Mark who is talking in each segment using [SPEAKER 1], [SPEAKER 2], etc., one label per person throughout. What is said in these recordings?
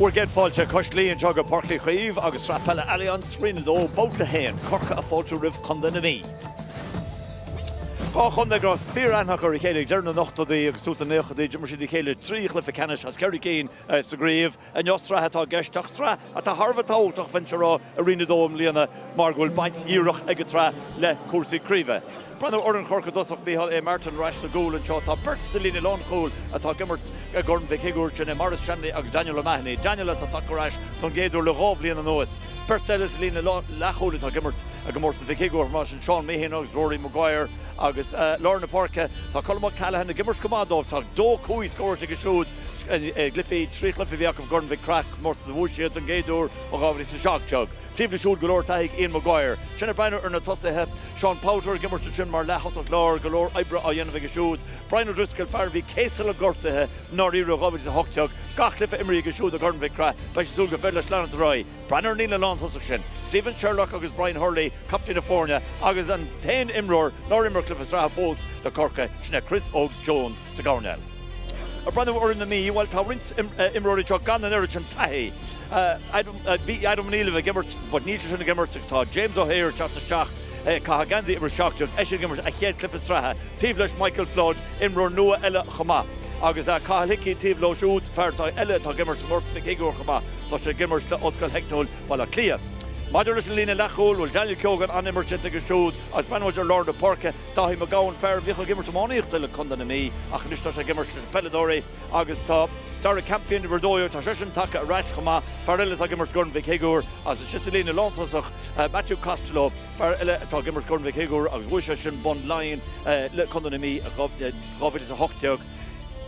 [SPEAKER 1] Bhur gcéad fáilte cois Laoi anseo go Páirc Uí Chaoimh agus Sraith Peile Allianz Roinn 2, Babhta 1, Corcaigh ag fáiltiú roimh Chontae na Mí. 2 chontae go raibh fíor-aithne acu ar a chéile ag deireadh na n-ochtóidí agus tús na naochadaí. D'imir siad a chéile 3 chluiche ceannais as 4 cinn sa gcraobh. Inniu sraith atá i gceist ach sraith atá thar a bheith tábhachtach, bheinnse ag rá, i Roinn 2 i mbliana mar go bhfuil baint dhíreach ag an tsraith le cúrsaí craoibhe. Breathnú ar fhoireann Chorcaí i dtosach, Micheál A. Martin ar ais sa gcúl anseo. Tá beirt sa líne lánchúil atá ag imirt i gCorn Mhic Shigiúir, sin é Maurice Shanley agus Daniel O'Mahony. Daniel atá tagtha ar ais don gcéad uair le 2 bhliain anuas. Beirt eile sa líne leathchúil atá ag imirt i gcomórtas Mhic Shigiúir chomh maith, sin Seán Meehan agus Rory Maguire. Agus lár na páirce, tá Colm O'Callaghan ag imirt go maith dóibh. Tá 2-5 scóráilte aige siúd i gcluichí, 3 chluiche a bhí acu i gCorn Mhic Craith, comórtas a bhuaigh siad don gcéad uair ó 2017. Taobh leo siúd go leor taithí ag Ian Maguire. Sin ag breathnú ar na tosaithe. Seán Powter ag imirt ansin mar leath-thosach láir, go leor oibre á dhéanamh aige siúd. Brian O'Driscoll, fear a bhí céasta le gortuithe i ndáiríre i 2018. Gach cluiche imrithe aige siúd i gCorn Mhic Craith. Beidh sé ag súil gur féidir leis leanacht ar aghaidh. Breathnú ar an líne lántosach sin. Stephen Sherlock agus Brian Hurley, captaen na foirne agus an t-aon imreoir nár imir cluiche sraithe fós le Corcaigh, sin é Chris Óg Jones sa gcoirnéal. Ag breathnú ar fhoireann na Mí, bhuel tá roinnt imreoirí anseo gan an oiread sin taithí. Bhí Adam O'Neill ag imirt but níl sé sin ag imirt agus tá James O'Hare ag teacht isteach, caitheadh geansaí uimhir 17, eisean ag imirt a chéad chluiche sraithe. Taobh leis Michael Flood, imreoir nua eile chomh maith. Agus Cathal Hickey taobh leo siúd, fear atá eile atá ag imirt sa gcomórtas Mhic Shigiúir chomh maith, tá sé ag imirt le Ollscoil Theicniúil Bhaile Átha Cliath. Maidir leis an líne leathchúil, bhuel Daniel Keogan an-imirt déanta aige siúd agus breathnóidh ar lár na páirce, Dáithí Mac Gabhann, fear a bhíodh ag imirt iománaíochta le Contae na Mí ach anois tá sé ag imirt leis na peileadóirí agus tá Darragh Campion, uimhir 12, tá seisean tagtha ar ais chomh maith, fear eile atá ag imirt i gCorn Mhic Shigiúir agus ansin sa líne lántosach, Matthew Costello, fear eile atá ag imirt i gCorn Mhic Shigiúir agus bhuaigh seisean bonn Laighean le Contae na Mí i 2018.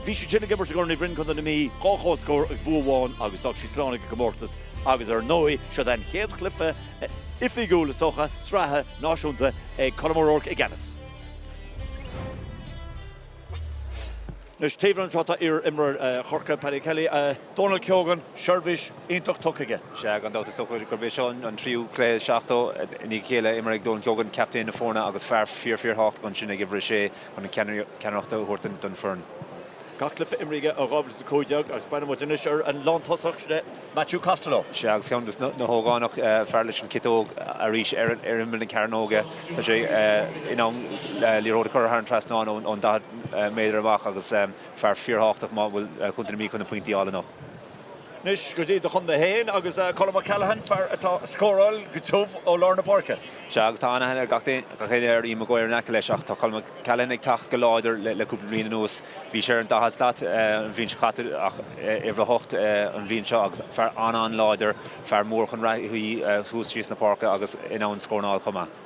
[SPEAKER 1] Bhí siad sin ag imirt i gCorn Uí Bhroin, Contae na Mí, 2 chomhscór agus bua amháin agus d'fhág siad slán ag an gcomórtas agus ar ndóigh, seo é an chéad chluiche oifigiúil, is dócha, sraithe náisiúnta ag Colm O'Rourke i gceannas. Anois, taobh liom anseo tá iar-imreoir Chorcaí, Paddy Kelly. Donal Keogan, seirbhís iontach tugtha aige.
[SPEAKER 2] Sea, gan dabht, is dócha gurb é seo an tríú cluiche 70 i ndiaidh a chéile imeartha ag Donal Keogan, captaen na foirne agus fear fíor-fíor-thábhachtach ansin ag uimhir a sé chun an ceannaireacht a thabhairt don foireann.
[SPEAKER 1] Gach cluiche imrithe aige ó 2015 agus breathnaíonn muid anois ar an lántosach, sin é Matthew Costello.
[SPEAKER 2] Sea, agus ceann de na hógánaigh, fear leis an ciotóg arís ar imeall na cearnóige. Tá sé in ann liathróid a chur thar an trasnán ón 40 méadar amach agus fear fíorthábhachtach má bhfuil Contae na Mí chun na pointí a fháil anocht.
[SPEAKER 1] Anois go dtí do chontae féin agus Colm O'Callaghan, fear atá ag scóráil go tiubh ó lár na páirce.
[SPEAKER 2] Sea, agus tá an-aithne ag gach éinne ar Ian Maguire in aice leis ach tá Colm O'Callaghan ag teacht go láidir le cúpla bliain anuas. Bhí sé ar an 40 slat an bhliain seo caite ach uimhir 8 an bhliain seo agus fear an-an-láidir, fear mór chun reathaí suas síos na páirce agus in ann scóráil chomh maith.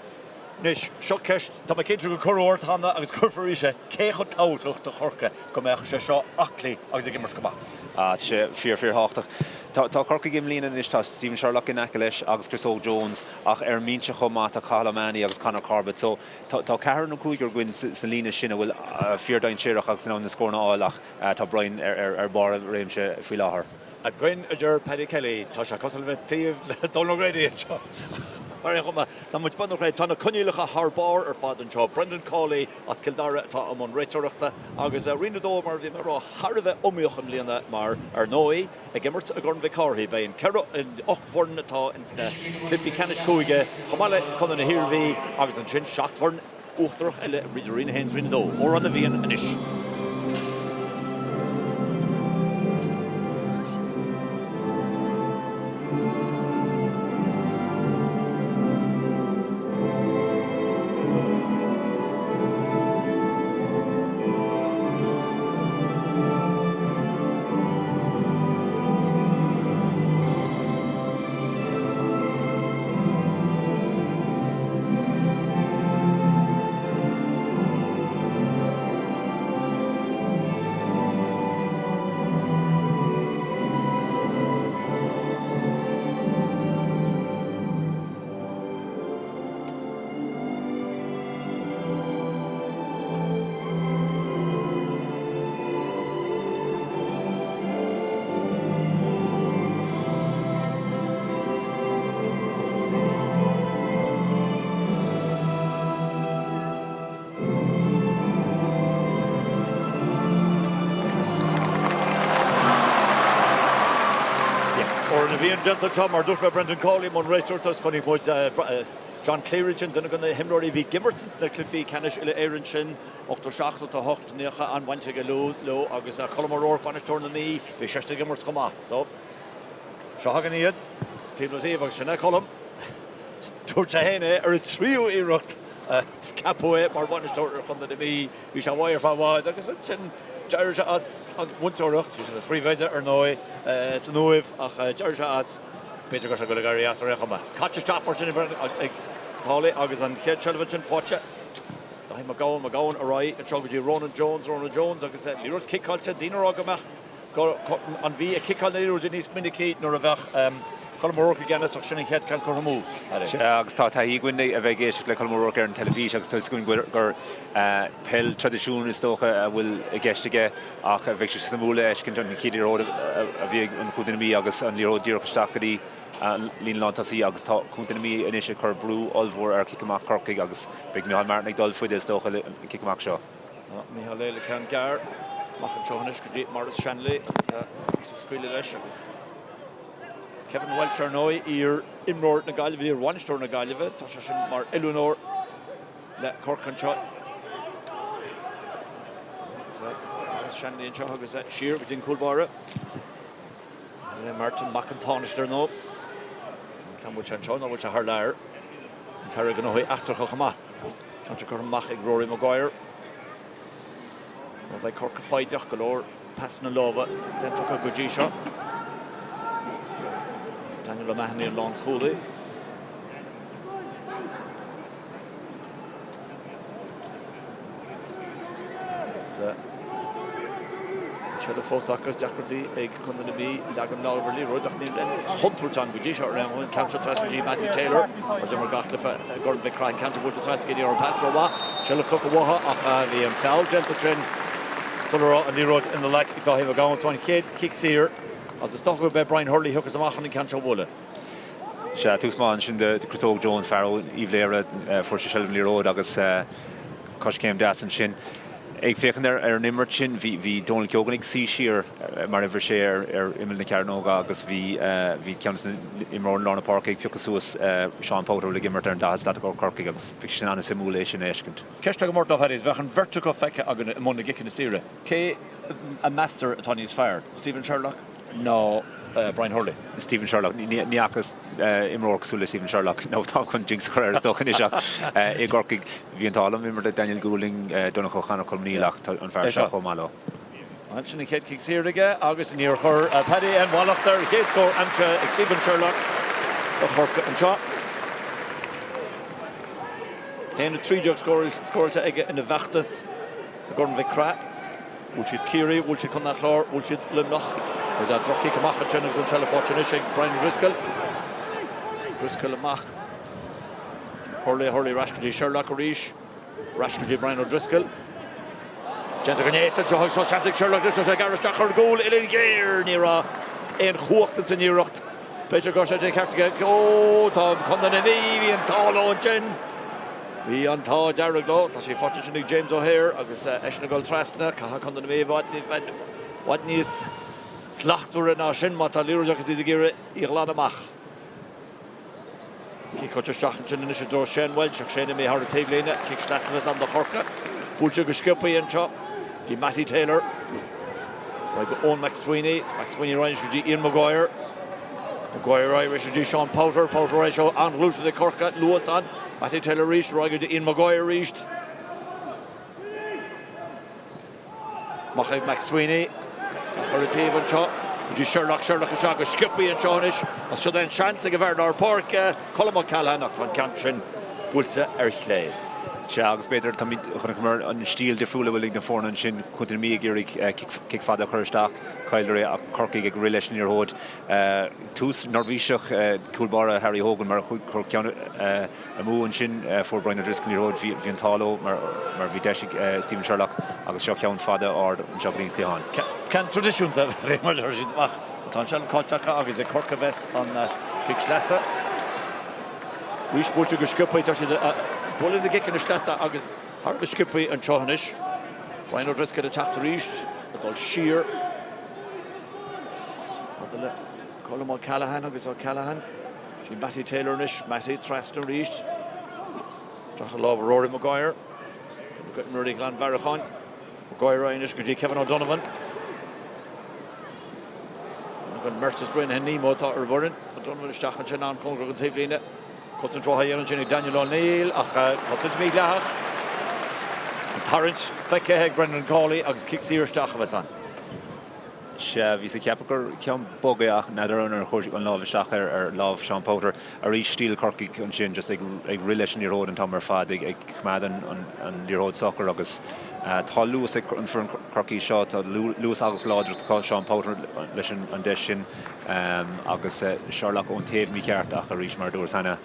[SPEAKER 1] Anois, seo ceist, tá mé cinnte gur cuireadh ort cheana agus cuirfear arís é, cé chomh tábhachtach do Chorcaigh go mbeadh sé seo aclaí agus ag imirt go maith?
[SPEAKER 2] Ah, tá sé fíor, fíor thábhachtach. Tá, tá Corcaigh i mbliana anois, tá Stephen Sherlock in aice leis agus Chris Óg Jones ach ar an mbinse chomh maith tá Cathal O'Mahony agus Conor Corbett. So, tá, tá ceathrar nó cúigear againn sa, sa líne sin a bhfuil fíor dainséarach agus in ann na scóranna a fháil ach tá Brian ar, ar, ar barr a réimse faoi láthair.
[SPEAKER 1] Againn, a deir Paddy Kelly. Tá sé cosúil le bheith taobh le Donal O'Grady anseo. Mar aon chuma, tá muid beagnach réidh. Tá na coinníollacha thar barr ar fad anseo. Brendan Cawley as Cill Dara atá i mbun réiteoireachta agus Roinn 2, mar a bhí mé ag rá, thar a bheith iomaíoch i mbliana mar, ar ndóigh, ag imirt i gCorn Mhic Cárthaigh, beidh an 4, 8 bhfoireann atá ins na cluichí ceannais cúige, chomh maith le Contae na hIarmhí agus ansin 7 bhfoireann uachtarach eile idir Roinn 1 is Roinn 2. Órán na bhFiann anois. Odhrán a bhíonn déanta anseo, mar a dúirt mé, Brendan Cawley i mbun réiteoireachta agus chonaic muid John Cleary ansin, duine de na himreoirí a bhí ag imirt sna cluichí ceannais uile-Éireann sin, 87, 88, 90, an-bhaint aige leo agus Colm O'Rourke, bainisteoir na Mí, bhí seisean ag imirt chomh maith. So, seo chugainn iad, taobh le taobh agus sin é Colm. Dúirt sé féin é ar an tríú iarracht ceapadh é mar bhainisteoir ar chontae na Mí. Bhí sé uaidh ar feadh i bhfad agus ansin d'éirigh sé as an mhúinteoireacht, bhí sé ina phríomhoide ar ndóigh san Uaimh ach d'éirigh sé as, b'fhéidir go raibh sé ag dul ag éirí as ar aon chuma. Caite isteach mar sin ag Cawley agus an chéad seilbh ansin faighte. Daithí Mac Gabhann, Mac Gabhann ar aghaidh anseo go dtí Ronan Jones, Ronan Jones agus liathróid ciceáilte, daoine ag rá go mbeadh An Mhí ag ciceáil na liathróide níos minicí nuair a bheadh Colm O'Rourke i gceannas ach sin an chéad ceann curtha amú.
[SPEAKER 2] Sea, agus tá taithí againn a bheith ag éisteacht le Colm O'Rourke ar an teilifís agus tá 'fhios againn gur peil traidisiún is dócha a bhfuil i gceist aige ach bheadh sé suimiúil a fheiscint an chéad liathróid a bhí ag an Chontae na Mí agus an liathróid díreach isteach go dtí an líne lántosaí agus tá Contae na Mí anois ag cur brú ollmhór ar chic amach Chorcaigh agus beidh Micheál Martin ag dul faide is dócha le an cic amach seo.
[SPEAKER 1] Tá Micheál le ceann gearr amach anseo anois go dtí Maurice Shanley agus ag scaoileadh leis agus Kevin Walsh ar ndóigh, iar-imreoir na Gaillimhe, iar-bhainisteoir na Gaillimhe, tá sé sin mar oiliúnóir le Corcaigh anseo. Agus Maurice Shanley anseo agus siar go dtí an cúl báire. Martin mac an Tánaiste ar ndóigh. An bhfuil sé anseo nó bhfuil sé thar lear? An tAire Gnóthaí Eachtracha chomh maith. Ceann curtha amach ag Rory Maguire. Ó beidh Corcaigh foighdeach go leor pasanna láimhe déanta acu go dtí seo. Daniel O'Mahony an lánchúlaí. An seilbh fós acu, deacrachtaí ag Contae na Mí leagan lámh ar liathróid ach níl aon chontúirt ann go dtí seo ar aon An ceann seo trasna go dtí Mattie Taylor mar d'imir gach cluiche i gCorn Mhic Craith an ceann seo buailte trasna ní raibh an pas rómhaith. Seilbh tugtha uathu ach bhí an feall déanta ansin sula raibh an liathróid ina ghlac ag Dáithí Mac Gabhann. So an chéad chic saor agus is dócha gurb é Brian Hurley a thiocfas amach chun an ceann seo a bhualadh.
[SPEAKER 2] Sea, tús maith ansin do Chris Óg Jones, fear ó Uíbh Léire. Fuair sé seilbh an liathróid agus coiscéim deas ansin. Ag féachaint ar an imirt sin, bhí Donal Keogan ag suí siar mar uimhir sé ar imeall na cearnóga agus bhí ceann de na imreoirí lár na páirce ag piocadh suas Seán Powter a bhfuil ag imirt ar an daichead slat ó Chorcaigh agus bhí sé sin an-suimiúil é sin a fheiscint.
[SPEAKER 1] Ceist agam ort, a Phaddy, bheadh an bheirt acu feicthe againn i mbun na gciceanna saoire. Cé a meastar atá níos fearr, Stephen Sherlock ná Brian Hurley.
[SPEAKER 2] Stephen Sherlock. Ní fhacthas imreoir cosúil le Stephen Sherlock, nó táim chun jinx a chur air is dócha anois, ach i gCorcaigh bhí an t-ádh liom imirt le Daniel Goulding, Donncha O'Connor, Colm O'Neill ach tá an fear seo chomh maith leo.
[SPEAKER 1] Ansin an chéad chic saor aige agus níor chuir Paddy aon mhallacht air. Chéad scór aimsithe ag Stephen Sherlock do Chorcaigh anseo. 1-13 scóráilte aige ina bhfeachtas i gCorn Mhic Craith. Bhuail siad Ciarraí, bhuail siad Contae an Chláir, bhuail siad Luimneach. Agus a droch-chic amach ansin agus an tseilbh faighte anois ag Brian O'Driscoll. O'Driscoll amach. Hurley, Hurley ar ais go dtí Sherlock arís. Ar ais go dtí Brian O'Driscoll. Déanta go néata anseo agus tá seans ag Sherlock anois ag gearradh isteach ar an gcúl uillinn ghéar. Ní raibh aon chumhacht ins an iarracht. B'fhéidir go raibh sé de cheart aige. Ó, tá Contae na Mí, bhí an t-ádh leo ansin. Bhí an t-ádh dearg leo. Tá sí faighte ansin ag James O'Hare agus eisean ag dul trasna. Caithfidh Contae na Mí i bhfad níos slachtmhaire ná sin má tá liathróid agus iad ag iarraidh í a ghlanadh amach. Cic isteach ansin anois i dtreo Shane Walsh ach Shane imithe thar an taobhlíne. Cic sleasa a bheas ann do Chorcaigh. Buailte go sciobtha anseo dtí Mattie Taylor. Ar aghaidh go Eoin McSweeney. McSweeney ar aghaidh go dtí Ian Maguire. Maguire ar aghaidh arís go dtí Sean Powter. Powter ar aghaidh seo an-ghluaiseacht ag Corcaigh. Luas ann. Mattie Taylor arís ar aghaidh go dtí Ian Maguire arís. Amach ag McSweeney. Amach ar an taobh anseo go dtí Sherlock. Sherlock isteach go sciobtha anseo anois. Agus seo é an seans ag an bhfear lár páirce, Colm O'Callaghan, ach tá an ceann sin buailte ar chlé.
[SPEAKER 2] Sea, agus b'fhéidir, táimid, chonaiceamar an stíl difriúil a bhfuil ag na foirne ansin, Contae na Mí ag iarraidh cic fada a chur isteach, chailleadar é ach Corcaigh ag rith leis an liathróid. Tús neirbhíseach cúl báire Harry Hogan mar chuir ceann amú ansin. Fuair Brian O'Driscoll an liathróid, bhí an t-ádh leo mar bhí deis ag Stephen Sherlock agus seo ceann fada ard anseo go dtí an cliathán.
[SPEAKER 1] Ceann traidisiúnta a bheadh mar deir siad amach. Tá an tseilbh caillte acu agus ag Corcaigh a bheas an cic sleasa. Arís buailte go sciobtha, tá siad ag bualadh na gciceanna sleasa agus thar a bheith sciobtha anseo anois. Brian O'Driscoll ag teacht arís, ag dul siar. Fada le. Colm O'Callaghan agus O'Callaghan. Sin Mattie Taylor anois. Mattie trasna arís. Isteach i lámha Rory Maguire. Imreoirí Ghleann Bhearacháin. Maguire anois go dtí Kevin O'Donovan. An mbeirt as Raonaithe Nemo atá ar an bhfoireann. O'Donovan isteach ansin an-chóngarach don taobhlíne. Cosaint mhaith á dhéanamh ansin ag Daniel O'Neill ach cosaint mhídhleathach. An tarraingt feicthe ag Brendan Cawley agus cic saor isteach a bheas ann.
[SPEAKER 2] Sea, bhíos ag ceapadh gur ceann bog é ach n'fheadar ar chuir an lámh isteach ar lámh Seán Powter. Arís stíl Chorcaigh ansin, just ag rith leis an liathróid an t-am ar fad, ag coimeád an liathróid socair agus tá luas ag an foireann Chorcaí seo, tá luas agus láidreacht acu, Seán Powter leis an deis sin agus Sherlock ón taobh mícheart ach arís mar a dúras cheana,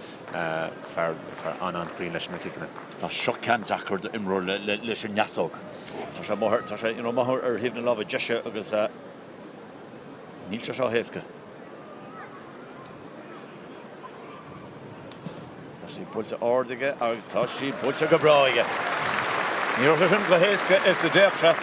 [SPEAKER 2] fear an-an-chruinn leis na ciceanna.
[SPEAKER 1] Tá seo ceann deacair d'imreoir leis an ndeasóg. Tá sé amuigh ar, tá sé, you know, amuigh ar thaobh na láimhe deise agus níl sé seo éasca. Tá sí buailte ard aige agus tá sí buailte go breá aige. Ní raibh sé sin chomh héasca is a d'fhéach sé.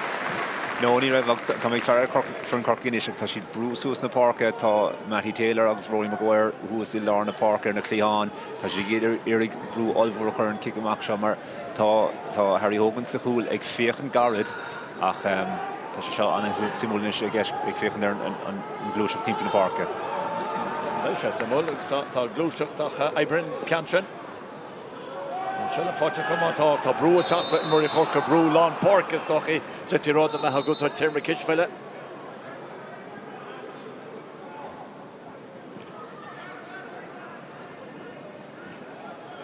[SPEAKER 2] No, ní raibh agus tá mé ag faire ar foireann Chorcaí anois agus tá siad ag brú suas na páirce. Tá Mattie Taylor agus Rory Maguire thuas i lár na páirce ar na cliatháin. Tá siad ag iarraidh brú ollmhór a chur ar an cic amach seo mar tá tá Harry Hogan sa chúl ag féachaint gairid ach tá sé seo an-suimiúil anois ag ag féachaint ar an ngluaiseacht timpeall na páirce.
[SPEAKER 1] Beidh sé suimiúil agus tá tá gluaiseacht ach oibríonn an ceann sin. Is an seilbh faighte acu má tá tá brú ag teacht ó imreoirí Chorcaí, brú lán páirce is dóichí d'fhéadfaí a rá dá mbeifeá ag úsáid téarma cispheile.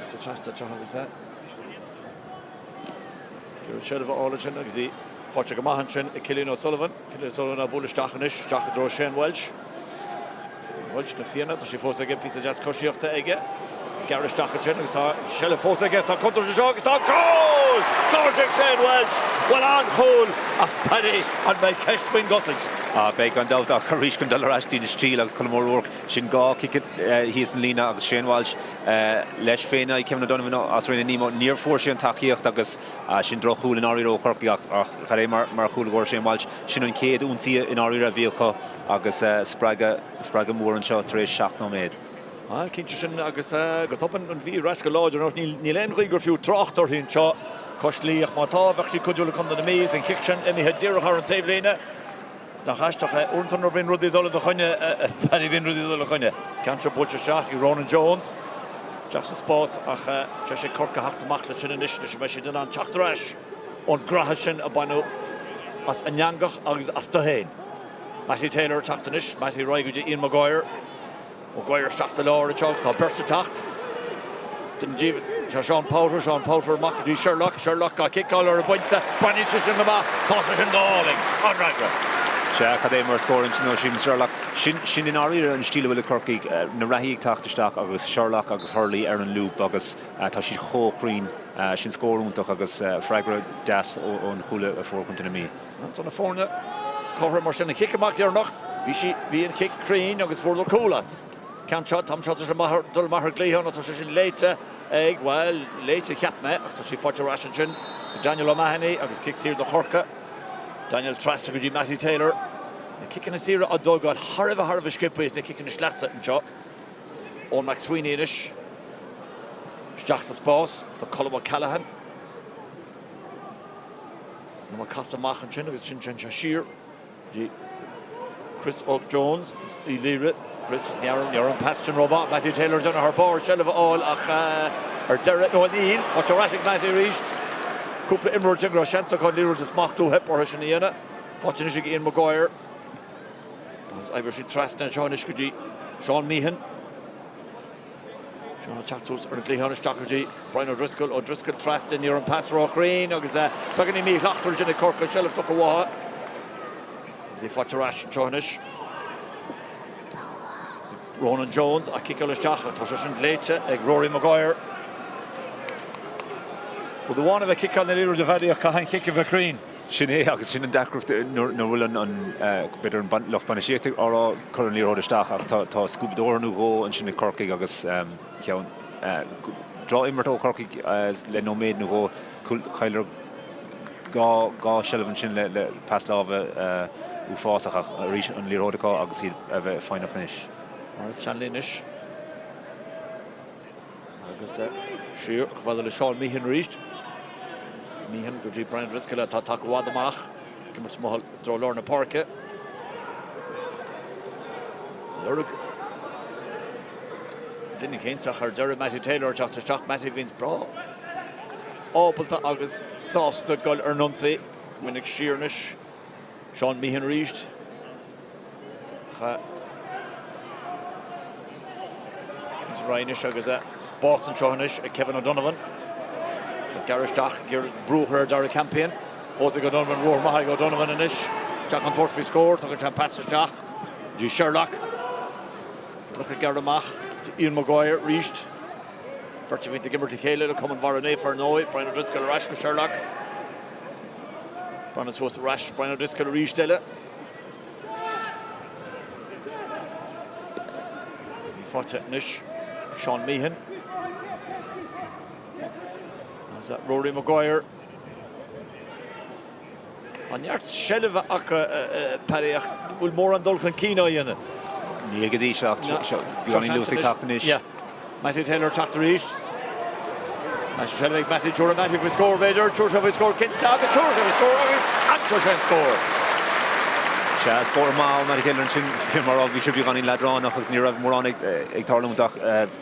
[SPEAKER 1] Tá trasna anseo agus é. Iarraidh seilbh a fháil ansin agus í faighte go maith ansin ag Cillian O'Sullivan. Cillian O'Sullivan á bualadh isteach anois, isteach i dtreo Shane Walsh. Shane Walsh, na Fianna, tá sí fós aige, píosa deas coisíochta aige. Gearradh isteach ansin agus tá seilbh fós aige, tá contúirt anseo agus tá cúl! Scóráilte ag Shane Walsh! Bhuel, an-chúl ach Paddy, an mbeidh ceist faoin gcosaint?
[SPEAKER 2] Ah, beidh gan dabht ach arís chun dul ar ais go dtí na stíl agus Colm O'Rourke, sin 2 chic thíos an líne agus Shane Walsh leis féin in aghaidh Kevin O'Donovan as Raonaithe Nemo, níor fuair sé an tacaíocht agus sin droch-chúl i ndáiríre ó Chorcaigh ach cad é mar chúl a scóráil Shane Walsh. Sin an chéad ionsaí i ndáiríre a bhí acu agus spreagadh, spreagadh mór anseo tar éis 7 nóiméad.
[SPEAKER 1] Bhuel, cinnte sin agus go tobann an Mhí ar ais go láidir anocht. Níl aon ghaoth gur fiú trácht uirthi anseo cois Laoi ach má tá, bheadh sí cuidiúil le Contae na Mí is an chic sin imithe díreach thar an taobhlíne. Is nach aisteach é, uaireanta nuair a bhíonn rudaí ag dul i do choinne, Paddy, bíonn rudaí ag dul i do choinne. Ceann seo buailte isteach ag Ronan Jones. Isteach sa spás ach deis ag Corcaigh theacht amach leis sin anois, anois an mbeidh siad in ann teacht ar ais ón gcroitheadh sin a baineadh as a n-eangach agus astu féin. Mattie Taylor ag teacht anois, Mattie ar aghaidh go dtí Ian Maguire. Maguire isteach sa lár anseo agus tá beirt ag teacht. Duine díobh, seo Seán Powter, Seán Powter amach go dtí Sherlock, Sherlock á ciceáil ar an bpointe, baineann sé sin amach, tá sé sin go hálainn, an-fhreagra.
[SPEAKER 2] Sea, cad é mar scór ansin ó Stephen Sherlock. Sin, sin i ndáiríre an stíl a bhfuil ag Corcaigh, na reathaí ag teacht isteach agus Sherlock agus Hurley ar an lúb agus tá siad chomh cruinn. Sin scór iontach agus freagra deas ón chúl a fuair Contae na Mí.
[SPEAKER 1] Tá na foirne cothrom mar sin. An chic amach dheireanach, bhí sí, bhí an chic cruinn agus fuaireadar cúl as. Ceann seo, tá seo ag dul amach ar an gcliathán tá sé sin léite ag, bhuel, léite cheap mé ach tá sí faighte ar ais ansin ag Daniel O'Mahony agus cic saor do Chorcaigh. Daniel trasna go dtí Mattie Taylor. Na ciceanna saora á dtógáil thar a bheith thar a bheith sciobtha is na ciceanna sleasa anseo. Eoin McSweeney anois isteach sa spás do Colm O'Callaghan. Nó casadh amach ansin agus ansin téann sé siar go dtí Chris Óg Jones Uí Laoire. Chris, ní raibh an pas sin rómhaith. Mattie Taylor ag déanamh thar barr seilbh a fháil ach ar deireadh, nó níl, faighte ar ais ag Mattie arís. Cúpla imreoir ansin go raibh seans acu an liathróid a smachtú, theip orthu sin a dhéanamh. Faighte anois ag Ian Maguire. Agus oibreoidh siad trasna anseo anois go dtí Seán Meehan. Seán ag teacht suas ar an gcliathán isteach go dtí Brian O'Driscoll. O'Driscoll trasna, ní raibh an pas róchruinn agus beagáinín míshlachtmhar ansin ag Corcaigh, seilbh tugtha uathu. Agus í faighte ar ais anseo anois. Ronan Jones á ciceáil isteach ach tá sé sin léite ag Rory Maguire. Rud amháin a bheith ag ciceáil na liathróide a Phaddy ach caithfidh an chic a bheith cruinn.
[SPEAKER 2] Sin é agus sin an deacracht nuair nach bhfuil an, b'fhéidir an lucht bainistíochta á rá cuir an liathróid isteach ach tá scuabadóir nó dhó ansin ag Corcaigh agus ceann drochimirt ó Chorcaigh le nóiméad nó dhó, chailleadar 2 seilbh ansin le pas láimhe uafásach ach arís an liathróid acu agus iad a bheith foighneach anois.
[SPEAKER 1] Maurice Shanley anois. Agus siar chomh fada le Seán Meehan arís. Meehan go dtí Brian O'Driscoll atá tagtha i bhfad amach. Ag imirt amuigh i dtreo lár na páirce. Lorg duine éicint ach ar deireadh Mattie Taylor ag teacht isteach. Mattie a bhíonns breá ábalta agus sásta dul ar an ionsaí. Go minic siar anois. Seán Meehan arís. Anois agus spás anseo anois ag Kevin O'Donovan. Ag gearradh isteach, ag iarraidh brú a chur ar Darragh Campion. Fós ag O'Donovan, ruathar maith ag O'Donovan anois. Isteach chun tabhairt faoi scór, tugann sé an pas isteach go dtí Sherlock. Sherlock ag gearradh amach Ian Maguire arís. Beirt a bhíonns ag imirt le chéile le Cumann Bharra Naofa ar ndóigh. Brian O'Driscoll ar ais go Sherlock. Brian suas ar ais, Brian O'Driscoll arís eile. Is í faighte anois ag Seán Meehan. Agus Rory Maguire. Tá neart seilbhe acu, Paddy, ach bhfuil mórán dul chun cinn á dhéanamh?
[SPEAKER 2] Níl go dtí seo ach beagáinín luas ag teacht anois.
[SPEAKER 1] Mattie Taylor ag teacht arís. Mattie seilbh ag Mattie, tabharfaidh Mattie faoi scór b'fhéidir, tabharfaidh sé faoi scór cinnte agus tabharfaidh sé faoi scór agus aimseoidh sé an scór.
[SPEAKER 2] Sea, scór maith ó Mattie Taylor ansin, fé mar a bhí sé beagáinín leadránach agus ní raibh mórán ag tarlúint ach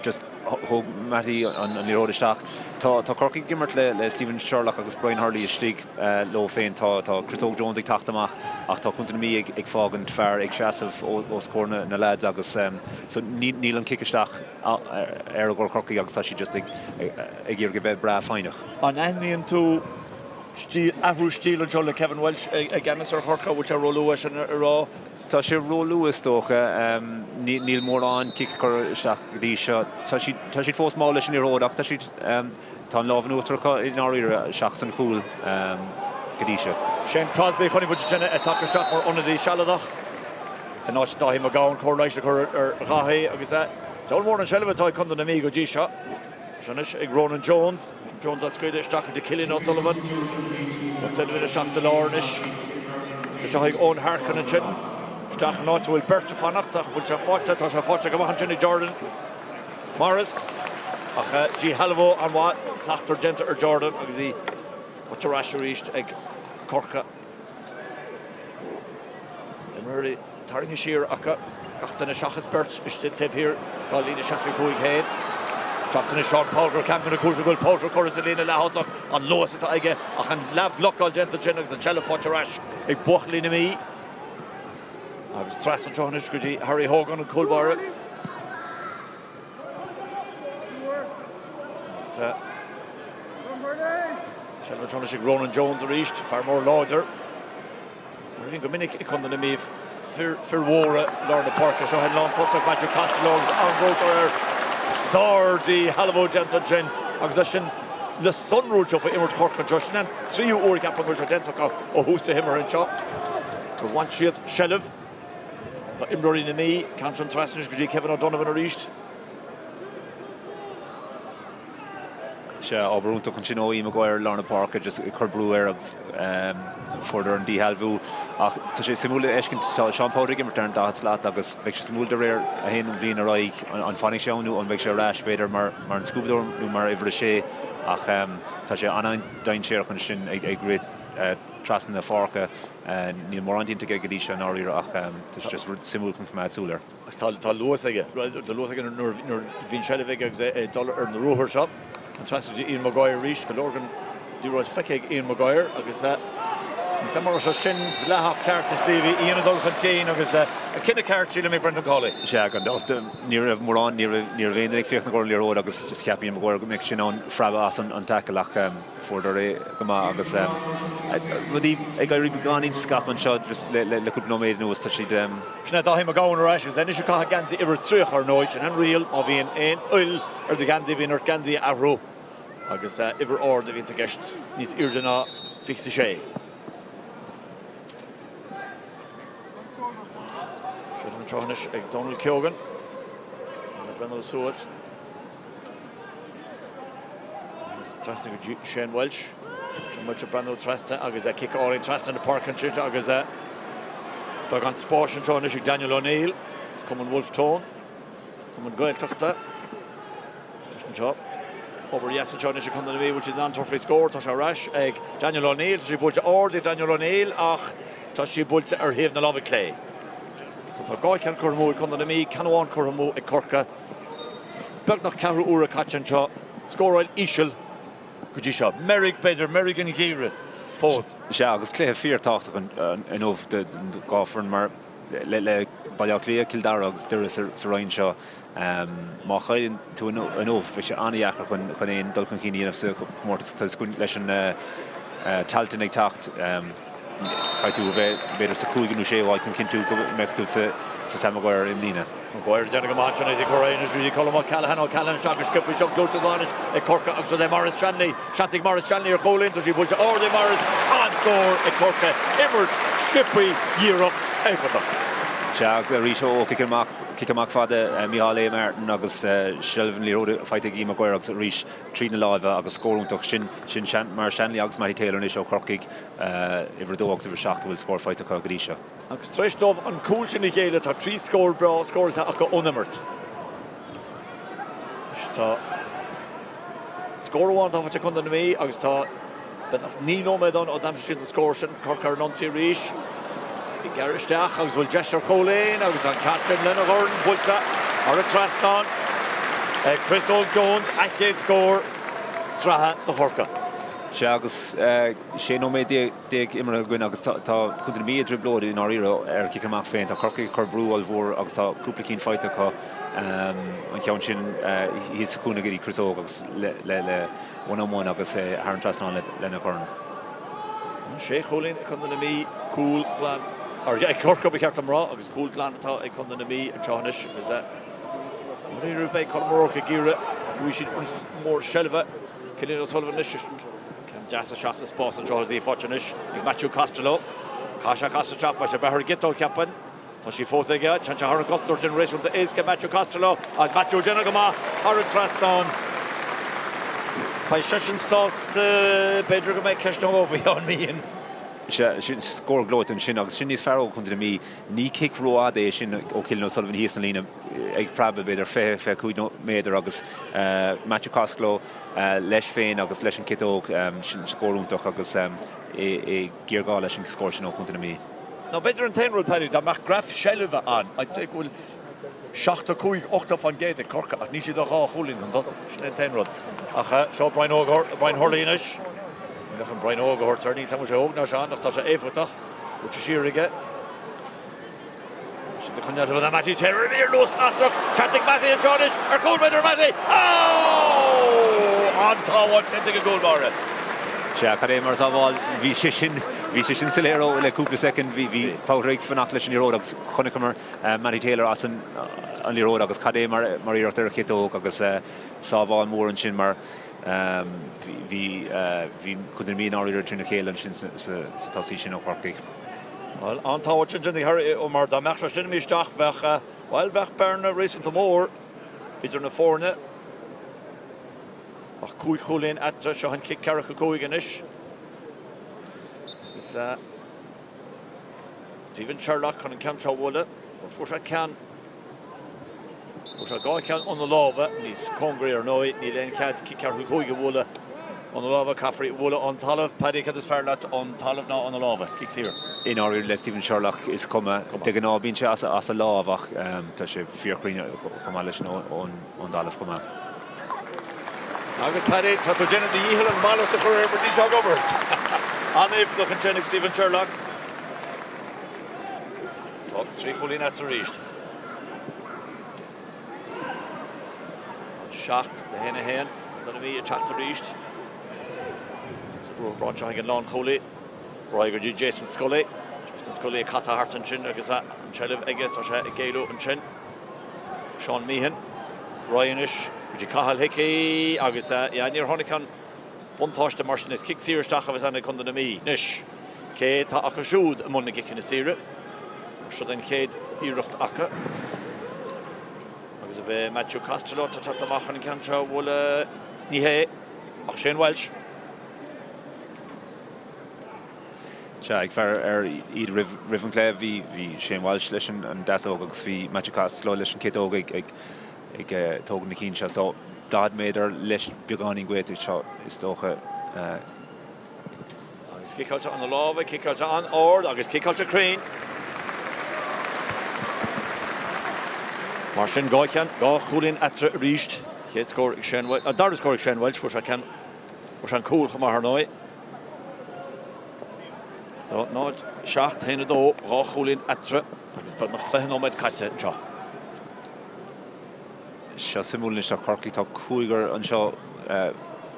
[SPEAKER 2] just thóg Mattie an liathróid isteach. Tá Corcaigh ag imirt le Stephen Sherlock agus Brian Hurley istigh leo féin. Tá Chris Óg Jones ag teacht amach ach tá Contae na Mí ag fágaint fear ag seasamh os comhair na leaids agus so níl an cic isteach ar i gcomhair Chorcaí agus tá siad just ag iarraidh a bheith breá foighneach.
[SPEAKER 1] An aithníonn tú stíl, athrú stíl anseo le Kevin Walsh i gceannas ar Chorcaigh? An bhfuil sé róluath é sin a rá?
[SPEAKER 2] Tá sé róluath is dócha. Níl mórán cic curtha isteach go dtí seo. Tá siad, tá siad fós mall leis an liathróid ach tá siad, tá an lámh in uachtar acu i ndáiríre seachas an cúl go dtí seo.
[SPEAKER 1] Shane Crosby, chonaic muid ansin ag teacht isteach mar ionadaí sealadach in áit Dáithí Mac Gabhann, cóir leighis a chur ar Dháithí agus diabhal mór an tseilbh atá ag Contae na Mí go dtí seo. Seo anois ag Ronan Jones. Jones á scaoileadh isteach go dtí Cillian O'Sullivan. O'Sullivan isteach sa lár anois. Isteach ag Eoin Harkin ansin. Isteach in áit a bhfuil beirt ag fanacht ach bhfuil sé faighte? Tá sé faighte go maith ansin ag Jordan Morris. Ach díshealbhú an-mhaith. Slachtmhar déanta ar Jordan agus í faighte ar ais arís ag Corcaigh. Imreoirí tarraingthe siar acu, gach duine seachas beirt istigh taobh thiar dá líne 65 féin. Teacht anois Seán Powter, ceann de na cúiseanna go bhfuil Powter curtha sa líne leath-thosach, an luas atá aige ach an leathbhlocáil déanta ansin agus an tseilbh faighte ar ais ag buachaillí na Mí. Agus trasna anseo anois go dtí Harry Hogan, an cúl báire. Seilbh anseo anois ag Ronan Jones arís, fear mór láidir. Mar a bhíonn go minic ag Contae na Mí, fir mhóra i lár na páirce. Seo an lántosach Matthew Costello agus an-bhrú curtha air. Sár-dhíshealbhú déanta ansin agus é sin le sonrú anseo faoi imirt Chorcaí anseo. Sin an tríú uair ceapaim go bhfuil sé déanta acu ó thús na himeartha anseo gur bhain siad seilbh. Tá imreoirí na Mí, ceann sin trasna anois go dtí Kevin O'Donovan arís.
[SPEAKER 2] Sea, obair iontach ansin ó Ian Maguire i lár na páirce, just ag cur brú air agus fuaireadar an díshealbhú. Ach tá sé suimiúil a fheiscint, tá Seán Powter ag imirt ar an 40 slat agus beidh sé suimiúil de réir a théann an bhliain ar aghaidh, an bhfanfaidh sé ann nó an mbeidh sé ar ais, b'fhéidir, mar an scuabadóir nó mar uimhir a sé. Ach tá sé an-dainséarach ansin ag rith trasna na páirce. Níl mórán déanta aige go dtí seo i ndáiríre ach tá sé just rud suimiúil chun coimeád súil air.
[SPEAKER 1] Agus tá luas aige. Tá luas aige nuair a bhíonn seilbh aige agus é ag dul ar na ruathair seo. An trasna go dtí Ian Maguire arís. Go leor den liathróid feicthe ag Ian Maguire agus níl mura raibh sé sin dleathach ceart i slí. Bhí Ian ag dul chun cinn agus cinneadh ceart, sílim, ag Brendan Cawley.
[SPEAKER 2] Sea, gan dabht. Ní raibh mórán, ní raibh aon duine ag féachaint i gcomhair an liathróid agus just cheap Ian Maguire go mbeadh sé in ann preabadh as an tackle ach fuaireadar é go maith agus rudaí ag éirí beagáinín scaipthe anseo just le cúpla nóiméad anuas. Tá siad.
[SPEAKER 1] Sin é Dáithí Mac Gabhann ar ais agus anois ag caitheamh geansaí uimhir 30 ar ndóigh. Sin an riail, má bhíonn aon fhuil ar do gheansaí bíonn ort geansaí a athrú agus uimhir ard a bhíonns i gceist, níos airde ná 26. Seilbh anseo anois ag Donal Keogan. Ag breathnú suas. Agus trasna go dtí Shane Walsh. Shane Walsh ag breathnú trasna agus cic álainn trasna na páirce ansin agus beagán spáis anseo anois ag Daniel O'Neill. Is Cumann Wolfe Tone. Cumann Gaeltachta. Anois anseo. Obair dheas anseo anois ag Contae na Mí. Bhfuil siad in ann tabhairt faoi scór? Tá sé ar ais ag Daniel O'Neill. Tá sí buailte ard ag Daniel O'Neill ach tá sí buailte ar thaobh na láimhe clé. So tá dhá cheann curtha amú ag Contae na Mí, ceann amháin curtha amú ag Corcaigh. Beagnach ceathrú uaire caite anseo. Scóráil íseal go dtí seo. Meirg, b'fhéidir, meirg an gheimhridh fós.
[SPEAKER 2] Sea, agus cluiche fíorthábhachtach inniu don dhá foireann mar le Baile Átha Cliath, Cill Dara agus Doire sa roinn seo. Má chailleann tú inniu, beidh sé an-dheacair chun aon dul chun cinn a dhéanamh sa chomórtas. Tá leis an Tailteann ag teacht, caithfidh tú a bheith b'fhéidir sa chúigiú nó séú háit chun cinntiú go mbeidh tú sa Sam Maguire i mbliana.
[SPEAKER 1] Maguire ag déanamh go maith ansin is ag cur anois go dtí Colm O'Callaghan, O'Callaghan isteach go sciobtha seo gluaite anois ag Corcaigh agus é Maurice Shanley. Seans ag Maurice Shanley ar chúilín, tá sí buailte ard ag Maurice, an-scór ag Corcaigh, imirt sciobtha dhíreach éifeachtach.
[SPEAKER 2] Sea, agus arís ó chic amach, cic amach fada Micheál A. Martin agus seilbh na liathróide faighte ag Ian Maguire agus arís tríd na láimhe agus scór iontach. Sin, sin Maurice Shanley agus Mattie Taylor anois ó Chorcaigh, uimhir a dó agus uimhir a 7 a bhfuil scór faighte acu go dtí seo.
[SPEAKER 1] Agus tar éis dóibh an cúl sin a ghéilleadh, tá 3 scór breá scóráilte acu ón imirt. Anois tá scór amháin atá faighte ag Contae na Mí agus tá beagnach 9 nóiméad ann ó d'aimsigh siad an scór sin. Corcaigh ar an ionsaí arís. Ag gearradh isteach agus bhfuil deis ar chúilín agus an ceann sin lena dhorn buailte thar an trasnán ag Chris Óg Jones, a chéad scór sraithe do Chorcaigh.
[SPEAKER 2] Sea agus 16 nóiméad imeartha againn agus tá Contae na Mí i dtrioblóid i ndáiríre ar an chic amach féin. Tá Corcaigh ag cur brú ollmhór agus tá cúpla cinn faighte acu. An ceann sin thíos sa chúinne go dtí Chris Óg agus le one on one agus é thar an trasnán lena dhorn.
[SPEAKER 1] Sé chúilín ag Contae na Mí, cúl glan, or ag Corcaigh ba cheart dom rá, agus cúl glan atá ag Contae na Mí anseo anois agus ní beidh Colm O'Rourke ag iarraidh, bhí siad roinnt mór seilbhe, Cillian O'Sullivan anois, ceann deas isteach sa spás anseo agus í faighte anois ag Matthew Costello. Caithfidh sé casadh isteach, beidh sé breith ar an gciotóg, cheapfainn. Tá sí fós aige. Téann sé thar an gcosantóir sin réasúnta éasca, Matthew Costello, agus Matthew ag déanamh go maith thar an trasnán. Beidh seisean sásta, b'fhéidir go mbeidh ceist nó dhó faoi Sheán Meehan.
[SPEAKER 2] Sea, sin scór gleoite ansin agus sin níos fearr ó Chontae na Mí. Ní cic rófhada é sin ó Cillian O'Sullivan thíos an líne ag preabadh b'fhéidir 20, 25 méadar agus Matthew Costello leis féin agus leis an ciotóg, sin scór iontach agus é géarghá leis an scór sin ó Chontae na Mí.
[SPEAKER 1] Nó b'fhéidir an t-aon rud, Paddy, dá mbeadh graf seilbhe ann, I'd say go bhfuil 75, 80% ag Corcaigh ach níl siad ach dhá chúilín chun tosaigh. Sin é an t-aon rud. Ach seo Brian Óg, Brian Hurley anois. Ní chun Brian Óg a thabhairt air, níl 's agam an bhfuil sé óg ná sean ach tá sé éifeachtach. Buailte siar aige. Siad ag coinneáil le Mattie Taylor ar luas lasrach. Seans ag Mattie anseo anois ar chúl b'fhéidir Mattie! Ó! An tsábháil sin ag an gcúl báire.
[SPEAKER 2] Sea, cad é mar sábháil. Bhí sé sin, bhí sé sin soiléir ó le cúpla soicind. Bhí, bhí Powter ag fanacht leis an liathróid agus chonaiceamar Mattie Taylor as an an liathróid agus cad é mar, mar iarracht ar a chiotóg agus sábháil mór ansin mar bhí, bhí Contae na Mí i ndáiríre trína chéile ansin sa, sa, sa tosaí sin ó Chorcaigh.
[SPEAKER 1] Bhuel, an tsábháil sin déanta ag Harry Ó mar dá mbeadh sé sin imithe isteach bheadh, bhuel, bheadh bearna réasúnta mór idir na foirne. Ach cúig chúilín eatarthu, seo an cic ceathracha cúig anois. Agus Stephen Sherlock chun an ceann seo a bhualadh. Fuair sé ceann Fuair sé dhá cheann óna lámha, níos cóngaraí ar ndóigh, níl aon chead cic ceathracha cúig a bhualadh óna lámha, caithfear í a bhualadh ón talamh. Paddy, cad is fearr leat, ón talamh ná óna lámha? Cic saor.
[SPEAKER 2] I ndáiríre le Stephen Sherlock, is cuma. De ghnáth bíonn sé as a lámh ach tá sé fíorchruinn chomh maith leis sin ón dtalamh chomh maith.
[SPEAKER 1] Agus Paddy, tá tú ag déanamh do dhícheall an mallacht a chur air but níl sé ag obair. An-éifeachtach ansin ag Stephen Sherlock. So, 3 chúilín eatarthu arís. 7 le 1 1. Contae na Mí ag teacht arís. Agus an ruathar anseo ag an lánchúlaí. Ar aghaidh go dtí Jason Scully. Jason Scully ag casadh thart ansin agus an tseilbh aige. Tá sé ag éalú ansin. Seán Meehan. Ar aghaidh anois go dtí Cathal Hickey agus yeah, níor tháinig an buntáiste mar sin. Is cic saor isteach a bheas ann ag Contae na Mí. Anois, cé atá acu siúd i mbun na gciceanna saoire? Seo an chéad iarracht acu. Agus ab é Matthew Costello atá teacht amach chun an ceann seo a bhualadh? Ní hé, ach Shane Walsh.
[SPEAKER 2] Sea, ag faire ar iad roimh an gcluiche, bhí Shane Walsh leis an deasóg agus bhí Matthew Costello leis an ciotóg ag. ag tógaint na cinn seo. So 40 méadar leis beagáinín gaoithe seo is dócha.
[SPEAKER 1] Agus ciceáilte ana láimhe, ciceáilte an-ard agus ciceáilte cruinn. Mar sin, 2 cheann, 2 chúilín eatarthu arís. Chéad scór ag Shane Walsh, an dara scór ag Shane Walsh, fuair sé ceann, fuair sé an cúl chomh maith ar ndóigh. So, 0, 7, 1, 2, 2 chúilín eatarthu agus beagnach 20 nóiméad caite anseo.
[SPEAKER 2] Seo suimiúil anois do Chorcaigh. Tá cúigear anseo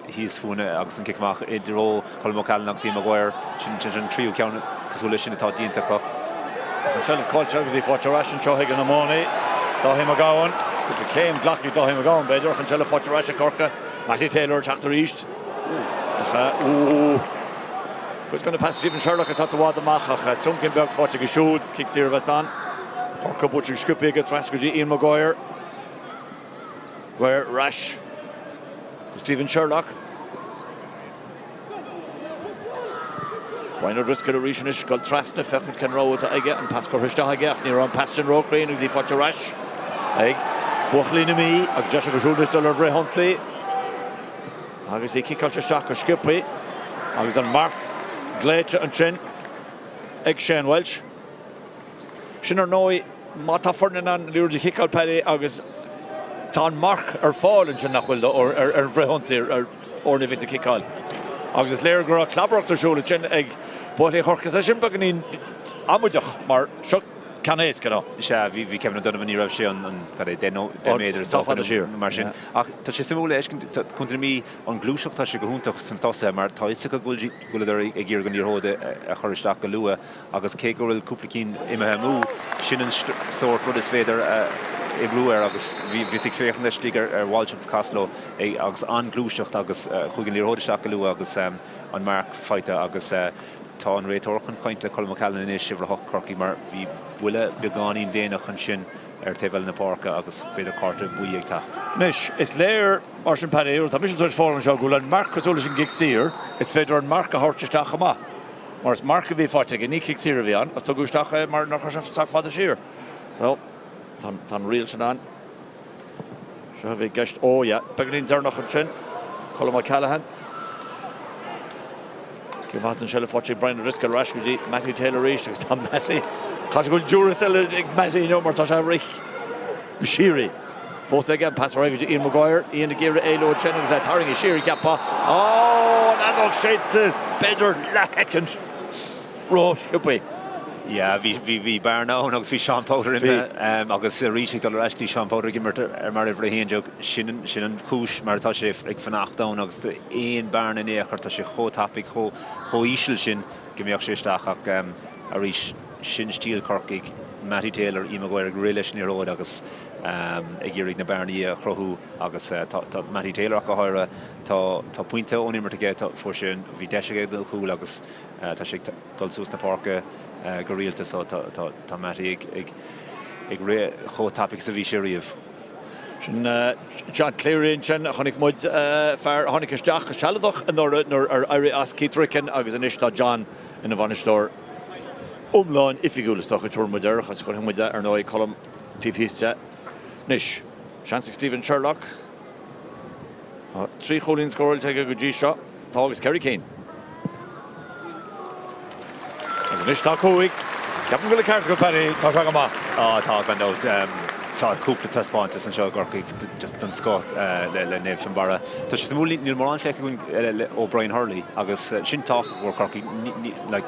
[SPEAKER 2] thíos fúinne agus an cic amach i dtreo Colm O'Callaghan agus Ian Maguire. Sin an tríú ceann cosúil leis sin atá déanta acu.
[SPEAKER 1] An tseilbh caillte agus í faighte ar ais anseo ag an iománaí, Dáithí Mac Gabhann. Cúpla céim glactha ag Dáithí Mac Gabhann, b'fhéidir, ach an tseilbh faighte ar ais ag Corcaigh. Mattie Taylor ag teacht arís. Ach, ooh. Cuid de na pas Stephen Sherlock atá i bhfad amach ach soncín beag faighte aige siúd. Is cic saor a bheas ann. Corcaigh buailte go sciobtha aige trasna go dtí Ian Maguire. Maguire ar ais go Stephen Sherlock. Brian O'Driscoll arís anois ag dul trasna, féachaint cén rogha atá aige. An pas curtha isteach aige ach ní raibh an pas sin róchruinn agus í faighte ar ais ag buachaillí na Mí agus deis acu siúd anois dul ar bhfrithionsaí. Agus í ciceáilte isteach go sciobtha agus an marc glaoite ansin ag Shane Walsh. Sin ar ndóigh má tá foireann in ann liathróid a chiceáil, Paddy, agus tá an marc ar fáil ansin nach bhfuil ar an bhfrithionsaí ar fhoirne a bhíonns ag ciceáil. Agus is léir go raibh clabaireacht ar siúl ansin ag buachaillí Chorcaí. Is é sin beagáinín amaideach mar seo ceann éasca, nó?
[SPEAKER 2] Sea, bhí Kevin O'Donovan, ní raibh sé an, cad é, 10 méadar is dócha nó mar sin. Ach tá sé suimiúil a fheiscint, Contae na Mí, an ghluaiseacht, tá sé go hiontach sna tosaithe mar tá fhios acu go bhfuileadar ag iarraidh an liathróid a chur isteach go luath agus cé go bhfuil cúpla cinn imithe amú, sin an sórt rud is féidir a oibriú air agus bhíos ag féachaint istigh ar Walsh agus Costello agus an-ghluaiseacht agus chuaigh an liathróid isteach go luath agus an marc faighte agus Tá an réiteoir chun caint le Colm O'Callaghan anois, uimhir 8 Corcaigh, mar bhí buille beagáinín déanach ansin ar taobh eile na páirce agus b'fhéidir cárta buí ag teacht.
[SPEAKER 1] Anois, is léir, mar sin, Paddy, tá mise tar éis foghlaim anseo go bhfuil an marc cosúil leis an gcic saor, is féidir an marc a thabhairt isteach chomh maith. Mar is marc a bhí faighte aige, ní cic saor a bhí ann, ach tugadh isteach é mar nár chuir sé sách fada siar. So, tá an riail sin ann. Seo a bhí i gceist. Ó, yeah. Beagáinín deireanach ansin. Colm O'Callaghan. Cic amach an tseilbh faighte ag Brian O'Driscoll ar ais go dtí Mattie Taylor arís agus tá Mattie, caithfidh go bhfuil Duracell ag Mattie inniu mar tá sé ag rith go síoraí. Fós aige an pas ar aghaidh go dtí Ian Maguire. Ian ag iarraidh éalú ansin agus é tarraingthe siar, cheapfá. Ó, an fheadóg séidte, b'fhéidir leathshoicind. Ró-sciobtha.
[SPEAKER 2] Yeah, bhí, bhí, bhí bearna ann agus bhí Seán Powter imithe agus arís ag dul ar ais go dtí Seán Powter ag imirt ar mar uimhir 11, sin, sin an chúis mar atá sé ag fanacht ann agus aon bearna in aon chor, tá sé chomh tapaidh, chomh, chomh íseal sin go mbeadh sé isteach ach arís sin stíl Chorcaigh, Mattie Taylor, Ian Maguire ag rith leis an liathróid agus ag iarraidh na bearnaí a chruthú agus tá, tá Mattie Taylor ach go háirithe, tá, tá pointe ón imirt aige, tá, fuair sé, bhí deis aige don chúl agus. Tá sé ag dul suas na páirce go rialta so tá Mattie ag rith chomh tapaidh is a bhí sé riamh.
[SPEAKER 1] Sin John Cleary ansin a chonaic muid, fear a tháinig isteach go sealadach anuraidh nuair ar éirigh as Keith Ricken agus anois tá John ina bhainisteoir iomlán oifigiúil is dócha, tabharfaidh muid air agus chonaic muid é ar ndóigh Colm taobh thíos de. Anois, seans ag Stephen Sherlock. Tá 3 chúilín scóráilte aige go dtí seo. Tá agus 4 cinn. Agus anois tá 5. Ceapaim go bhfuil an ceart agat Paddy, tá sé go maith.
[SPEAKER 2] Á tá, gan dabht. Tá cúpla taispeántas anseo i gCorcaigh just den scoth le Naomh Fionnbarra. Tá sé suimiúil, níl mórán feicthe againn ó Brian Hurley agus sin tábhachtach do Chorcaigh. Like,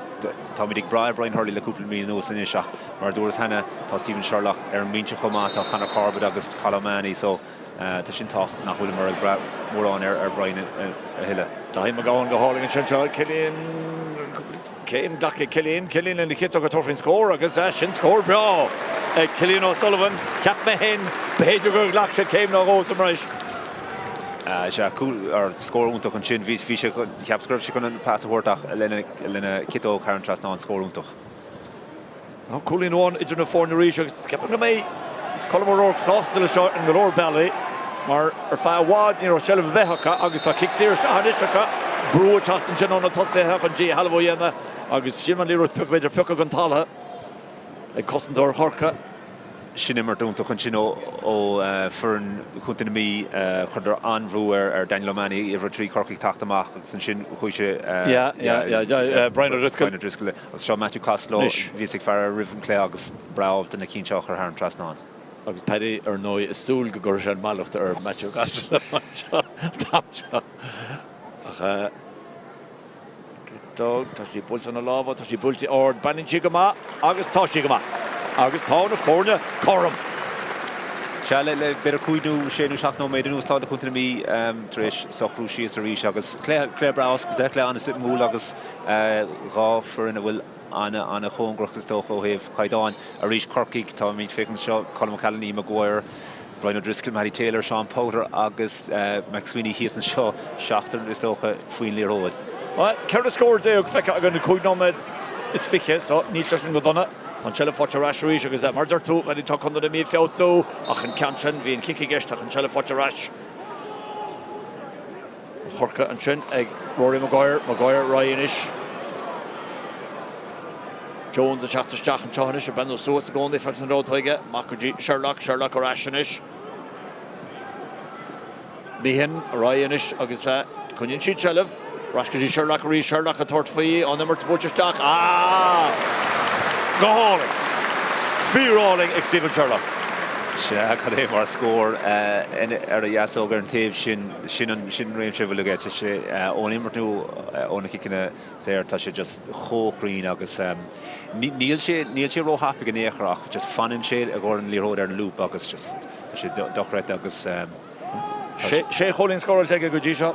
[SPEAKER 2] táimid ag brath ar Brian Hurley le cúpla mí anuas anois ach mar a dúras cheana, tá Stephen Sherlock ar an mbinse chomh maith, tá Conor Corbett agus Cathal O'Mahony so Tá sin tábhachtach nach bhfuileamar ag brath mórán ar Brian a thuilleadh.
[SPEAKER 1] Dáithí Mac Gabhann go hálainn ansin seo Cillian céim glactha ag Cillian, Cillian lena chiotóg ag tabhairt faoin scór agus sin scór breá ag Cillian O'Sullivan. Cheap mé féin b'fhéidir gur ghlac sé céim nó dhó sa mbreis.
[SPEAKER 2] Sea, cúl, or scór iontach ansin. Bhí sé, cheapas go raibh sé chun an pas a thabhairt ach lena chiotóg thar an trasnán, scór iontach.
[SPEAKER 1] Tá cúilín amháin idir na foirne arís agus ceapaim go mbeidh Colm O'Rourke sásta leis seo in go leor bealaí mar ar feadh i bhfad ní raibh seilbh ar bith acu agus tá cic saor isteach anois acu. Brú ag teacht ansin ó na tosaithe chun díshealbhú a dhéanamh agus sin an liathróid b'fhéidir pioctha den talamh ag cosantóir Chorcaí.
[SPEAKER 2] Sin imirt iontach ansin ó foireann Chontae na Mí. Chuireadar an-bhrú ar Daniel O'Mahony, uimhir 3 Corcaigh, teacht amach agus ansin chuaigh sé.
[SPEAKER 1] Yeah, yeah, yeah, Brian O'Driscoll.
[SPEAKER 2] Brian O'Driscoll. Agus seo Matthew Costello, bhí a fhios ag faire roimh an cluiche agus breá ábalta na cinn seo a chur thar an trasnán.
[SPEAKER 1] Agus Paddy, ar ndóigh, ag súil go gcuirfidh sé an mallacht ar Matthew Costello anseo an t-am seo. Ach. Ciotóg, tá sí buailte óna lámha, tá sí buailte ard, baineann sí go maith agus tá sí go maith. Agus tá na foirne cothrom.
[SPEAKER 2] Sea, le b'fhéidir cúig nó sé nó seacht nóiméad anuas tá Contae na Mí tar éis socrú síos arís agus cluiche breá oscailte, cluiche an-suimiúil agus dhá foireann a bhfuil an-an-chóngarach is dócha ó thaobh caighdeáin. Arís Corcaigh, táimid ag féachaint anseo, Colm McAllen, Ian Maguire, Brian O'Driscoll, Mattie Taylor, Sean Powter agus McSweeney thíos anseo, seachtar is dócha faoin liathróid.
[SPEAKER 1] Bhuel, 14 scór feicthe againn i 5 nóiméad is 20 so níl sé sin go dona. Tá an tseilbh faighte ar ais arís agus mar a deir tú, tá Contae na Mí ag feabhsú ach an ceann sin, bhí an cic i gceist ach an tseilbh faighte ar ais. Chorcaigh ansin ag Rory Maguire, Maguire ar aghaidh anois. Jones ag teacht isteach anseo anois, ag breathnú suas i gcónaí, féachaint an raibh aige, amach go dtí Sherlock, Sherlock ar ais anois. Meehan ar aghaidh anois agus coinníonn siad seilbh. Ar ais go dtí Sherlock arís, Sherlock ag tabhairt faoi, an imirt buailte isteach. Ah! Go hálainn! Fíorálainn ag Stephen Sherlock.
[SPEAKER 2] Sea, cad é mar scór ar a dheasóg ar an taobh sin. Sin an réimse a bhfuil aige. Tá sé ón imirt nó ó na ciceanna saor, tá sé just chomh cruinn agus níl sé, níl sé róthapaidh in aon chor ach just fanann sé i gcomhair an liathróid ar an lúp agus just tá sé dochreidte agus
[SPEAKER 1] Sé chúilín scóráilte aige go dtí seo.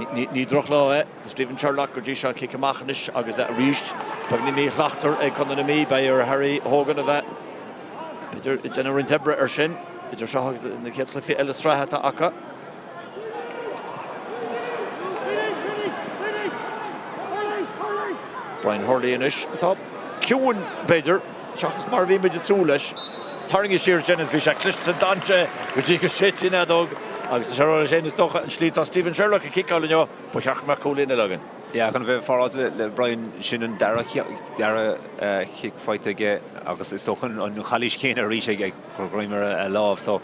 [SPEAKER 1] Ní drochlá é do Stephen Sherlock go dtí seo. Cic amach anois agus arís beagáinín míshlachtar ag Contae na Mí. Beidh ar Harry Hogan a bheith, b'fhéidir, ag déanamh roinnt oibre air sin idir seo agus na chéad chluichí eile sraithe atá acu. Brian Hurley anois atá ciúin, b'fhéidir. Seachas mar a bhí muid ag súil leis. Tarraingthe siar ansin is bhí sé cliste, d'fhan sé go dtí go séidfí an fheadóg agus tá sé rá leis féin is dócha an slí atá Stephen Sherlock ag ciceáil inniu, ba cheart go mbeadh cúilín eile againn.
[SPEAKER 2] Yeah, chun a bheith féaráilte le Brian, sin an dara dara chic faighte aige agus is dócha an chalaois chéanna arís ag cur greim ar a lámh. So,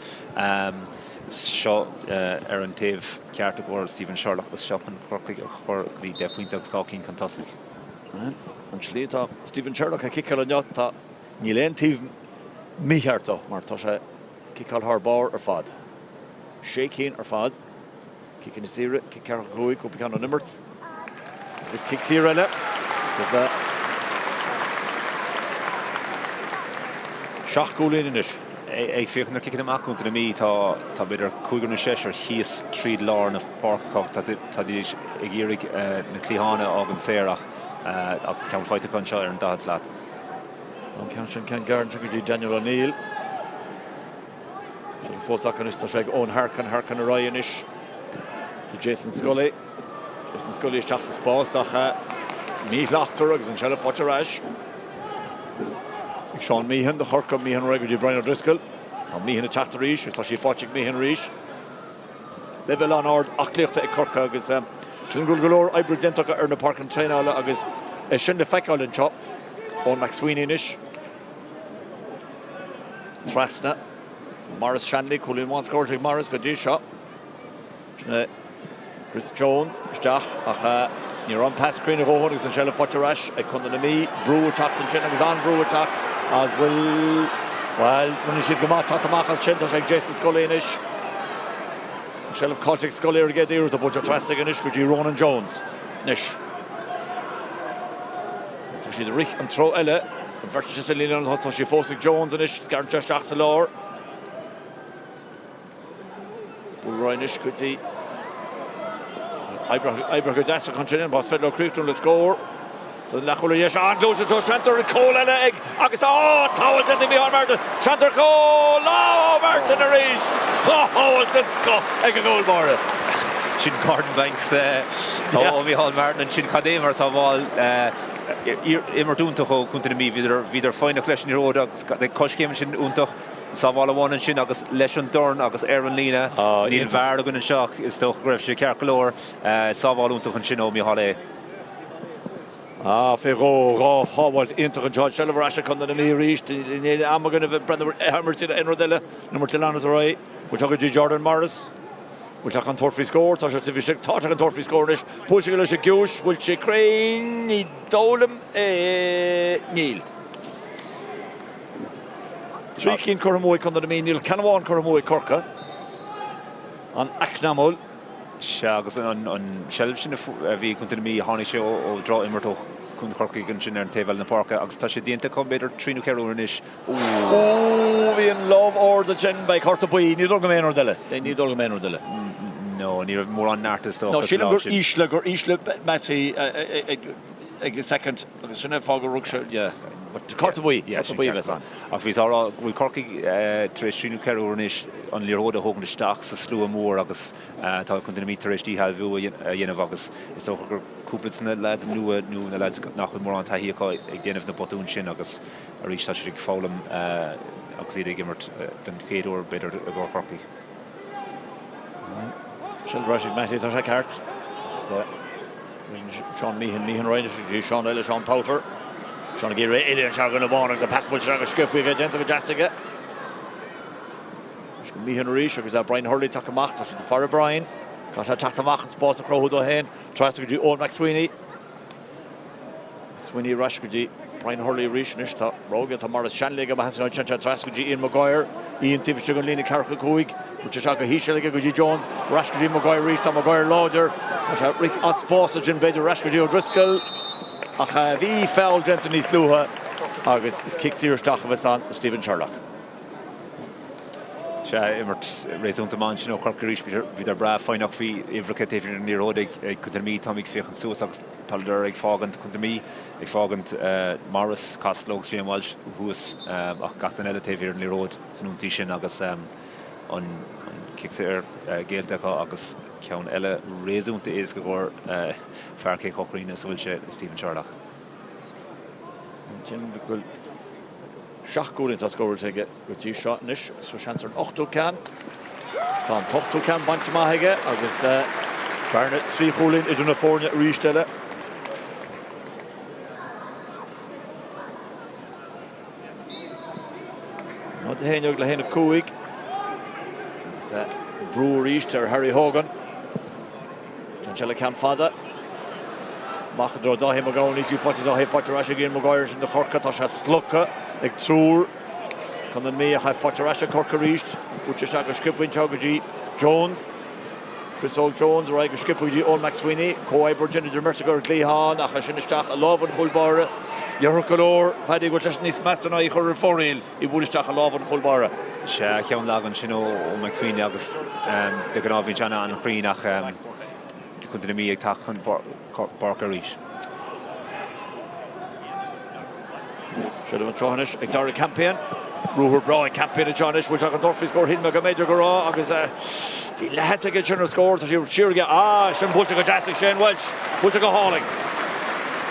[SPEAKER 2] seo ar an taobh ceart i gcomhair Stephen Sherlock agus seo chun Corcaigh a chur go dtí 10 pointe agus 2 cinn chun tosaigh.
[SPEAKER 1] An tslí atá Stephen Sherlock ag ciceáil inniu, tá, níl aon taobh mícheart dó mar tá sé ag ciceáil thar barr ar fad. Sé cinn ar fad. Ciceanna saora, cic ceathracha 5, cúpla ceann ón imirt agus cic saor eile agus seacht gcúilín anois.
[SPEAKER 2] Ag féachaint ar ciceanna amach Chontae na Mí, tá, tá b'fhéidir cúigear nó seisear thíos tríd lár na páirce acu agus táidís ag iarraidh na cliatháin a fhágaint saor ach agus ceann faighte acu anseo ar an 40 slat.
[SPEAKER 1] An ceann sin ceann gearr anseo go dtí Daniel O'Neill. Sin fós acu anois, tá sé ag Eoin Harkin, Harkin ar aghaidh anois do Jason Scully. Jason Scully isteach sa spás ach míshlachtmhar agus an tseilbh faighte ar ais ag Seán Meehan do Chorcaigh. Meehan ar aghaidh go dtí Brian O'Driscoll. Tá Meehan ag teacht arís agus tá sí faighte ag Meehan arís. Leibhéal an-ard aclaíochta ag Corcaigh agus sílim go bhfuil go leor oibre déanta acu ar na páirceanna traenála agus é sin le feiceáil anseo. Eoin McSweeney anois. Trasna. Maurice Shanley, cúilín amháin scóráilte ag Maurice go dtí seo. Sin é Chris Jones isteach ach ní raibh an pas cruinn a dhóthain agus an tseilbh faighte ar ais ag Contae na Mí. Brú ag teacht ansin agus an-bhrú ag teacht as bhfuil, bhuel, rinne siad go maith teacht amach as sin. Tá sé ag Jason Scully anois. An tseilbh caillte ag Scully ar an gcéad iarracht, buailte trasna aige anois go dtí Ronan Jones. Anois. Tá siad ag rith an treo eile. An bheirt istigh sa líne lántosaigh. Tá sí fós ag Jones anois. Scarann sé isteach sa lár. Bualadh anois go dtí oibrithe go deas ansin an pas féidir leo críochnú le scór. Don leathchúl ar dheis an gluaiseacht seo seans ar chúl eile ag agus á sábháil déanta Micheál Martin seans ar chúl á Martin arís dhá shábháil den scoth ag an gcúl báire.
[SPEAKER 2] Sin Gordon Banks ó Micheál Martin ansin cad é mar sábháil imirt iontach ó Chontae na Mí bhíodar foighneach leis an liathróid agus coiscéim ansin iontach. Sábháil amháin ansin agus leis an dorn agus ar an líne. Níl VAR againn anseo ach is dócha go raibh sé ceart go leor. Sábháil iontach ansin ó Micheál A.
[SPEAKER 1] Ah, fé dhó, 2 shábháilt iontach anseo. Seilbh ar ais ag Contae na Mí arís. Níl am againn a bheith ag breathnú ar imirt aon rud eile. An imirt ag leanacht ar aghaidh. Bhfuil sé go dtí Jordan Morris? Bhfuil sé chun tabhairt faoi scór? Tá sé taobh istigh. Tá sé chun tabhairt faoi scór anois. Buailte aige leis an gciumhais. Bhfuil sé cruinn? Ní dóigh liom é. Níl. 3 cinn curtha amú ag Contae na Mí. Níl ceann amháin curtha amú ag Corcaigh. An-eacnamúil.
[SPEAKER 2] Sea, agus an tseilbh sin a bhí ag Contae na Mí, tháinig sé ó dhrochimirt ó Chontae Chorcaí ansin ar an taobh eile na páirce agus tá sé déanta acu b'fhéidir trí nó ceithre uair anois.
[SPEAKER 1] Ó, bhí an lámh ard ansin, beidh cárta buí, ní dóigh go mbeidh aon rud eile, ní dóigh go mbeidh aon rud eile.
[SPEAKER 2] No, ní raibh mórán neart is dócha
[SPEAKER 1] sa lámh sin. No, sílim gur ísle, gur ísle Mattie ag an soicind agus sin é an fáth gur rug sé, yeah, but cárta buí, cárta buí a bheas ann.
[SPEAKER 2] Ach bhíos á rá go bhfuil Corcaigh tar éis trí nó ceithre uair anois an liathróid a thógaint isteach sa slua mór agus tá Contae na Mí tar éis díshealbhú a dhéanamh agus is dócha gur cúpla de na leaids nua nó na leaids nach bhfuil mórán taithí acu ag déanamh na botúin sin agus arís tá siad ag foghlaim agus iad ag imirt den chéad uair b'fhéidir i gcomhair Chorcaí.
[SPEAKER 1] Seilbh ar ais ag Mattie, tá sé ceart. Seán Meehan, Meehan ar ais go dtí Seán eile, Seán Powter. Seán ag iarraidh é anseo go amháin agus an pas buailte isteach go sciobtha aige, déanta go deas aige. Anois go Meehan arís agus Brian Hurley tagtha amach, tá siad ag faire Brian. Caithfidh sé teacht amach an spás a chruthú dó féin. Trasna go dtí Eoin McSweeney. McSweeney ar ais go dtí Brian Hurley arís anois. Tá rogha, tá Maurice Shanley aige amach as an áit sin, trasna go dtí Ian Maguire. Ian taobh istigh den líne 45. Buailte isteach go híseal aige go dtí Jones. Ar ais go dtí Maguire arís. Tá Maguire láidir. Tá sé ag rith as spás ansin b'fhéidir ar ais go dtí O'Driscoll. Ach bhí foul déanta níos luaithe agus is cic saor isteach a bheas ann do Stephen Sherlock.
[SPEAKER 2] Sea, imirt réasúnta maith ansin ó Chorcaigh arís. Bhíodar breá foighneach, bhí uimhreacha taobh thiar den liathróid ag Contae na Mí. Táimid ag féachaint suas agus tádar ag fágaint Contae na Mí, ag fágaint Morris, Costello agus Shane Walsh thuas ach gach duine eile taobh thiar den liathróid san ionsaí sin agus an cic saor géillte acu agus ceann eile réasúnta éasca i gcomhair fear cé chomh cruinn is a bhfuil sé, Stephen Sherlock.
[SPEAKER 1] Déanaim go bhfuil 7 gcúilín atá scóráilte aige go dtí seo anois agus tá seans ar an ochtú ceann. Tá an t-ochtú ceann bainte amach aige agus bearna 3 chúilín idir na foirne arís eile. 0-11 le 1-5 agus brú arís ar Harry Hogan. Déanann sé le ceann fada. Amach i dtreo Dáithí Mac Gabhann, níl sí faighte Dáithí faighte ar ais ag Ian Maguire ansin do Chorcaigh. Tá sé slogtha ag triúr. Is Contae na Mí ach é faighte ar ais ag Corcaigh arís. Buailte isteach go sciobtha anseo go dtí Jones. Chris Óg Jones ar aghaidh go sciobtha go dtí Eoin McSweeney. Comhoibriú ansin idir an mbeirt acu ar an gcliathán ach é sin isteach i lámha an chúil báire. Déarfadh go leor, Phaddy, go bhfuil sé sin níos measa ná í a chur ar fóraoil. Í a bhualadh isteach i lámha an chúil báire.
[SPEAKER 2] Sea, ceann lag ansin ó McSweeney agus de ghnáth bíonn sé an-chruinn ach Contae na Mí ag teacht chun páirce arís.
[SPEAKER 1] Seilbh anseo anois ag Darragh Campion. Ruathar breá ag Campion anseo anois. Bhfuil sé chun tabhairt faoi scór? Shíl mé go mb'fhéidir go raibh agus bhí leathsheans aige ansin ar scór. Tá sé siar aige. Ah, sin buailte go deas ag Shane Walsh. Buailte go hálainn.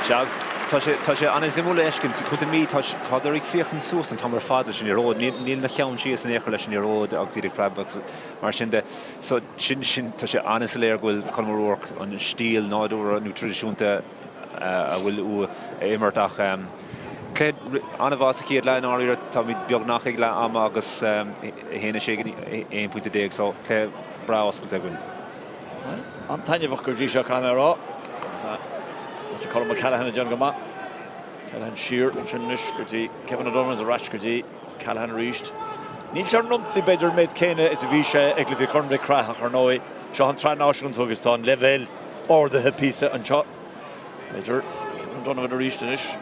[SPEAKER 2] Sea, agus tá sé, tá sé an-suimiúil a fheiscint. Contae na Mí, tá, tádar ag féachaint suas an t-am ar fad leis an liathróid. Níl, níl na ceann síos in aon chor leis an liathróid agus iad ag preabadh agus mar sin de. So, sin, sin, tá sé an-soiléir go bhfuil Colm O'Rourke, an stíl nádúrtha nó traidisiúnta a bhfuil uaidh a imirt ach cluiche an-mhaith sa chéad leath i ndáiríre. Táimid beagnach ag leath ama agus 1-6 go 11 pointe so cluiche breá oscailte againn.
[SPEAKER 1] Bhuel, an-taitneamhach go dtí seo, caithfidh mé a rá. Agus tá Colm O'Callaghan ag déanamh go maith. Callaghan siar ansin anois go dtí Kevin O'Donovan ar ais go dtí Callaghan arís. Níl sé ar an ionsaí b'fhéidir an méid céanna is a bhí sé ag cluichí Chorn Mhic Craith ach ar ndóigh seo an tsraith náisiúnta agus tá an leibhéal ardaithe píosa anseo. B'fhéidir Kevin O'Donovan arís anois.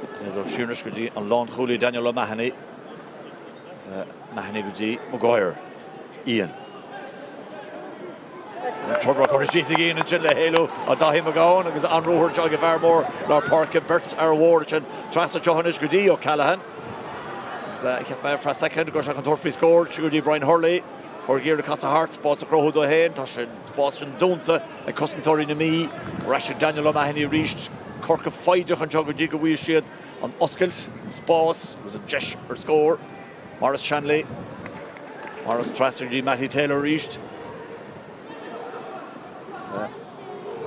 [SPEAKER 1] Agus é ag dul siar anois go dtí an lánchúlaí Daniel O'Mahony. Agus O'Mahony go dtí Maguire. Ian. Turbo curtha síos ag Ian ansin le héalú ó Dáithí Mac Gabhann agus an ruathar anseo ag an bhfear mór lár páirce beirt fhear mhór ansin trasna anseo anois go dtí O'Callaghan. Agus cheap mé for a second go raibh sé chun tabhairt faoi scór go dtí Brian Hurley. Chuir ag iarraidh casadh thart, spás a chruthú dó féin. Tá an spás sin dúnta ag cosantóirí na Mí. Ar ais ag Daniel O'Mahony arís. Corcaigh foighdeach anseo go dtí go bhfaighidh siad an oscailt, an spás agus an deis ar scór. Maurice Shanley. Maurice trasna go dtí Mattie Taylor arís.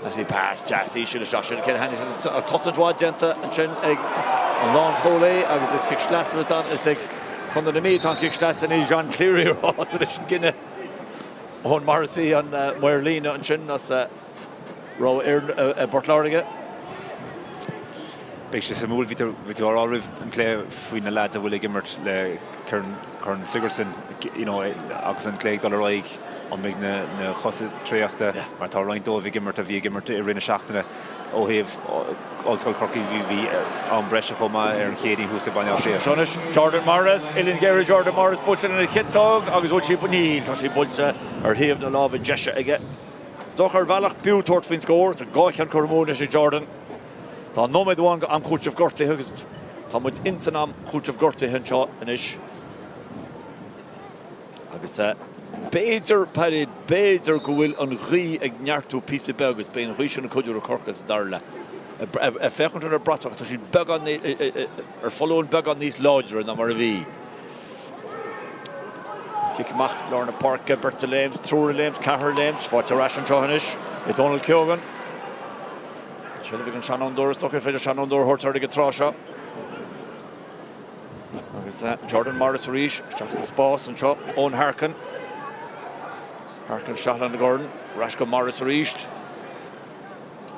[SPEAKER 1] Mattie pas deas íseal isteach sin. Ken Hannigan cosaint mhaith déanta ansin ag an lánchúlaí agus is cic sleasa a bheas ann. Is ag Contae na Mí atá an cic sleasa. Níl John Cleary róshásta leis an gcinneadh. Eoin Morrissey an maor líne ansin as rogha fhoireann i bPort Láirge.
[SPEAKER 2] Beidh sé suimiúil, bhí tú bhí tú á rá roimh an gcluiche faoi na leaids a bhfuil ag imirt le Corn Sigerson you know agus an cluiche ag dul ar aghaidh, an mbeidh na na cosa traochta mar tá roinnt dóibh ag imirt a bhí ag imirt i rith na seachtaine ó thaobh Ollscoil Chorcaí bhí bhí am breise chomh maith ar an Chéadaoin thuas ag Baile Átha Cliath.
[SPEAKER 1] Seo anois Jordan Morris, uillinn ghéar ag Jordan Morris buailte lena chiotóg agus bhfuil sí, níl, tá sí buailte ar thaobh na láimhe deise aige. Is dócha ar bhealach b'fhiú tabhairt faoin scór. Tá 2 cheann curtha amú anois ag Jordan. Tá nóiméad amháin go am chúiteamh gortaithe agus tá muid ins an am chúiteamh gortaithe anseo anois. Agus b'fhéidir, Paddy, b'fhéidir go bhfuil an ghaoth ag neartú píosa beag agus beidh an ghaoth sin ag cuidiú le Corcaigh sa dara leath. Ag féachaint ar an bratach, tá siad beagán, ar foluain beagán níos láidre ná mar a bhí. Cic amach lár na páirce, beirt ag léimt, triúr ag léimt, ceathrar ag léimt, faighte ar ais anseo anois ag Dónal Keogan. Seilbh ag an seanfhondúir, is dócha, féidir seanfhondúir a thabhairt air ag an tráth seo. Agus Jordan Morris arís isteach sa spás anseo, Eoin Harkin. Harkin isteach lena dhorn, ar ais go Morris arís.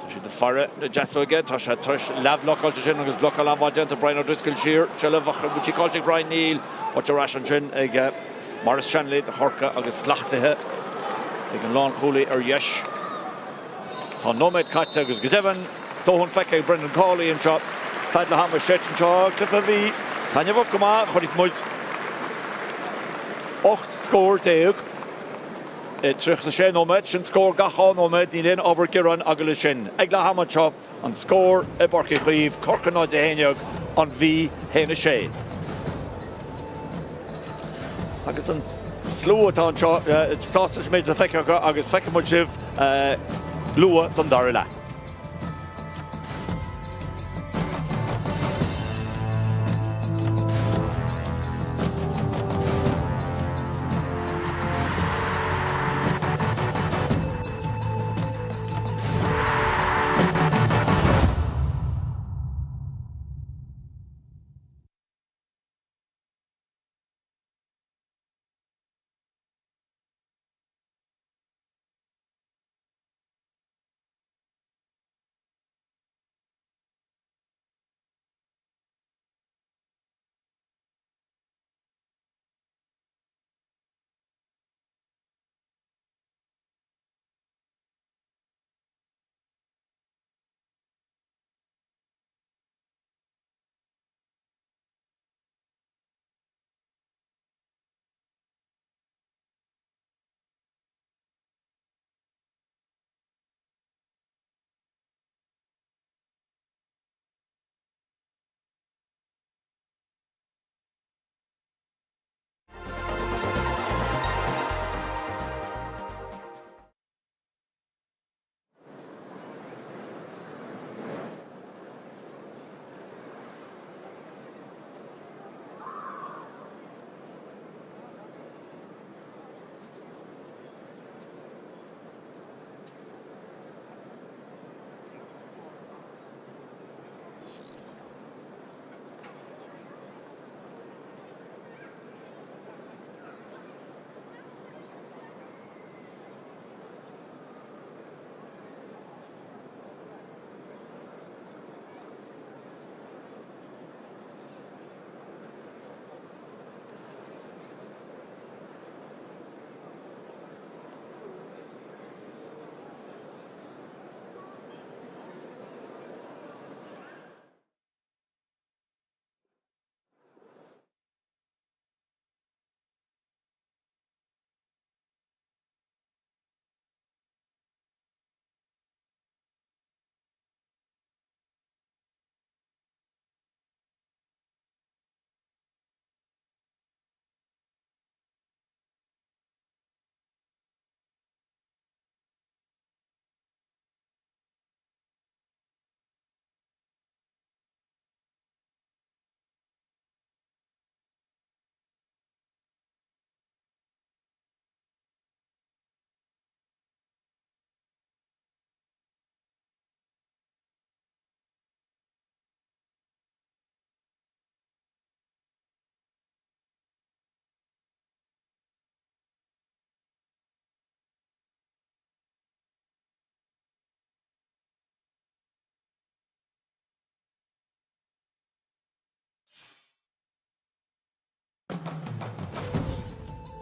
[SPEAKER 1] Tá siad ag faire na deasóige, tá sé tar éis leathbhlocáilte sin agus blocáil an-mhaith déanta Brian O'Driscoll siar, seilbh ach bhfuil sí caillte ag Brian? Níl, faighte ar ais ansin ag Maurice Shanley do Chorcaigh agus slachtaithe ag an lánchúlaí ar dheis. Tá nóiméad caite agus go deimhin dóthain feicthe ag Brendan Cawley anseo. Fad le ham séidte anseo, cluiche a bhí taitneamhach go maith, chonaic muid 18 scór. I 36 nóiméad, sin scór gach 2 nóiméad, níl aon ábhar gearáin againn leis sin. Ag leath ama anseo, an scór i bPáirc Uí Chaoimh, Corcaigh 0-11, An Mhí 1-6. Agus an slua atá anseo sásta leis an méid atá feicthe acu agus feicfidh muid sibh luath don dara leath.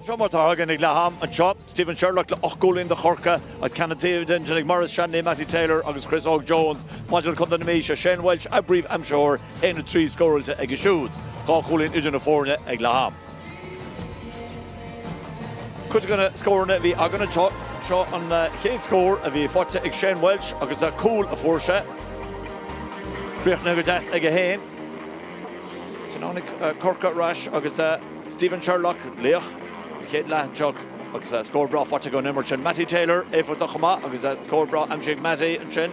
[SPEAKER 1] Seo mar atá againn ag leath am anseo, Stephen Sherlock le 8 gcúilín do Chorcaigh agus ceann an taobh den ag Maurice Shanley, Mattie Taylor agus Chris Óg Jones. Maidir le Contae na Mí, sé Shane Walsh a bpríomh-aimsitheoir, 1, 3 scóráilte aige siúd. 2 chúilín idir na foirne ag leath am. Cuid de na scóranna a bhí againn anseo, seo an chéad scór a bhí faighte ag Shane Walsh agus cúl a fuair sé. Críochnaithe go deas aige féin. Ansin tháinig Corcaigh ar ais agus Stephen Sherlock, laoch an chéad leath anseo agus scór breá faighte aige ón imirt sin. Mattie Taylor éifeachtach chomh maith agus scór breá aimsithe ag Mattie ansin.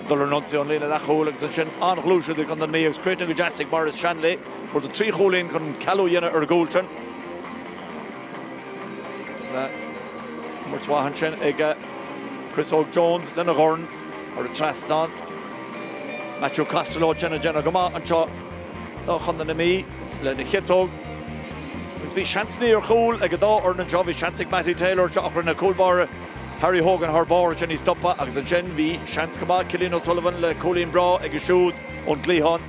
[SPEAKER 1] Dul ar an ionsaí ón líne leathchúil agus ansin an-ghluaiseacht ag Contae na Mí agus críochnaithe go deas ag Maurice Shanley. Fuair 3 chúilín chun cealú a dhéanamh ar an gcúl sin. Agus imirt mhaith ansin ag Chris Óg Jones lena dhorn thar an trasnán. Matthew Costello ansin ag déanamh go maith anseo do Chontae na Mí lena chiotóg. Agus bhí seansanna ar chúl ag an dá fhoireann anseo. Bhí seans ag Mattie Taylor anseo ach rinne cúl báire Harry Hogan thar barr ansin í stopadh agus ansin bhí seans go maith Cillian O'Sullivan le cúilín breá aige siúd ón gcliathán.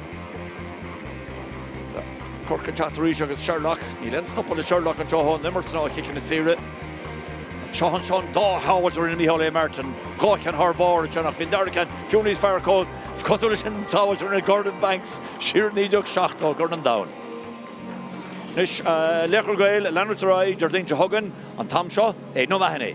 [SPEAKER 1] Corcaigh ag teacht arís agus Sherlock, níl aon stopadh le Sherlock anseo ón imirt ná ciceanna saoire. Seo anseo an dá shábháilt a rinne Micheál A. Martin, 2 cheann thar barr ansin ach bhí an dara ceann fiú níos fearr cosúil leis an tsábháilt a rinne Gordon Banks siar i 1970 i gCorn an Domhain. Anois, Laochra Gael ag leanúint ar aghaidh Déardaoin seo chugainn, an t-am seo, Aidan O'Mahony.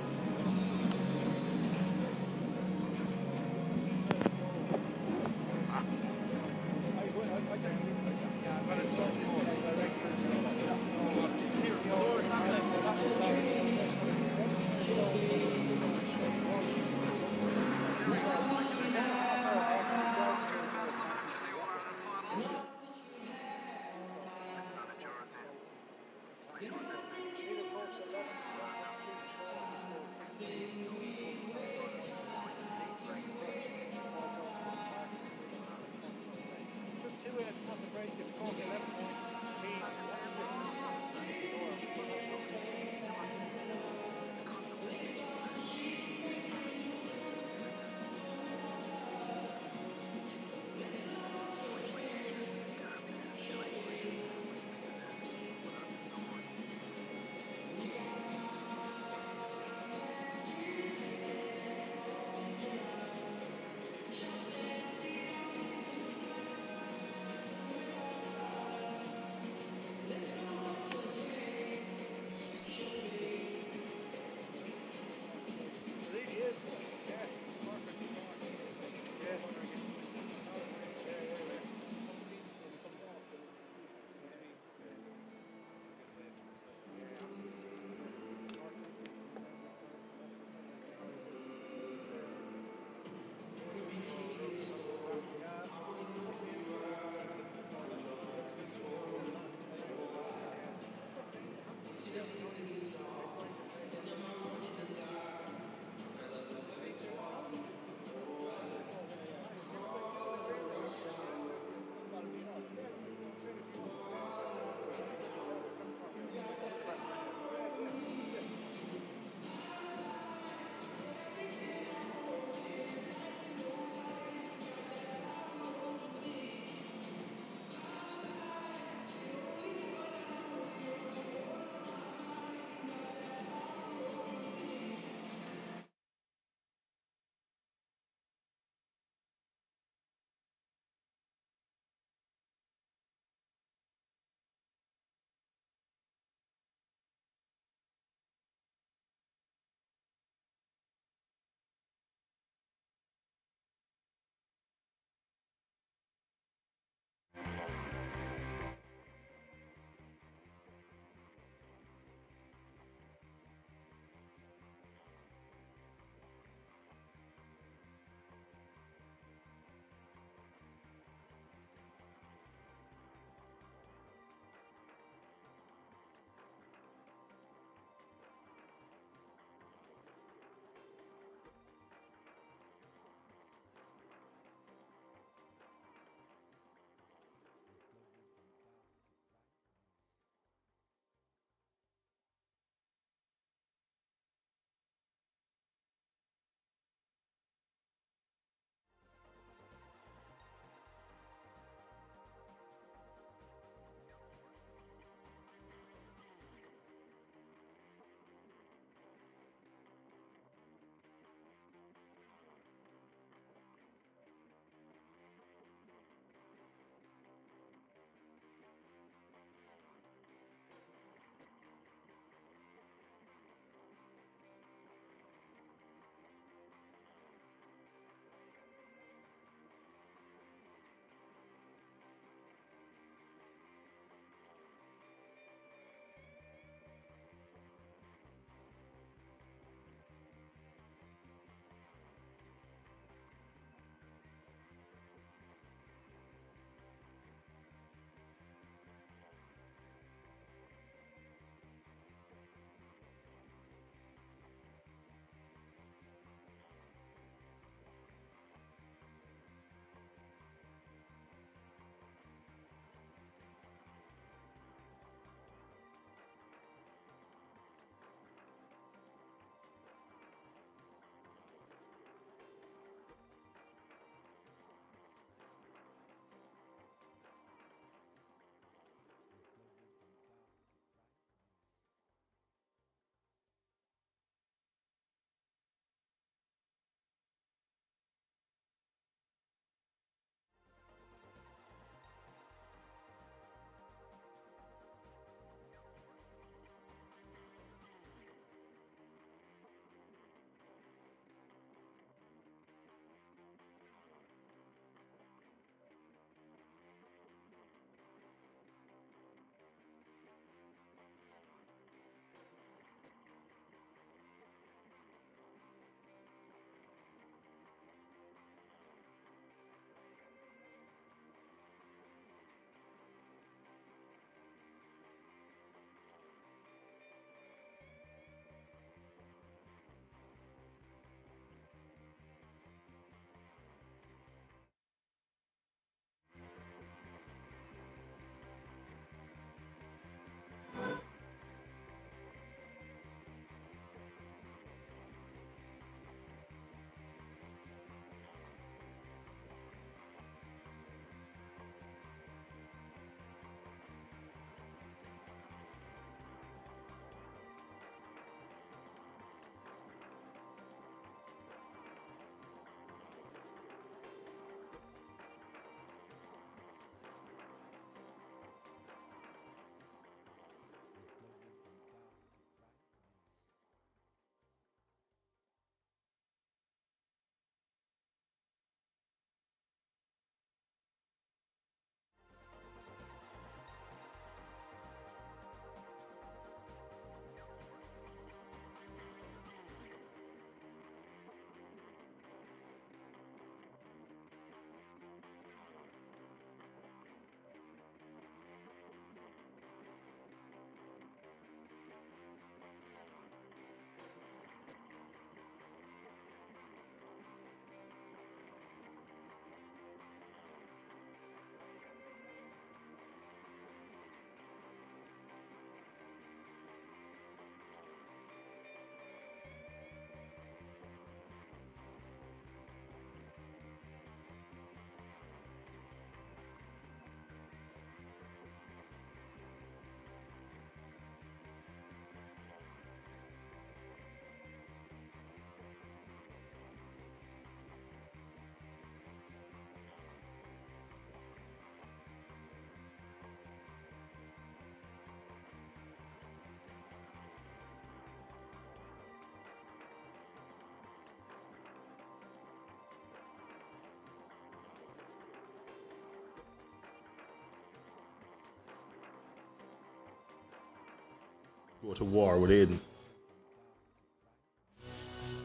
[SPEAKER 3] Go to war with Aidan.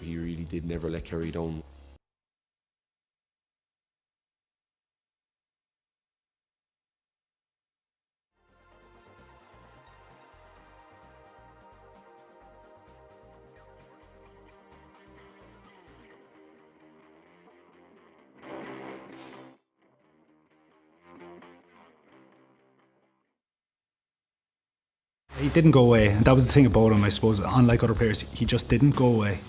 [SPEAKER 4] He really did never let Kerry down.
[SPEAKER 5] He didn't go away, and that was the thing about him, I suppose. Unlike other players, he just didn't go away.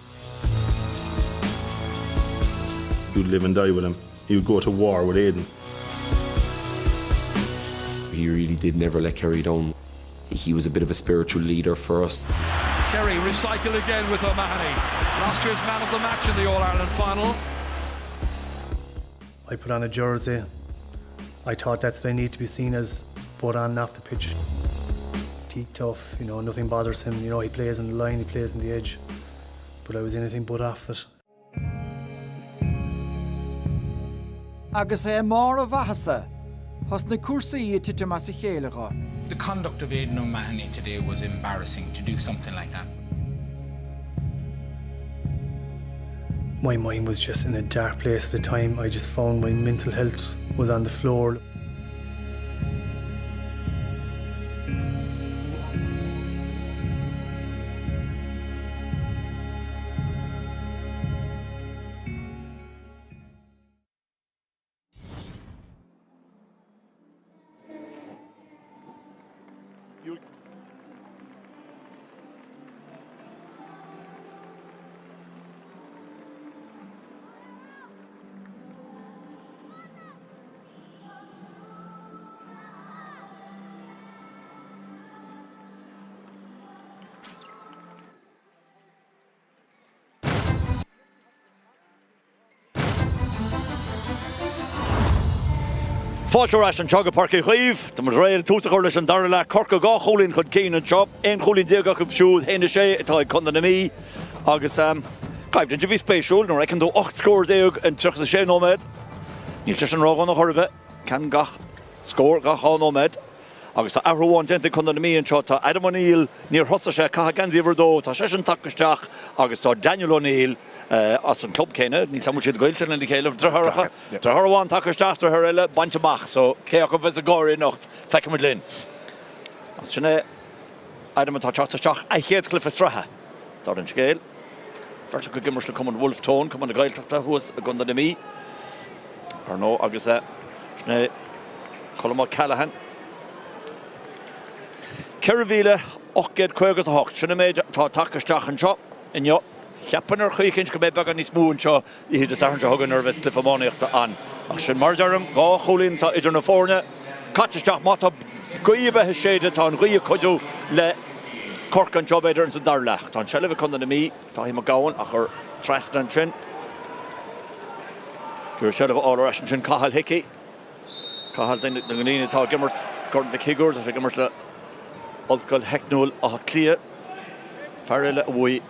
[SPEAKER 3] You'd live and die with him. You'd go to war with Aidan.
[SPEAKER 4] He really did never let Kerry down. He was a bit of a spiritual leader for us.
[SPEAKER 6] Kerry recycle again with O'Mahony. Last year's man of the match in the All-Ireland final.
[SPEAKER 7] I put on a jersey. I thought that's what I need to be seen as, both on and off the pitch. Teak tough, you know, nothing bothers him. You know, he plays in the line, he plays in the edge. But I was anything but off it.
[SPEAKER 8] Agus é i mbarr a mhaitheasa, thosnaigh cúrsaí ag titim as a chéile dho.
[SPEAKER 9] The conduct of Aidan O'Mahony today was embarrassing to do something like that.
[SPEAKER 7] My mind was just in a dark place at the time. I just found my mental health was on the floor.
[SPEAKER 1] Fáilte ar ais anseo go Páirc Uí Chaoimh. Tá muid réidh le tús a chur leis an dara leath. Corcaigh 12 chúilín chun cinn anseo. 11 chúilín acu siúd, 1-6 atá ag Contae na Mí. Agus coimhlint a bhí spéisiúil nuair a fheiceann tú 18 scór in 36 nóiméad. Níl sé sin ródhona chor ar bith. Ceann gach scór gach 2 nóiméad. Agus tá athrú amháin déanta ag Contae na Mí anseo. Tá Adam O'Neill, níor thosaigh sé, caitheadh geansaí uimhir a dó, tá seisean tagtha isteach agus tá Daniel O'Neill as an club céanna, níl 's agam an bhfuil siad gaolta lena chéile, deartháireacha, deartháir amháin tagtha isteach, deartháir eile bainte amach, so cé acu a bheas ag gáire anocht, feicfimid linn. Agus sin é Adam atá ag teacht isteach, a chéad chluiche sraithe, dar an scéal. Beirt acu ag imirt le Cumann Wolfe Tone, Cumann na Gaeltachta thuas i gContae na Mí, ar ndóigh, agus sin é Colm O'Callaghan. 4,858, sin an méid atá tagtha isteach anseo inniu. Cheapfainn ar chaoi eicínt go mbeidh beagán níos mó anseo oíche Dé Sathairn seo chugainn nuair a bheas cluiche iománaíochta ann. Ach sin mar a deirim, 2 chúilín atá idir na foirne. Caite isteach, má tá gaoth ar bith ag séideadh, tá an ghaoth ag cuidiú le Corcaigh anseo b'fhéidir ins an dara leath. Tá an tseilbh ag Contae na Mí, Dáithí Mac Gabhann á chur trasna ansin. Ag iarraidh seilbh a fháil ar ais ansin Cathal Hickey. Cathal duine de na daoine atá ag imirt Corn Mhic Shigiúir, tá sé ag imirt le Ollscoil Theicniúil Átha Cliath. Fear eile a bhuaigh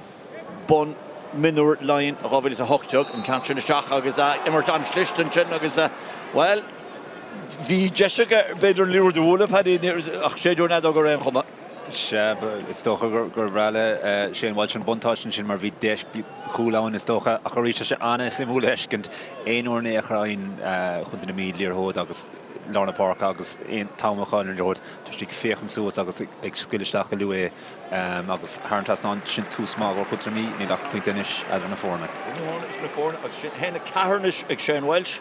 [SPEAKER 1] bonn mionúir Laighean i 2018, an ceann sin isteach agus imirt an-chliste ansin agus, bhuel, bhí deis aige b'fhéidir an liathróid a bhualadh, Paddy, ach séideadh an fheadóg ar aon chuma.
[SPEAKER 2] Sea, is dócha gur bhreá le Shane Walsh an buntáiste ansin mar bhí deis chúil ann is dócha ach arís tá sé an-suimiúil a fheiscint aon uair in aon chor a fhaigheann Contae na Mí liathróid agus lár na páirce agus aon t-am a chailleann an liathróid tá siad ag féachaint suas agus ag scaoileadh isteach go luath é agus thar an trasnán sin tús maith do Chontae na Mí níl ach pointe anois eadar na foirne.
[SPEAKER 1] Na foirne agus sin 1-4 anois ag Shane Walsh.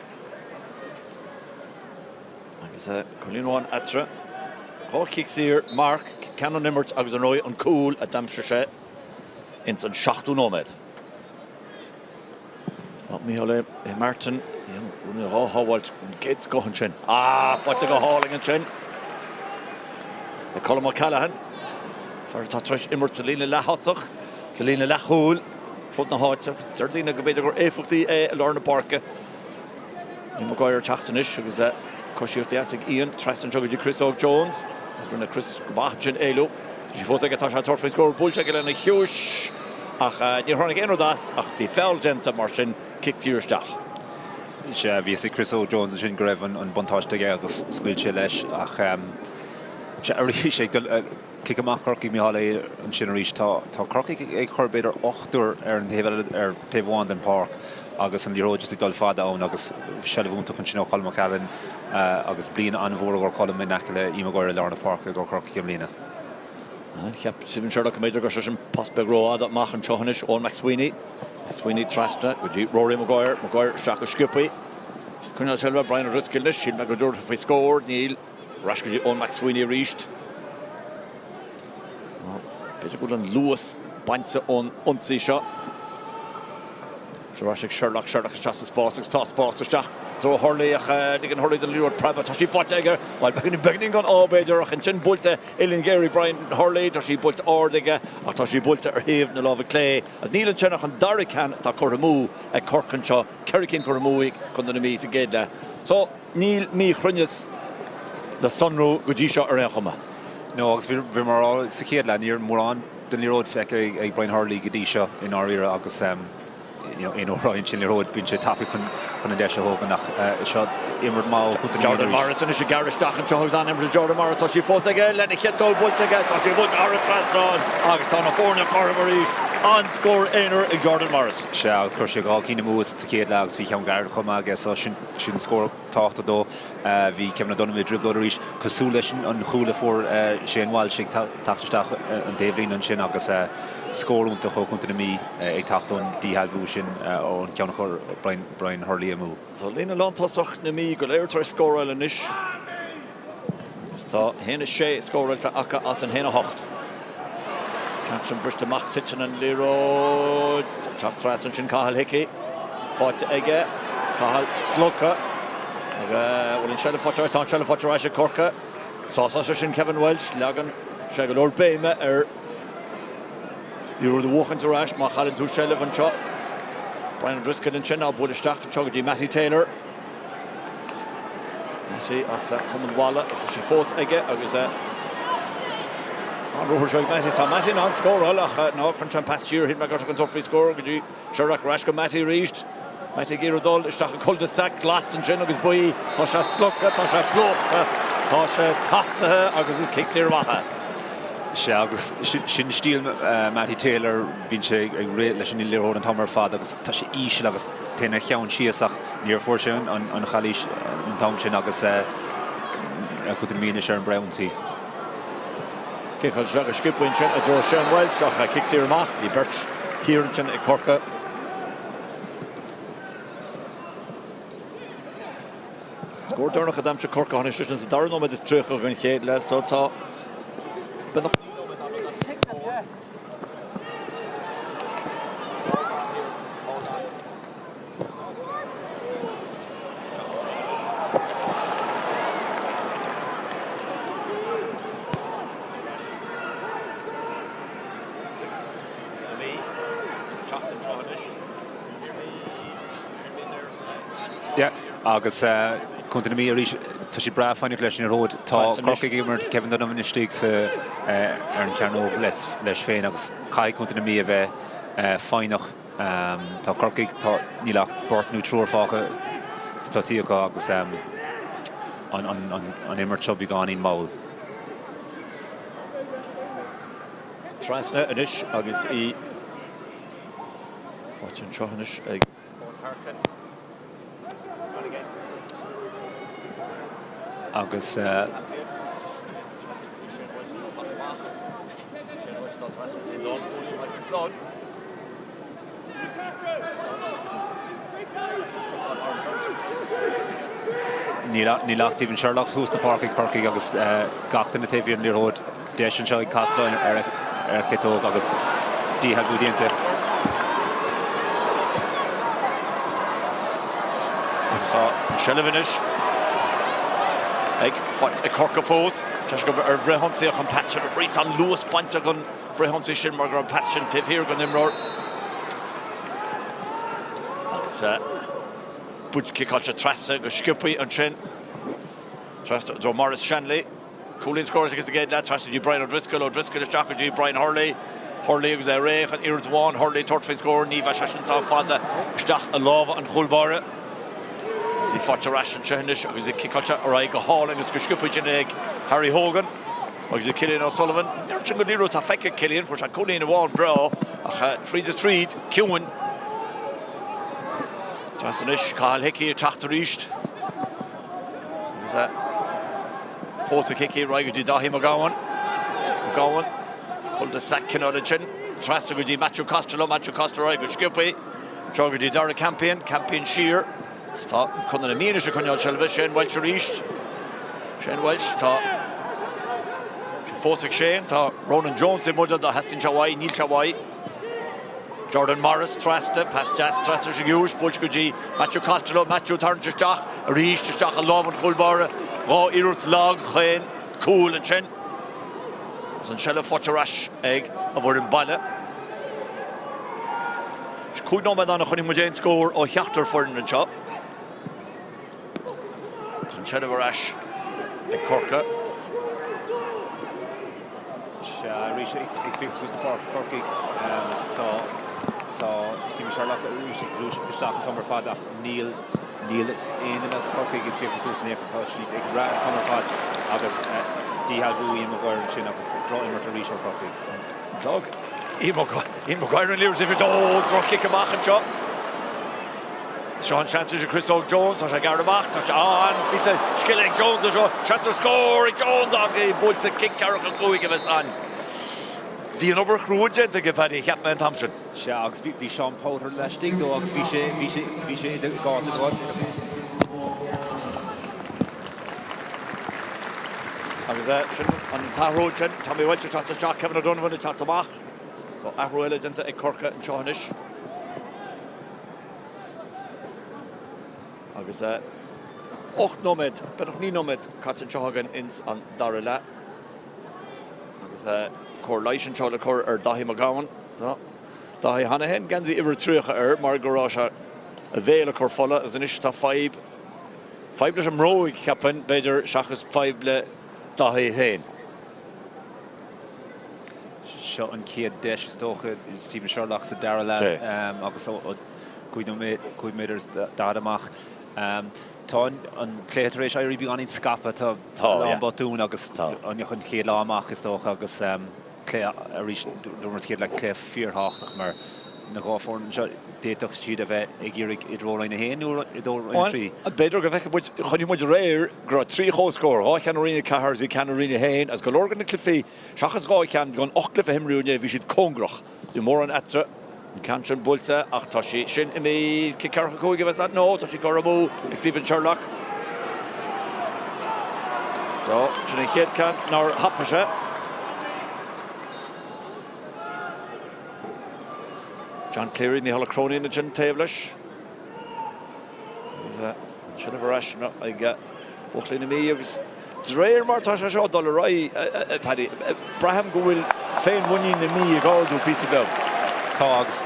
[SPEAKER 1] Agus cúilín amháin eatarthu. 2 chic saor, Mark, ceann ón imirt agus ar ndóigh an cúl a d'aimsigh sé ins an seachtú nóiméad. Tá Micheál A. Martin, rinne dhá shábháilt den gcéad scoth ansin. Ah, faighte go hálainn ansin ag Colm O'Callaghan, fear atá tar éis imirt sa líne leath-thosach, sa líne leath-chúil, fud na háite. Deir daoine go mb'fhéidir gur éifeachtaí é i lár na páirce. Ian Maguire ag teacht anois agus coisíocht dheas ag Ian trasna anseo go dtí Chris Óg Jones. Agus rinne Chris go maith ansin éalú. Tá sí fós aige, tá sé ag tabhairt faoin scór buailte aige lena chiumhais ach níor tháinig aon rud as ach bhí feall déanta mar sin cic saor isteach.
[SPEAKER 2] Sea, bhí fhios ag Chris Óg Jones ansin go raibh an buntáiste aige agus scaoil sé leis ach. Sea, arís ag dul cic amach Chorcaí, Mícheál é ansin arís. Tá Corcaigh ag cur b'fhéidir ochtar ar an taobh eile, ar taobh amháin den pháirc agus an liathróid just ag dul fada ann agus seilbh iontach ansin ó Cholm McCallan agus bliain an-mhór i gcomhair Colm in aice le Ian Maguire i lár na páirce i gcomhair Chorcaigh i mbliana.
[SPEAKER 1] Cheap Stephen Sherlock go mb'fhéidir go raibh sé sin pas beag rófhada amach anseo anois Eoin McSweeney. McSweeney trasna go dtí Rory Maguire, Maguire isteach go sciobthaí. Coinneáil seilbhe Brian O'Driscoll anois, shíl mé go dtabharfaí faoi scór, níl. Ar ais go dtí Eoin McSweeney arís. B'fhéidir go bhfuil an luas bainte ón ionsaí seo. Ar ais ag Sherlock, Sherlock isteach sa spás agus tá spás isteach i dtreo Hurley ach ligeann Hurley don liathróid preabadh. Tá sí faighte aige, bhuel beagáinín gan ádh b'fhéidir ach ansin buailte uillinn ghéar ag Brian Hurley. Tá sí buailte ard aige ach tá sí buailte ar thaobh na láimhe clé. Agus níl ansin ach an dara ceann atá curtha amú ag Corcaigh anseo, 4 cinn curtha amú ag Contae na Mí sa gcéad leath. So, Níl míchruinneas le sonrú go dtí seo ar aon chuma.
[SPEAKER 2] No, agus bhí mar a rá sa chéad leath, ní raibh mórán den liathróid feicthe ag Brian Hurley go dtí seo i ndáiríre agus aon uair a fhaigheann sé an liathróid bíonn sé tapaidh chun an deis a thógaint ach seo imirt mhaith ó Chontae na Mí
[SPEAKER 1] Jordan Morris anois ag gearradh isteach anseo agus an-imirt ag Jordan Morris, tá sí fós aige lena chiotóg buailte aige, tá sí buailte thar an trasnán agus tá na foirne cothrom arís. An-scór aonair ag Jordan Morris.
[SPEAKER 2] Sea, agus chuir sé 2 cinn amú sa chéad leath agus bhí ceann gairid chomh maith aige so sin Sin scór tábhachtach dó. Bhí Kevin O'Donovan i dtrioblóid arís, cosúil leis an chúl a fuair Shane Walsh ag teacht isteach an taobhlíne ansin agus scór iontach ó Chontae na Mí ag teacht ón díshealbhú sin ón cheann a chuir Brian Hurley amú.
[SPEAKER 1] Tá líne lántosach na Mí go léir tar éis scóráil anois. Agus tá 1-6 scóráilte acu as an 1-8. Ceann sin briste amach, titeann an liathróid. Teacht trasna ansin Cathal Hickey. Faighte aige. Cathal slogtha. Agus bhfuil an seilbh faighte ar ais? Tá an seilbh faighte ar ais ag Corcaigh. Sásta leis sin Kevin Walsh. Leagann sé go leor béime ar liathróid a bhuachaint ar ais má chailleann tú seilbh anseo. Brian O'Driscoll ansin á bualadh isteach anseo go dtí Mattie Taylor. Mattie as Cumann Mhalla, tá sí fós aige agus an ruathar seo ag Mattie. Tá Mattie in ann scóráil ach ná cuireann sé an pas siar, shíl mé go raibh sé chun tabhairt faoi scór go dtí Sherlock ar ais go Mattie arís. Mattie ag iarraidh dul isteach i cul-de-sac glas ansin agus buí. Tá sé slogtha, tá sé plúchta, tá sé tachtaithe agus is cic saor amach é.
[SPEAKER 2] Sea, agus sin stíl Mattie Taylor, bíonn sé ag rith leis an liathróid an t-am ar fad agus tá sé íseal agus téann a cheann síos ach níor fuair sé an chalaois an t-am sin agus Contae na Mí anois ar an bhfrithionsaí.
[SPEAKER 1] Ciceáilte isteach go sciobtha ansin i dtreo Shane Walsh ach cic saor amach. Bhí beirt thiar ansin ag Corcaigh. Scór deireanach a d'aimsigh Corcaigh, tháinig sé sin sa dara nóiméad is 30 den chéad leath so tá beagnach 9 nóiméad ann ó d'aimsigh siad scór.
[SPEAKER 2] Yeah, agus Contae na Mí arís, tá siad breá foighneach leis an liathróid. Tá Corcaigh ag imirt Kevin Donovan istigh sa ar an chearnóg leis féin agus caithfidh Contae na Mí a bheith foighneach. Tá Corcaigh, tá, níl ach beirt nó triúr fágtha sa tosaí acu agus an imirt seo beagáinín mall.
[SPEAKER 1] Trasna anois agus í faighte anseo anois ag Eoin Harkin.
[SPEAKER 2] Agus. Níl ach Stephen Sherlock thuas na páirce ag Corcaigh agus gach duine taobh thiar den liathróid. Deis anseo ag Costello ar a chiotóg agus díshealbhú déanta.
[SPEAKER 1] Agus tá an seilbh anois ag Corcaigh fós. Tá sé ar bhfrithionsaí ach an pas sin a rith. Tá an luas bainte den bhfrithionsaí sin mar go raibh an pas sin taobh thiar den imreoir. Agus ciceáilte trasna go sciobtha ansin. Trasna i dtreo Maurice Shanley. Cúilín scóráilte aige sa gcéad leath, trasna go dtí Brian O'Driscoll, O'Driscoll isteach go dtí Brian Hurley, Hurley agus é réidh chun iarracht amháin, Hurley ag tabhairt faoin scór, ní bheidh sé sin sách fada isteach i lámha an chúl báire. Agus í faighte ar ais anseo anois agus í ciceáilte ar aghaidh go hálainn agus go sciobtha sin ag Harry Hogan. Agus do Cillian O'Sullivan, an oiread sin den liathróid atá feicthe ag Cillian, fuair sé cúilín amháin breá ach tríd is tríd, ciúin. Trasna anois, Cathal Hickey ag teacht arís. Agus é fós ag Hickey ar aghaidh go dtí Dáithí Mac Gabhann. Mac Gabhann, cul de sac cineál ansin. Trasna go dtí Matthew Costello, Matthew Costello ar aghaidh go sciobtha. Anseo go dtí Darragh Campion, Campion siar. Tá Contae na Mí anois ag coinneáil seilbhe. Shane Walsh arís. Shane Walsh, tá sé fós ag Shane. Tá Ronan Jones taobh amuigh de dá theastaíonn sé uaidh, níl sé uaidh. Jordan Morris trasna, pas deas trasna leis an gciumhais, buailte go dtí Matthew Costello, Matthew ag tarraingt isteach, arís isteach i lámh an chúl báire, 2 iarracht lag chaon cúl ansin. Agus an seilbh faighte ar ais ag an bhfoireann baile. 5 nóiméad ann a chonaic muid aon scór ó cheachtar foireann anseo. Ach an tseilbh ar ais ag Corcaigh.
[SPEAKER 2] Sea, arís ag féachaint suas na páirce Corcaigh. Tá tá Stephen Sherlock arís ag gluaiseacht isteach an t-am ar fad ach níl níl aon duine as Corcaigh ag féachaint suas in aon chor. Tá siad ag rith an t-am ar fad agus díshealbhú Ian Maguire ansin agus droch-imirt arís ó Chorcaigh.
[SPEAKER 1] D'fhág Ian Maguire an liathróid ó droch-chic amach anseo. Seo an seans ag Chris Óg Jones, tá sé gearrtha amach, tá sé an-phíosa scile ag Jones anseo, seans ar scór ag Jones ach é buailte cic ceathracha 5 a bheas ann. Bhí an obair chrua déanta aige Paddy, cheap mé an t-am sin.
[SPEAKER 2] Sea, agus bhí Seán Powter laistigh dó agus bhí sé, bhí sé, bhí sé i gcás i gcás.
[SPEAKER 1] Agus sin an t-athrú sin, Tommy Walsh ag teacht isteach, Kevin O'Donovan ag teacht amach. So athrú eile déanta ag Corcaigh anseo anois. Agus 8 nóiméad, beagnach 9 nóiméad caite anseo againn ins an dara leath. Agus cóir leighis anseo le cur ar Daithí Mac Gabhann. So, Daithí cheana féin, geansaí uimhir 30 air mar go raibh sé a bhéal ag cur fola agus anois tá fadhb, fadhb leis an mbróig, cheapfainn, b'fhéidir, seachas fadhb le Daithí féin.
[SPEAKER 2] Seo an chéad deis is dócha Stephen Sherlock sa dara leath agus ó 5 méadar is 40 amach. Tá an cluiche tar éis éirí beagáinín scaipthe, tá a lán botún agus an chéad lá amach is dócha agus cluiche arís dúramar sa chéad leath cluiche fíorthábhachtach mar na dhá foireann seo d'fhéadfadh siad a bheith ag iarraidh i dtreo Roinn 1 nó i dtreo Roinn 3.
[SPEAKER 1] B'fhéidir go bhfeicfidh muid, chonaic muid aréir go raibh 3 chomhscór, 2 cheann i Roinn 4 agus bhí ceann i Roinn 1 agus go leor de na cluichí, seachas 2 cheann den 8 gcluiche a imríodh inné, bhí siad cóngarach. Níl mórán eatarthu. An ceann sin buailte ach tá sí sin imithe. Cic 45 a bheas ann? No, tá sí curtha amú ag Stephen Sherlock. So, sin an chéad ceann nár thapaigh sé. John Cleary, Micheál Ó Cróinín ansin taobh leis. Agus an seilbh ar ais ag buachaillí na Mí agus de réir mar atá sé seo ag dul ar aghaidh, Paddy, braithim go bhfuil féinmhuinín na Mí ag ardú píosa beag.
[SPEAKER 2] Tá agus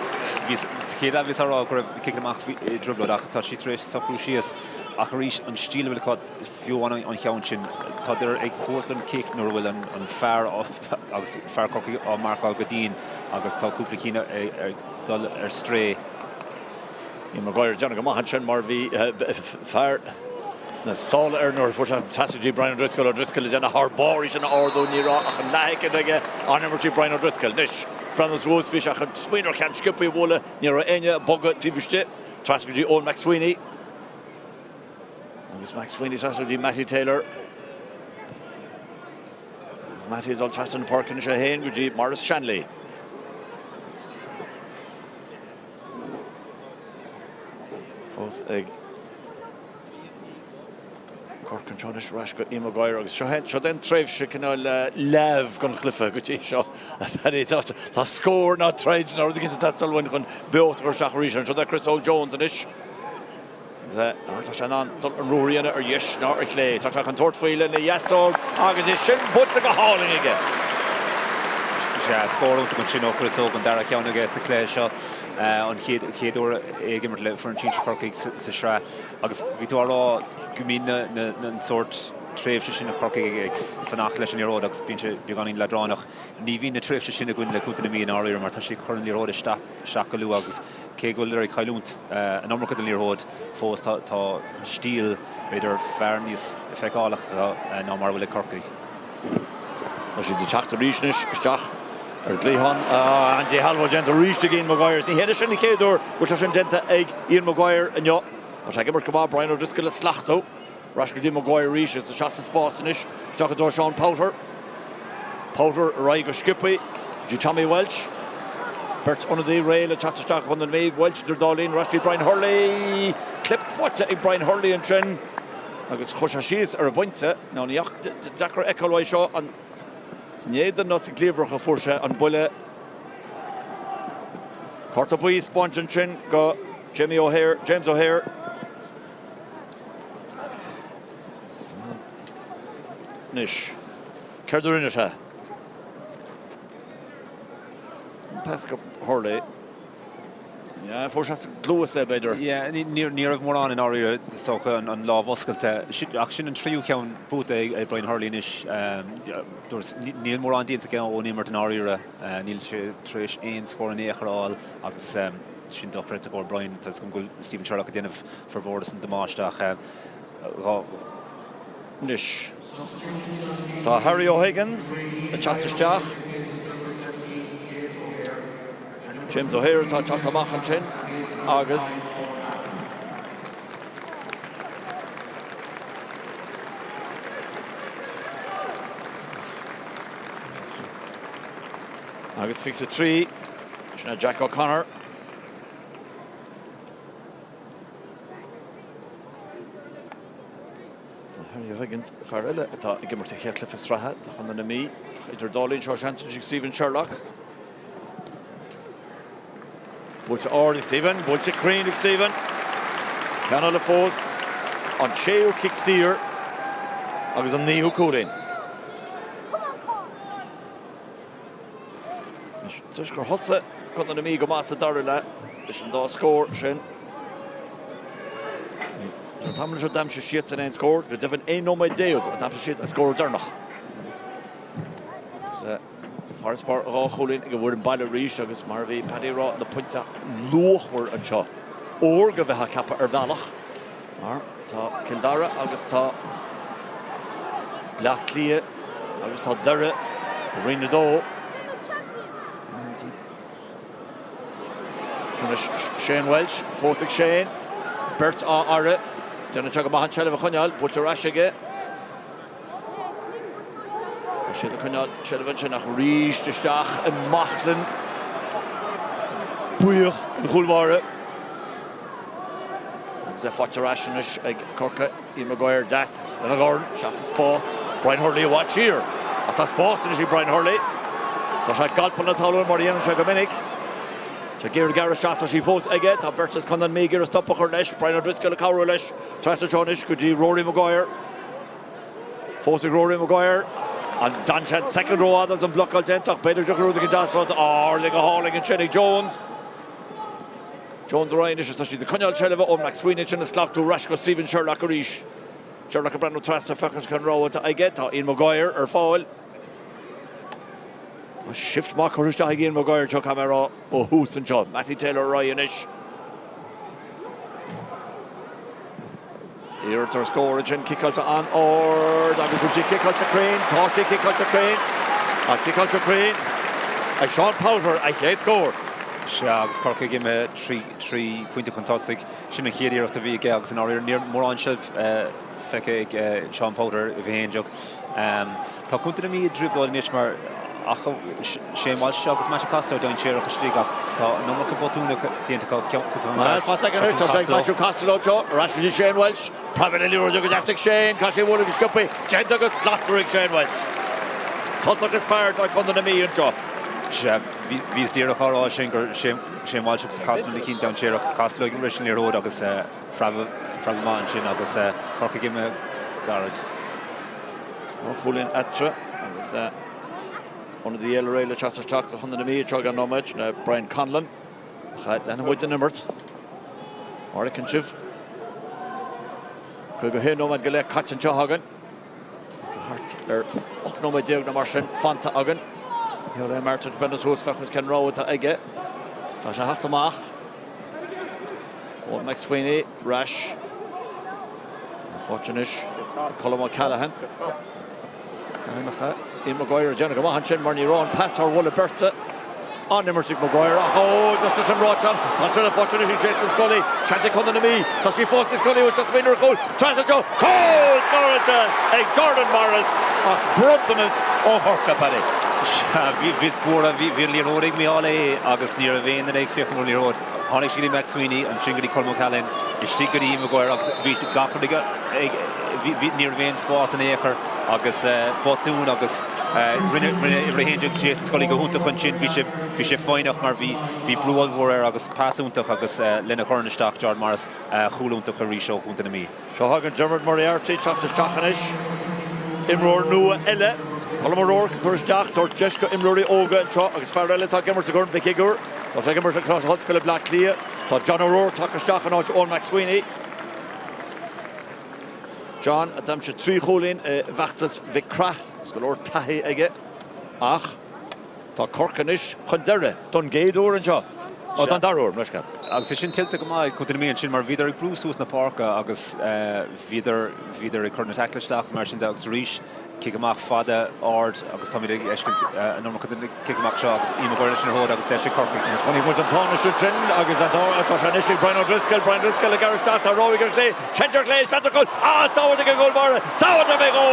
[SPEAKER 2] bhí sa chéad leath bhíos á rá go raibh na ciceanna amach i dtrioblóid ach tá siad tar éis socrú síos ach arís an stíl a bhfuil acu fiú amháin an cheann sin tádar ag thabhairt an cic nuair a bhfuil an fear agus fear Chorcaí á marcáil go dian agus tá cúpla cinn ag dul ar strae.
[SPEAKER 1] Ian Maguire ag déanamh go maith ansin mar bhí fear sna sála air nuair a fuair sé an pas go dtí Brian O'Driscoll. O'Driscoll ag déanamh thar barr í sin a ardú. Ní raibh ach an leathshoicind aige. An-imirt ag Brian O'Driscoll. Anois, breathnú suas, bhí sé chun smaoineamh ar cheann sciobtha a bhualadh. Ní raibh éinne ag bogadh taobh istigh. Trasna go dtí Eoin McSweeney. Agus McSweeney trasna go dtí Mattie Taylor. Agus Mattie ag dul trasna na páirce anois é féin go dtí Maurice Shanley. Fós ag Corcaigh anseo anois ar ais go Ian Maguire agus seo seo den tréimhse cineál leamh den chluiche go dtí seo. Tá scór ná troid ná rud éigin ag teastáil uainn chun beocht a chur isteach arís. Anseo tá Chris Óg Jones anois. Tá sé in ann dul an ruathar a dhéanamh ar dheis ná ar chlé. Tá sé chun tabhairt faoi lena dheasóg agus é sin buailte go hálainn aige.
[SPEAKER 2] Sea, scór iontach ansin ó Chris Óg, an dara ceann aige sa chluiche seo. An chéad chéad uair é ag imirt le foireann sinsir Chorcaí sa sraith. Agus bhí tú á rá go mbíonn an sórt tréimhse sin ag Corcaigh ag fanacht leis an liathróid agus bíonn sé beagáinín leadránach. Ní bhíonn na tréimhse sin againn le Contae na Mí i ndáiríre mar tá sé ag cur an liathróid isteach go luath agus Cé go bhfuileadar ag cailliúint an iomarca den liathróid, fós tá stíl, b'fhéidir, fear níos feiceálach acu ná mar a bhfuil ag Corcaigh.
[SPEAKER 1] Tá siad ag teacht arís anois isteach ar an gcliathán. An-díshealbhú déanta arís ag Ian Maguire. Ní hé sin an chéad uair go bhfuil sé sin déanta ag Ian Maguire inniu. Tá sé ag imirt go maith, Brian O'Driscoll ag slachtú. Ar ais go dtí Maguire arís agus isteach sa spás anois. Isteach i dtreo Seán Powter. Powter ar aghaidh go sciobtha go dtí Tommy Walsh. Beirt ionadaí réidh le teacht isteach do Chontae na Mí. Walsh idir dá linn. Ar ais go dtí Brian Hurley. Clip faighte ag Brian Hurley ansin agus chuaigh sé síos ar an bpointe. Now ní ach deacair a fheiceáil uaidh seo an san éadan nó sa gcliabhrach a fuair sé an buille. Cárta buí spáinte ansin go Jamie O'Hare, James O'Hare. Anois, céard a rinne sé? An pas go Hurley. Yeah, fuair sé sa gcluas é, b'fhéidir.
[SPEAKER 2] Yeah, ní raibh mórán i ndáiríre, is dócha, an lámh oscailte. Ach sin an tríú ceann buaite ag Brian Hurley anois. Níl mórán déanta aige ón imirt i ndáiríre. Níl sé tar éis aon scór in aon chor a fháil agus sin dochreidte i gcomhair Brian. Tá 'fhios agam go bhfuil Stephen Sherlock ag déanamh formhór des an damáiste ach
[SPEAKER 1] Anois tá Harry O'Higgins ag teacht isteach. James O'Hare atá ag teacht amach ansin agus agus 23 sin é Jack O'Connor. Harry O'Higgins, fear eile atá ag imirt a chéad chluiche sraithe do Chontae na Mí. Idir dá linn seo seans anois ag Stephen Sherlock. Buailte ard ag Stephen, buailte cruinn ag Stephen. Ceann eile fós, an séú cic saor agus an naoú cúilín. Tar éis gur thosaigh Contae na Mí go maith sa dara leath leis an dá scór sin. An t-am seo d'aimsigh siadsan aon scór, go deimhin 11 nóiméad ó d'aimsigh siad an scór deireanach. Agus farasbarr dhá chúilín ag an bhfoireann baile arís agus mar a bhí Paddy ag rá, na pointí luachmhar anseo. Órga a bheith á ceapadh ar bhealach. Mar tá Cill Dara agus tá Bleá Cliath agus tá Doire i Roinn 2. Sin é Shane Walsh, fós ag Shane. Beirt á fhaire. Déanann sé go maith an tseilbh a choinneáil. Buailte ar ais aige. Tá siad ag coinneáil seilbh ansin ach arís isteach i mbaclainn buíoch an chúl báire. Agus é faighte ar ais anois ag Corcaigh. Ian Maguire deas lena dhorn, isteach sa spás. Brian Hurley i bhfad siar. Ach tá spás anois ag Brian Hurley. Tá sé ag galpáil na talún mar a dhéanann sé go minic. Tá ag iarraidh gearradh isteach, tá sí fós aige. Tá beirt as Contae na Mí ag iarraidh stop a chur leis. Brian O'Driscoll ag cabhrú leis. Trasna anseo anois go dtí Rory Maguire. Fós ag Rory Maguire. An d'fhan sé an soicind rófhada agus an blocáil déanta ach b'fhéidir go dtiocfaidh rud éigin deas rud ard go hálainn ansin ag Jones. Jones ar aghaidh anois agus tá siad ag coinneáil seilbhe Eoin McSweeney ansin ag slachtú ar ais go Stephen Sherlock arís. Sherlock ag breathnú trasna féachaint cén rogha atá aige. Tá Ian Maguire ar fáil. Tá shift maith curtha isteach ag Ian Maguire anseo caithfidh mé a rá ó thús anseo. Mattie Taylor ar aghaidh anois. Iarracht ar scór ansin, ciceáilte an-ard agus bhfuil sí ciceáilte cruinn? Tá sí ciceáilte cruinn. Tá ciceáilte cruinn ag Seán Powter, a chéad scór.
[SPEAKER 2] Sea, agus Corcaigh imithe 3 pointe chun tosaigh. Sin an chéad iarracht a bhí aige agus i ndáiríre ní raibh mórán seilbh feicthe ag Seán Powter i 11. Tá Contae na Mí i dtrioblóid anois mar ach Shane Walsh agus Matthew Costello dainséarach istigh ach tá an iomarca botúin déanta acu.
[SPEAKER 1] Bhuel, fad aige anois, tá sé ag Matthew Costello anseo, ar ais go dtí Shane Walsh. Preabann an liathróid go deas ag Shane, caithfidh sé a bhualadh go sciobtha, déanta go slachtmhar ag Shane Walsh. Tosach is fearr atá ag Contae na Mí anseo.
[SPEAKER 2] Sea, bhíos díreach á rá sin gur Shane Walsh agus Costello na cinn dainséarach. Costello ag rith an liathróid agus preabadh maith ansin agus Corcaigh imithe gairid.
[SPEAKER 1] Dhá chúilín eatarthu agus ionadaí eile réidh le teacht isteach do Chontae na Mí anseo i gceann nóiméid, sin é Brian Conlon. Ach leanfaidh muid den imirt. Mar a fheiceann sibh, 51 nóiméad go leith caite anseo againn. Tá thart ar 18 nóiméad nó mar sin fanta againn. Micheál A. Martin ag breathnú suas féachaint cén rogha atá aige. Tá sé ag teacht amach. Eoin McSweeney ar ais. Faighte anois Colm O'Callaghan. Ian Maguire ag déanamh go maith ansin mar ní raibh an pas thar bhuille beirte. An-imirt ag Maguire ach ó, just as an ráit ann, tá an tseilbh faighte anois ag Jason Scully. Seans ag Contae na Mí. Tá sí fós ag Scully, bhfuil sé ag smaoineamh ar chúl? Trasna anseo, cúl scóráilte ag Jordan Morris ach bronntanas ó Chorcaigh, Paddy.
[SPEAKER 2] Sea, bhíos buartha, bhí an liathróid ag Micheál Aodh agus ní raibh aon duine ag féachaint ar an liathróid. Tháinig sé go dtí McSweeney, ansin go dtí Colm O'Callaghan, istigh go dtí Maguire agus bhí gach rud ag, bhí, ní raibh aon spás in aon chor agus botún agus rinne, rinne uimhir 11 Jason Scully go hiontach ansin, bhí sé, bhí sé foighneach mar bhí, bhí brú ollmhór air agus pas iontach agus lena dhorn isteach Jordan Morris, chúl iontach arís ó Chontae na Mí.
[SPEAKER 1] Seo chugainn Dermot Moriarty ag teacht isteach anois. Imreoir nua eile, Colm O'Rourke a chur isteach, tabhairt deis go imreoirí óga anseo agus fear eile atá ag imirt i gCorn Mhic Uidhir, tá sé ag imirt le Coláiste na hOllscoile Bleá Cliath. Tá John O'Rourke tagtha isteach in áit Eoin McSweeney. John a d'aimsigh 3 chúilín i bhfeachtas Mhic Craith, agus go leor taithí aige ach tá Corcaigh anois chun deiridh don gcéad uair anseo, ó don dara huair, leithscéal.
[SPEAKER 2] Agus é sin tuillte go maith ag Contae na Mí ansin mar bhíodar ag brú suas na páirce agus bhíodar, bhíodar ag cur na taicil isteach agus mar sin de agus arís cic amach fada ard agus táimid ag feiscint an iomarca de na cic amach seo agus Ian Maguire leis an liathróid agus deis ag Corcaigh.
[SPEAKER 1] Is chonaic muid an t-áineas ansin agus tá sé anois ag Brian O'Driscoll, Brian O'Driscoll ag gearradh isteach, tá rogha ar chlé, Seans ar chlé, seans ar chúl, ah, sábháilte ag an gcúl báire, sábháilte ag Ó!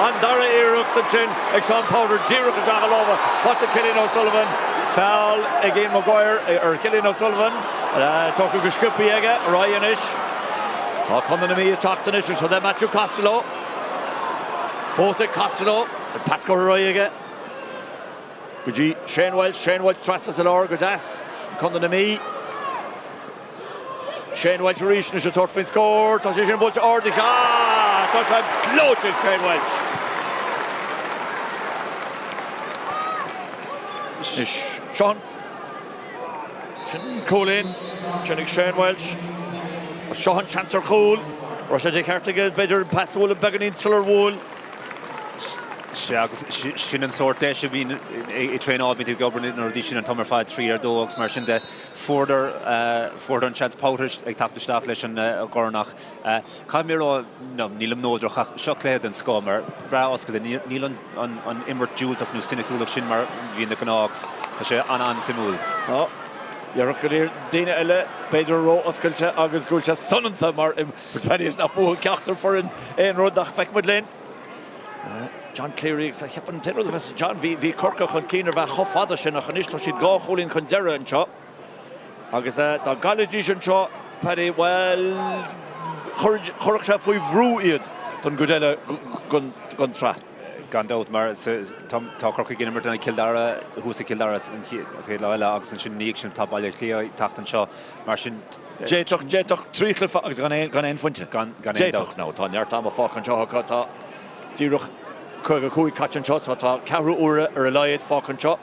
[SPEAKER 1] An dara iarracht ansin ag Seán Powter díreach isteach i lámha faighte Cillian O'Sullivan. Feall ag Ian Maguire ar Chillian O'Sullivan, tógtha go sciobtha aige, ar aghaidh anois. Tá Contae na Mí ag teacht anois agus seo Matthew Costello. Fós ag Costello, an pas curtha ar aghaidh aige go dtí Shane Walsh, Shane Walsh trasna sa lár go deas, Contae na Mí. Shane Walsh arís anois ag tabhairt faoin scór. Tá sé sin buailte ard ag Ah! Tá sé gleoite ag Shane Walsh. Anois Sean. Sin cúilín. Sin ag Shane Walsh. Seo an seans ar chúl. Raibh sé de cheart aige b'fhéidir an pas a bhualadh beagáinín sular bhuail.
[SPEAKER 2] Sea, agus sin an sórt deis a bhíonn ag traenáil, bíonn tú ag obair na rudaí sin an t-am ar fad, 3 ar 2 agus mar sin de. Fuaireadar, fuaireadar an seans Powter ag teacht isteach leis an gcorn ach caithfidh mé a rá, no, nílim neodrach ach seo cluiche den scoth mar breá oscailte, níl an, an, an imirt diúltach nó soiniciúlach sin mar bhíonn de ghnáth agus tá sé an-an-suimiúil.
[SPEAKER 1] Tá. Déarfadh go leor daoine eile, b'fhéidir ró-oscailte agus go bhfuil sé soineanta mar imirt nach mbuafadh ceachtar foireann aon rud ach feicfidh muid linn. John Cleary agus cheap an t-aon rud a bheas John, bhí bhí Corcaigh chun cinn ar feadh chomh fada sin ach anois tá siad dhá chúilín chun deiridh anseo agus dá gcaillfidís anseo, Paddy, bhuel, chuirfeadh sé faoi bhrú iad don gcuid eile den tsraith.
[SPEAKER 2] Gan dabht, mar tá Corcaigh ag imirt in aghaidh Cill Dara, thuas i Cill Dara an chéad lá eile agus ansin ina dhiaidh sin tá Baile Átha Cliath ag teacht anseo. Mar sin.
[SPEAKER 1] D'fhéadfadh, d'fhéadfadh trí chluiche agus gan aon, gan aon phointe.
[SPEAKER 2] Gan, gan aon dabht.
[SPEAKER 1] D'fhéadfadh. Now, tá neart ama fágtha anseo acu. Tá díreach 55 caite anseo, so tá ceathrú uaire ar a laghad fágtha anseo.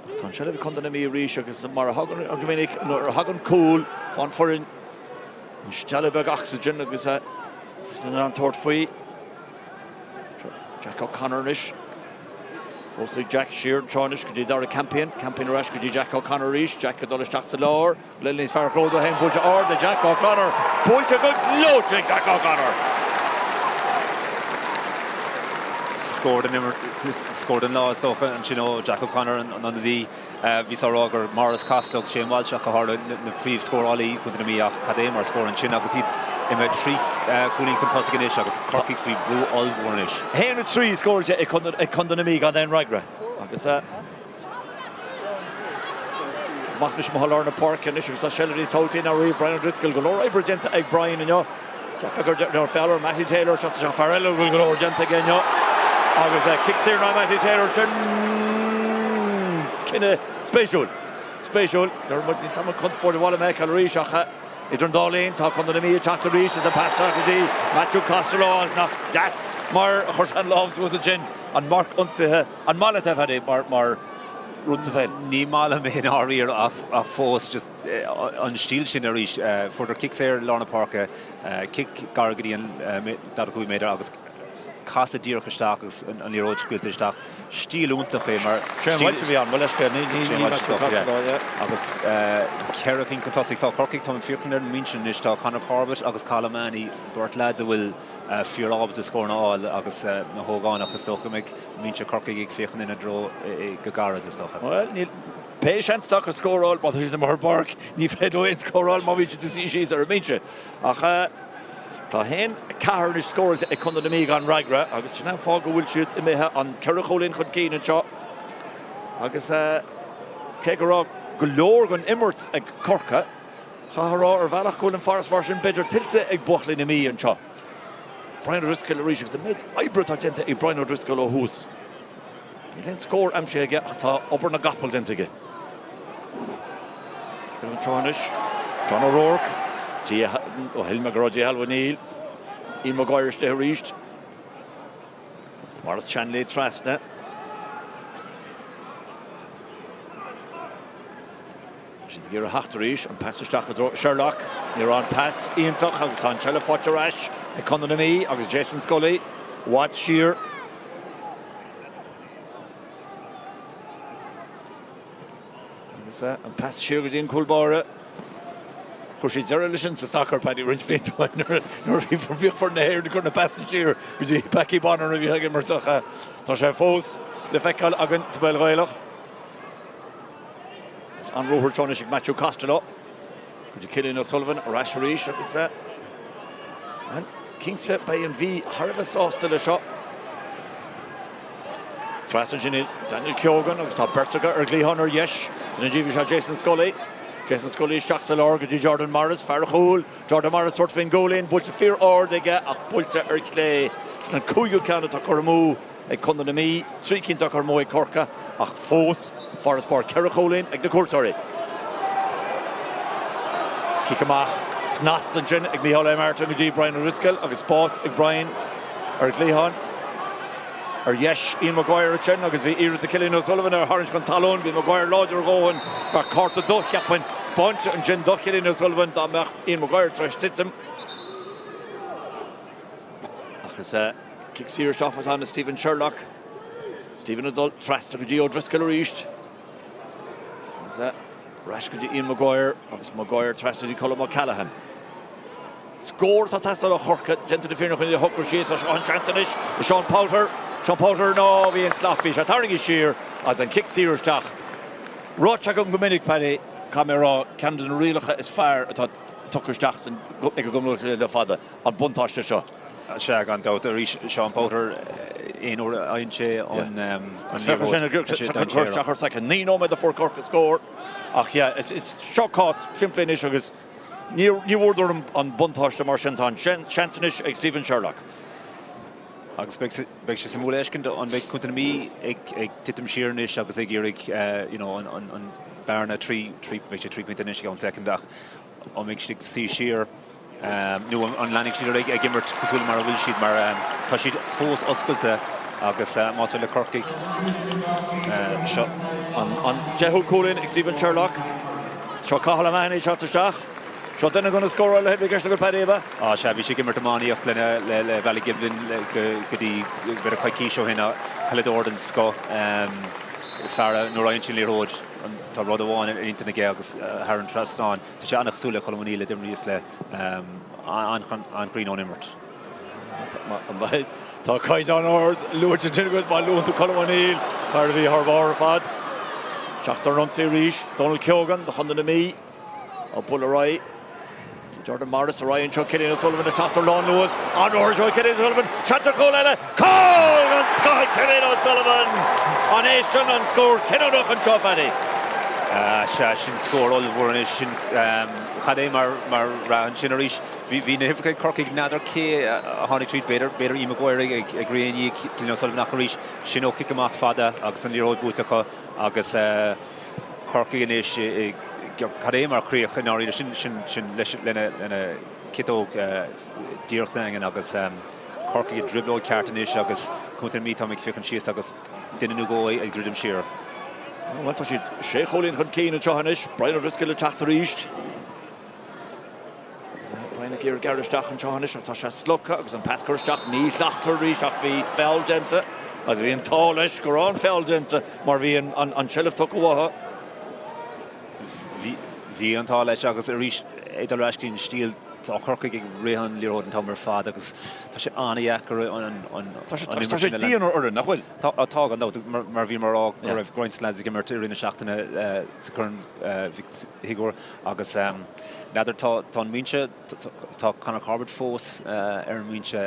[SPEAKER 1] Ach tá an seilbh ag Contae na Mí arís agus mar a thagann go minic, nuair a thagann cúl, faigheann foireann an stealladh beag ocsaigin agus in ann tabhairt faoi. Jack O'Connor anois. Fós ag Jack siar anseo anois go dtí Darragh Campion. Campion ar ais go dtí Jack O'Connor arís. Jack ag dul isteach sa lár. Le níos fearr a chló dó féin. Buailte ard ag Jack O'Connor. Buailte go gleoite ag Jack O'Connor.
[SPEAKER 2] Scór den imirt, scór den lá is dócha ansin ó Jack O'Connor an ionadaí. Bhíos á rá gur Morris Costello agus Shane Walsh ach go háirithe na príomhscórálaí Chontae na Mí ach cad é mar scór ansin agus iad imithe 3 chúilín chun tosaigh anois agus Corcaigh faoi bhrú ollmhór anois.
[SPEAKER 1] 1-3 scóráilte ag Contae na Mí gan aon fhreagra agus amach anois amuigh i lár na páirce anois agus tá seilbh níos tábhachtaí ná riamh Brian O'Driscoll. Go leor oibre déanta ag Brian inniu. Ceapadh gur nó feall ar Mattie Taylor seo tá fear eile a bhfuil go leor déanta aige inniu agus cic saor ná Mattie Taylor sin cinneadh spéisiúil. Spéisiúil. Deir muid níl an conspóid a bhaile Michael arís ach idir an dá linn tá Contae na Mí ag teacht arís is an pas go dtí Matthew Costello agus nach deas mar a chuir sé an lámh suas ansin an marc ionsaithe an maith leat é Paddy mar mar rud sa pheil.
[SPEAKER 2] Ní maith liom é i ndáiríre ach fós just an stíl sin arís. Fuaireadar cic saor i lár na páirce, cic gar go dtí an 45 méadar agus. casadh díreach isteach agus an liathróid scaoilte isteach. Stíl iontach é mar.
[SPEAKER 1] Shane Walsh a bhí ann, mo leithscéal, ní Matthew Costello, yeah.
[SPEAKER 2] Agus 4 cinn chun tosaigh. Tá Corcaigh, táim ag féachaint ar an mbinse anois, tá Conor Corbett agus Cathal O'Mahony, beirt leaids a bhfuil fíor ábalta scóranna a fháil agus na hógánaigh, is dócha go mbeidh mbinse Corcaigh ag féachaint ina dtreo go gairid, is dócha.
[SPEAKER 1] Bhuel, níl, pé seans atá acu scóráil má tá siad amuigh ar an bpáirc, ní féidir leo aon scóráil má bhíonn siad ag suí síos ar an mbinse. Ach tá 1, 4 anois scóráilte ag Contae na Mí gan fhreagra agus sin an fáth go bhfuil siad imithe an 4 chúilín chun cinn anseo agus cé go raibh go leor den imirt ag Corcaigh, chaithfeá a rá ar bhealach go bhfuil an farasbarr sin b'fhéidir tuillte ag buachaillí na Mí anseo. Brian O'Driscoll arís agus an méid oibre atá déanta ag Brian O'Driscoll ó thús. Níl aon scór aimsithe aige ach tá obair na gcapall déanta aige. Anseo anois, John O'Rourke. Ó shíl mé go raibh dícheall níl. Ian Maguire istigh arís. Maurice Shanley trasna. Siad ag iarraidh theacht arís, an pas isteach i dtreo Sherlock. Ní raibh an pas iontach agus tá an tseilbh faighte ar ais ag Contae na Mí agus Jason Scully i bhfad siar. Agus an pas siar go dtí an cúl báire. Chuir siad deireadh leis sin sa sacar, Paddy, roinnt blianta ó shin nuair a bhíodh foireann na hÉireann ag cur na pasanna siar go dtí Packie Bonner a bhíodh ag imirt ach tá sé fós le feiceáil againn sa bpeil Ghaelach. Agus an ruathar seo anois ag Matthew Costello. Go dtí Cillian O'Sullivan ar ais arís agus bhuel, cinnte beidh an Mhí thar a bheith sásta le seo. Trasna ansin Daniel Keogan agus tá beirt acu ar an gcliathán ar dheis. Duine díobh is ea Jason Scully. Jason Scully isteach sa lár go dtí Jordan Morris, fear an chúil. Jordan Morris tabhairt faoin gcúilín, buailte fíor ard aige ach buailte ar chlé. Sin an cúigiú ceann atá curtha amú. ag Contae na Mí, 3 cinn curtha amú ag Corcaigh ach fós farasbarr 4 chúilín ag na cuairteoirí. Cic amach snasta ansin ag Micheál A. Martin go dtí Brian O'Driscoll agus spás ag Brian ar an gcliathán. Ar dheis Ian Maguire ansin agus bhí iarracht ag Cillian O'Sullivan é a tharraingt chun talún. Bhí Maguire láidir a dhóthain. Bheadh cárta dubh, cheapfainn, spáinte ansin do Chillian O'Sullivan dá mbeadh Ian Maguire tar éis titim. Ach is cic saor isteach atá ann Stephen Sherlock. Stephen ag dul trasna go dtí O'Driscoll arís. Agus ar ais go dtí Ian Maguire agus Maguire trasna go dtí Colm O'Callaghan. Scór atá ag teastáil ó Chorcaigh déanta na fírinne chun iad a shocrú síos. Seo an seans anois ag Sean Powter. Sean Powter ná bhí an slat bhí sé tarraingthe siar agus an cic saor isteach. Ráite agam go minic, Paddy, caithfidh mé a rá, ceann de na rialacha is fearr atá tugtha isteach ag an gCumann le fada. an buntáiste seo.
[SPEAKER 2] Sea, gan dabht. Arís, Sean Powter, aon uair a fhaigheann sé an liathróid, tá sé dainséarach.
[SPEAKER 1] 9 nóiméad a fuair Corcaigh scór ach yeah, is seo cás simplí anois agus ní bhfuaireadar an buntáiste mar sin tá an seans anois ag Stephen Sherlock.
[SPEAKER 2] Agus beidh sé suimiúil a fheiscint an mbeidh Contae na Mí ag titim siar anois agus ag iarraidh you know an bearna 3, beidh sé 3 pointe anois i gceann soicind ach an mbeidh siad ag suí siar nó an leanfaidh siad ar aghaidh ag imirt cosúil mar a bhfuil siad mar tá siad fós oscailte agus más féidir le Corcaigh seo.
[SPEAKER 1] An deichiú cúilín ag Stephen Sherlock. Seo Cathal O'Mahony ag teacht isteach. Seo duine de na scórálaithe a bhí i gceist agat Paddy, ab ea?
[SPEAKER 2] Á sea, bhí sé ag imirt iománaíocht le Ballygiblin go dtí b'fhéidir coicís ó shin. Peileadóir den scoth, fear a nuair a fhaigheann sé an liathróid tá rud amháin ar intinn aige agus thar an trasnán. Tá sé an-chosúil le Colm O'Neill a d'imríos le an-chruinn ón imirt.
[SPEAKER 1] Tá caighdeán ard luaite ansin agat má luann tú Colm O'Neill, fear a bhí thar barr ar fad. Teacht ar an ionsaí arís, Donal Keogan do Chontae na Mí á bualadh ar aghaidh. Jordan Morris ar aghaidh anseo, Cillian O'Sullivan ag teacht ar lánluas. An ruathar seo ag Cillian O'Sullivan, seans ar chúl eile, cúl den scoth ag Cillian O'Sullivan! An é sin an scór cinniúnach anseo, Paddy?
[SPEAKER 2] Sea, sin scór ollmhór anois. Sin, cad é mar rath ansin arís. Bhí na huimhreacha ag Corcaigh, n'fheadar cé a tháinig tríd, b'fhéidir, b'fhéidir Ian Maguire ag rith i ndiaidh Cillian O'Sullivan ach arís, sin ó chic amach fada agus an liathróid buaite acu agus Corcaigh anois i cad é mar chríoch i ndáiríre, sin, sin, sin leis, lena, lena ciotóg díreach sa ndaingean agus Corcaigh i dtrioblóid ceart anois agus Contae na Mí, táim ag féachaint síos agus duine nó dhó ag druidim siar.
[SPEAKER 1] Bhuel, tá siad sé chúilín chun cinn anseo anois. Brian O'Driscoll ag teacht arís. Brian. ag iarraidh gearradh isteach anseo anois ach tá sé slogtha agus an pas curtha isteach míshlachtmhar arís ach bhí feall déanta agus bhí an t-ádh leis go raibh an feall déanta mar bhí an tseilbh tugtha uathu.
[SPEAKER 2] Bhí an t-ádh leis agus arís ag dul ar ais go dtí an stíl, tá Corcaigh ag rith an liathróid an t-am ar fad agus tá sé an-dheacair an
[SPEAKER 1] Tá sé dian ar fhoireann, nach bhfuil?
[SPEAKER 2] Tá, gan dabht, mar bhí mar rá go raibh roinnt lads ag imirt i rith na seachtaine sa Chorn Mhic Shigiúir agus n'fheadar, tá an mbinse, tá Conor Corbett fós ar an mbinse,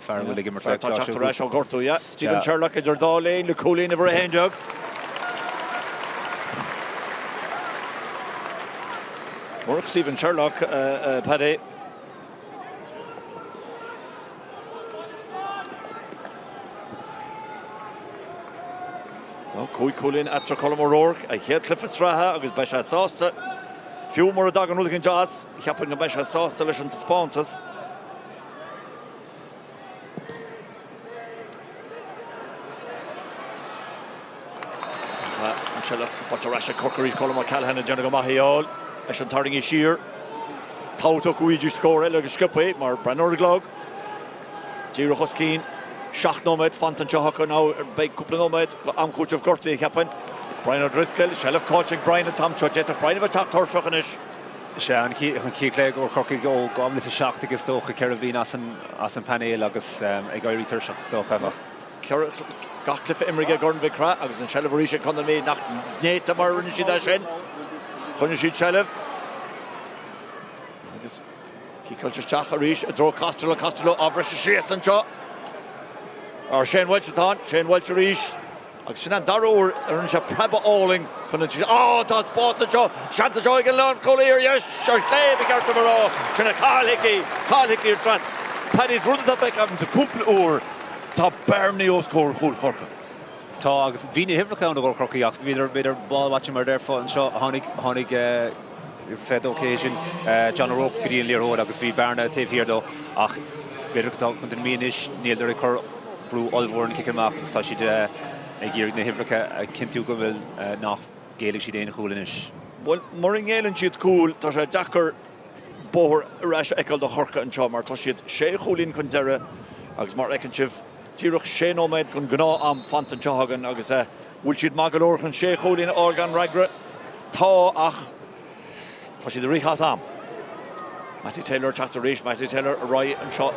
[SPEAKER 2] fear a bhfuil ag imirt le
[SPEAKER 1] Tá teacht ar ais ó ghortú, yeah. Stephen Sherlock idir dá linn le cúilín uimhir 11. Murach Stephen Sherlock, Paddy. So, 5 chúilín eatarthu Colm O'Rourke, a chéad chluiche sraithe agus beidh sé sásta, fiú mura dtagann rud éicint as, cheapfainn go mbeidh sé sásta leis an taispeántas. An tseilbh faighte ar ais ag Corcaigh arís, Colm O'Callaghan ag déanamh go maith í a fháil. Eisean tarraingthe siar. Tábhachtach go bhfaighidís scór eile go sciobtha mar breathnaigh ar an gclog. Díreach os cionn 7 nóiméad fanta anseo acu nó beidh cúpla nóiméad go am cúitimh gortaithe, cheapfainn. Brian O'Driscoll, seilbh caillte ag Brian an t-am seo. D'fhéadfadh Brian a bheith ag teacht tuirseach anois.
[SPEAKER 2] Sea, an chéad chluiche i gcomhair Chorcaigh ó 2017 is dócha, 4 bhliain as an bpainéal agus ag éirí tuirseach is dócha.
[SPEAKER 1] Gach cluiche imeartha i gCorn Mhic Craith agus an tseilbh arís ag Contae na Mí. Nach néata mar a rinne siad é sin. Choinnigh siad seilbh agus ciceáilte isteach arís i dtreo Costello. Costello á bhriseadh síos anseo. Ar Shane Walsh atá ann. Shane Walsh arís. Agus sin an dara huair a rinne sé preabadh álainn chun an Á, tá spás anseo! Seans anseo ag an lánchúlaí ar dheis, ar chlé, ba cheart dom a rá. Sin é Cathal Hickey, Cathal Hickey ar trasna. Paddy, rud atá feicthe agamsa cúpla uair, tá bearnaí os comhair chúl Chorcaí.
[SPEAKER 2] Tá, agus bhí na huimhreacha ann i gcomhair Chorcaí ach bhíodar, b'fhéidir, ball watching mar a déarfá anseo. Tháinig, tháinig feadóg sin John O'Rourke go dtí an liathróid agus bhí bearna taobh thiar dó ach b'fhéidir go Contae na Mí anois, níleadar ag cur brú ollmhór an cic amach agus tá siad ag iarraidh na huimhreacha a chinntiú go bhfuil, nach ngéillfidh siad aon chúl anois.
[SPEAKER 1] Bhuel, mura ngéilleann siad cúl, tá sé deacair bóthar ar ais a fheiceáil do Chorcaigh anseo mar tá siad sé chúilín chun deiridh agus mar a fheiceann sibh, díreach sé nóiméad den ghnáth-am fanta anseo againn agus bhfuil siad maith go leor chun sé chúilín a fháil gan fhreagra? Tá, ach tá siad ag rith as am. Mattie Taylor ag teacht arís, Mattie Taylor ar aghaidh anseo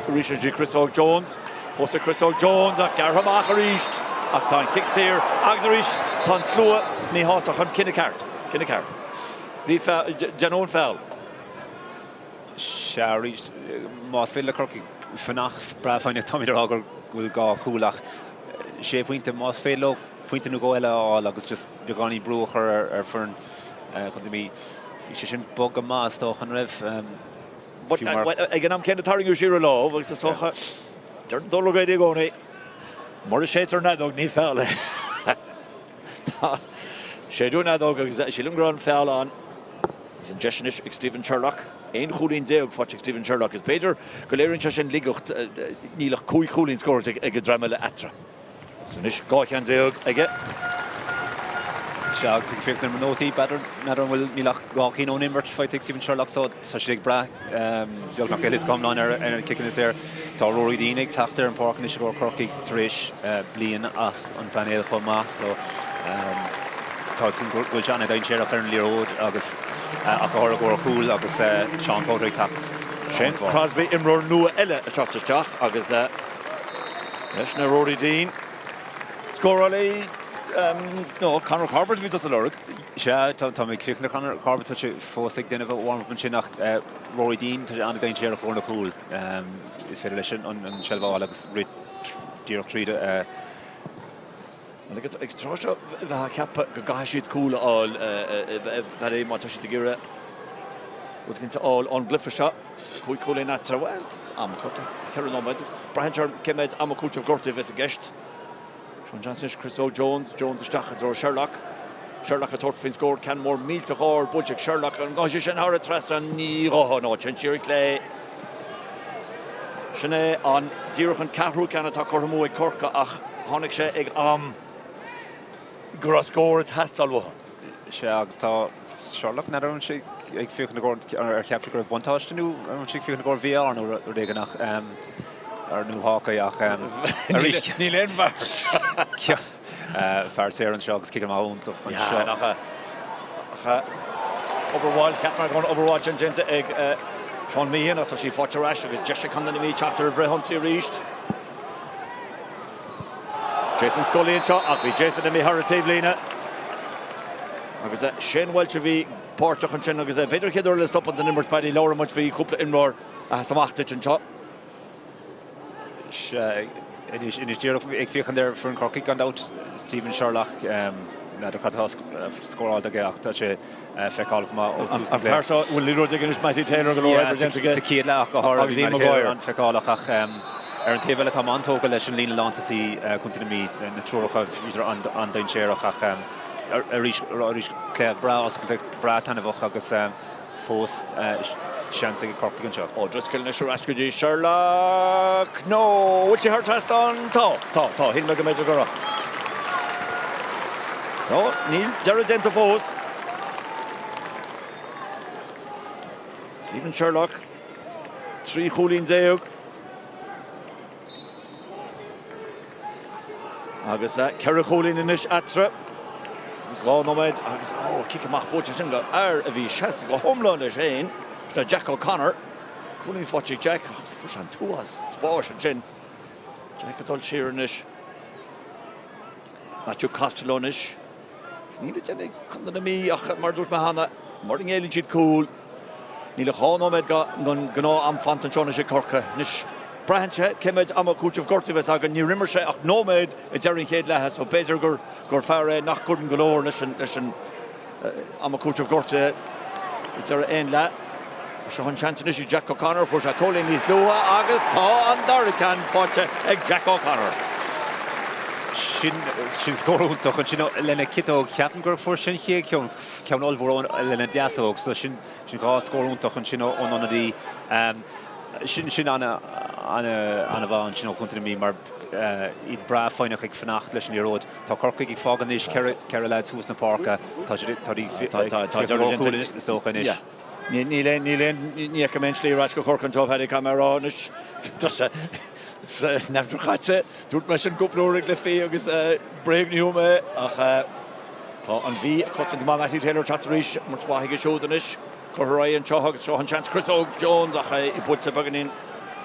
[SPEAKER 1] arís go dtí Chris Óg Jones. Fós ag Chris Óg Jones ach gearrtha amach arís ach tá an chic saor agus arís tá an slua míshásta ach an cinneadh ceart, cinneadh ceart. Bhí déanadh an feall.
[SPEAKER 2] Sea, arís, más féidir le Corcaigh fanacht breá foighneach, táimid a rá go bhfuil dhá chúl ach sé phointe, más féidir leo pointe nó dhó eile a fháil agus just beagáinín brú a chur ar foireann Chontae na Mí, bhí sé sin bog go maith is dócha, an raibh?
[SPEAKER 1] Fiú mar. Ag an am céanna tarraingíodh siar a lámh agus is dócha, deir Dónal Ó Grady i gcónaí, mura séidtear an fheadóg ní feall é. Tá séideadh an fheadóg agus sílim go raibh an feall ann. Agus an deis anois ag Stephen Sherlock. 11 chúilín faighte ag Stephen Sherlock. Is b'fhéidir go léiríonn sé sin laigeacht, níl ach 5 chúilín scóráilte ag an dream eile eatarthu. Agus anois 12 cheann aige.
[SPEAKER 2] Sea, agus ag féachaint ar mo nótaí, b'fhéidir, n'fheadar an bhfuil, níl ach dhá cheann ón imirt faighte ag Stephen Sherlock so tá siad ag brath beagnach uile is go hiomlán ar na ciceanna saor. Tá Rory Deane ag teacht ar an pháirc anois i gcomhair Chorcaigh tar éis bliain as an bpainéal chomh maith so tá a fhios agam go bhfuil sé an-dainséarach ar an liathróid agus ach go háirithe i gcomhair chúil agus Sean Powter ag teacht.
[SPEAKER 1] Shane Crosby, imreoir nua eile ag teacht isteach agus leis na Rory Deane. Scórálaí nó Conor Corbett a bhí tusa a lorg.
[SPEAKER 2] Sea, tá mé ag féachaint ar Conor Corbett, tá sé fós ag déanamh a warm-up ansin ach Rory Deane, tá sé an-dainséarach i gcomhair na cúil. Is féidir leis an tseilbh a fháil agus rith díreach tríd.
[SPEAKER 1] Ag an tráth seo bheifeá ag ceapadh go gcaithfidh siad cúl a fháil, Paddy, má tá siad ag iarraidh rud éicint a fháil ón gcluiche seo. 5 chúilín eatarthu, bhuel, am curtha, 4 nóiméad. Braitheann sé ar cé mhéad ama cúitimh gortaithe a bheas i gceist. Seo an seans anois, Chris Óg Jones, Jones isteach i dtreo Sherlock. Sherlock ag tabhairt faoin scór, ceann mór millteach ard buailte ag Sherlock. An gabhfaidh sé sin thar an trasnán? Ní ghabhfaidh, nó téann siar ar chlé. Sin é an díreach an ceathrú ceann atá curtha amú ag Corcaigh ach tháinig sé ag am go raibh scór ag teastáil uathu.
[SPEAKER 2] Sea, agus tá Sherlock, n'fheadar an raibh sé ag féachaint i gcomhair, ar cheap sé go raibh buntáiste nó an raibh sé ag féachaint i gcomhair VAR nó rud éigin ach, ar nó Hawkeye ach arís.
[SPEAKER 1] Níl aon bheart.
[SPEAKER 2] Fear saor anseo agus cic amach iontach anseo.
[SPEAKER 1] Yeah, nach ea. Ach obair mhaith, cheap mé go raibh obair mhaith sin déanta ag Seán Meehan ach tá sí faighte ar ais agus deis ag Contae na Mí teacht ar an bhfrithionsaí arís. Jason Scully anseo ach bhí Jason imithe thar an taobhlíne. Agus Shane Walsh a bhí páirteach ansin agus b'fhéidir an chéad uair le stopadh den imirt Paddy labhair muid faoi chúpla imreoir a sheas amach duit anseo.
[SPEAKER 2] Sea, anois díreach ag féachaint ar foireann Chorcaí gan dabht, Stephen Sherlock, n'fheadar cad atá scóráilte aige ach tá sé feiceálach go maith ó tús na
[SPEAKER 1] An fear seo, bhfuil liathróid aige anois, Mattie Taylor, go leor oibre déanta aige.
[SPEAKER 2] Sa chéad leath ach go háirithe bhí Mattie Taylor an-fheiceálach ach ar an taobh eile tá mé an-tógtha leis an líne lántosaí Contae na Mí, na triúracha, bhíodar an-dainséarach ach arís cluiche breá oscailte, breá taitneamhach agus fós seans ag Corcaigh anseo.
[SPEAKER 1] O'Driscoll anois ar ais go dtí Sherlock. Nó bhfuil sé thar trasnán? Tá, tá, tá. Shíl mé go mb'fhéidir go raibh. So, níl deireadh déanta fós. Stephen Sherlock, 13 chúilín. Agus 4 chúilín anois eatarthu. Agus 2 nóiméad agus, ó, cic amach buailte ansin go fhear a bhí seasta go hiomlán leis féin, sin é Jack O'Connor. Cúilín faighte ag Jack ach fuair sé an t-uafás spáis ansin. Jack ag dul siar anois. Matthew Costello anois. Níl le déanamh ag Contae na Mí ach, mar a dúirt mé cheana, mura ngéilleann siad cúl, níl ach 2 nóiméad den ghnáth-am fanta anseo anois ag Corcaigh. Anois, braitheann sé cé mhéid ama cúitimh gortaithe a bheas againn. Níor imir sé ach nóiméad ag deireadh an chéad leatha so b'fhéidir gur gur fear é nach gcuireann go leor leis an leis an ama cúitimh gortaithe ag deireadh aon leath. Seo an seans anois ag Jack O'Connor, fuair sé cúilín níos luaithe agus tá an dara ceann faighte ag Jack O'Connor.
[SPEAKER 2] Sin sin scór iontach ansin lena chiotóg. Ceapaim gur fuair sé an chéad cheann, ceann ollmhór lena deasóg. So sin sin 2 scór iontach ansin ón ionadaí. Sin sin ana ana ana-mhaith ansin ó Chontae na Mí mar iad breá foighneach ag fanacht leis an liathróid. Tá Corcaigh ag fágáil anois 4 leaids thuas na páirce. Tá siad tá tá tá is dócha anois.
[SPEAKER 1] Níl aon, níl aon, ní fheicim aon slí ar ais go Corcaigh anseo, a Phaddy, caithfidh mé a rá anois. Tá sé san aimsir chaite, dúirt mé sin cúpla uair i gcluichí agus bréagnaíodh mé ach tá an Mhí ag cosaint go maith. Mattie Taylor ag teacht arís, imirt mhaith aige siúd anois. Curtha ar aghaidh anseo agus seo an seans Chris Óg Jones ach é buailte beagáinín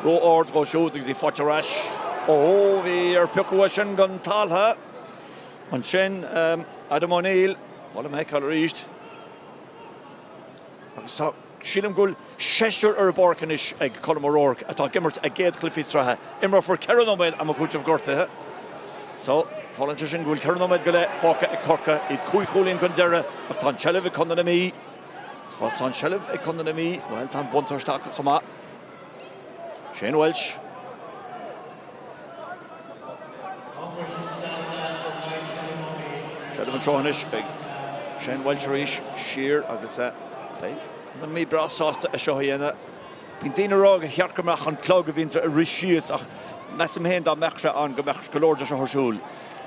[SPEAKER 1] ró-ard dhó siúd agus í faighte ar ais. Ó, bhí ar piocadh é sin den taltha ansin Adam O'Neill. Mhaith liom a fheiceáil arís. Agus tá, sílim go bhfuil seisear ar an bpáirc anois ag Colm O'Rourke atá ag imirt a gcéad chluichí sraithe. Imreofar 4 nóiméad ama cúitimh gortaithe. So, fágann sé sin go bhfuil 4 nóiméad go leith fágtha ag Corcaigh, iad cúig chúilín chun deiridh ach tá an tseilbh ag Contae na Mí. Fós tá an tseilbh ag Contae na Mí, bhuel tá an buntáiste acu chomh maith. Shane Walsh. Seilbh anseo anois ag Shane Walsh arís siar agus beidh Contae na Mí breá sásta é seo a dhéanamh. Bíonn daoine ag rá gur cheart go mbeadh an clog a bhíonn ag rith síos ach measaim féin dá mbeadh sé ann go mbeadh go leor de seo ar siúl.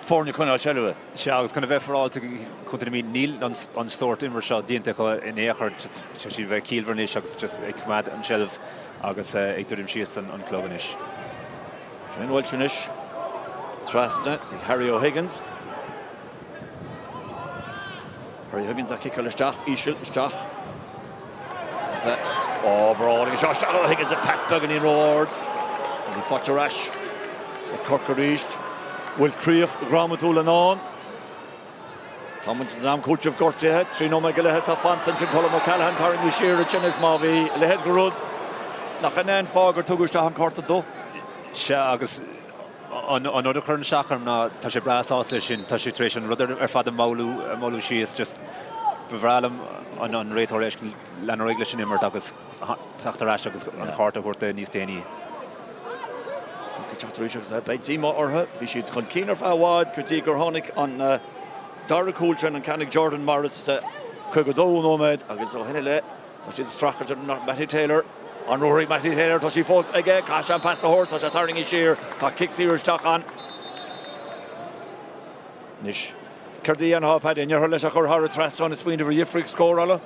[SPEAKER 1] Foirne ag coinneáil seilbhe.
[SPEAKER 2] Sea, agus chun a bheith féaráilte Contae na Mí, níl an sórt imirt seo déanta acu in aon chor. Tá siad a bheith ciallmhar anois agus just ag coimeád an tseilbh agus ag druidim síos an clog anois.
[SPEAKER 1] Shane Walsh anois trasna ag Harry O'Higgins. Harry Higgins ag ciceáil isteach, íseal isteach. Ó, breá agus seo isteach O'Higgins an pas beagáinín ró-ard. Agus í faighte ar ais ag Corcaigh arís. Bhfuil críoch dhrámatúil i ndán? Tá muid san am cúitimh gortaithe, 3 nóiméad go leith atá fanta ansin Colm O'Callaghan tarraingthe siar ansin is má bhí a leithéid de rud nach in é an fáth gur tugadh isteach an cárta dó.
[SPEAKER 2] Sea, agus an rud a chuireann isteach orm ná tá sé breá sásta leis sin, tá sé tar éis an rud ar fad a mhaolú síos, just ba bhreá liom an réiteoir a fheiscint lean ar aghaidh leis an imirt agus teacht ar ais agus an cárta a thabhairt dó níos déanaí.
[SPEAKER 1] Corcaigh teacht arís agus beidh díomá orthu. Bhí siad chun cinn ar feadh i bhfad go dtí gur tháinig an dara cúl sin, an ceann ag Jordan Morris sa 52 nóiméad agus ó shin i leith tá siad ag streachailt ar Mattie Taylor. An ruathar ag Mattie Taylor, tá sí fós aige, caithfidh sé an pas a thabhairt, tá sé tarraingthe siar, tá cic saor isteach ann. Anois. Céard a dhéanfá, Paddy? An ndéarfá leis é a chur thar an trasnán is smaoineamh ar dhifríocht scórála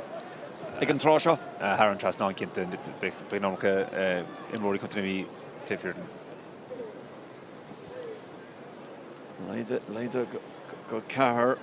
[SPEAKER 1] ag an tráth seo?
[SPEAKER 2] Thar an trasnán, cinnte. Beidh an iomarca imreoirí Chontae na Mí taobh thiar den.
[SPEAKER 1] Laghdaithe go 4.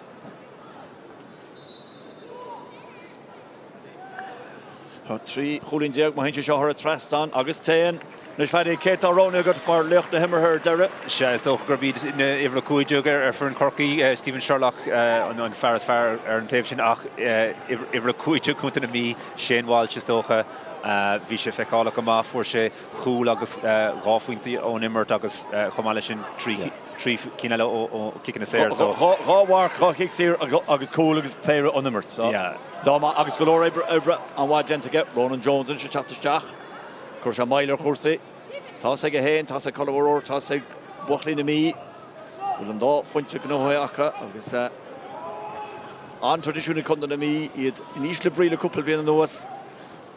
[SPEAKER 1] Tá 13 chúilín má théann sé seo thar an trasnán agus téann. Anois Phaddy, cé atá roghnaithe agat mar laoch na himeartha ar deireadh?
[SPEAKER 2] Sea, is dócha gurb iad na uimhir 15 ar foireann Chorcaí, Stephen Sherlock an fear is fearr ar an taobh sin ach uimhir 15 Contae na Mí, Shane Walsh is dócha. Bhí sé feiceálach go maith, fuair sé chúl agus 2 phointe ón imirt agus chomh maith leis sin 3 cinn eile ó chiceanna saor.
[SPEAKER 1] 2 mharc, 2 chic saor agus cúl agus péire ón imirt. Lá maith agus go leor oibre an-mhaith déanta aige. Ronan Jones anois ag teacht isteach. Chuir sé moill ar chúrsaí. Tá's aige féin, tá's ag Colm O'Rourke, tá's ag buachaillí na Mí go bhfuil an dá phointe gnóthaithe acu agus an-traidisiún ag Contae na Mí, iad in ísle brí le cúpla bliain anuas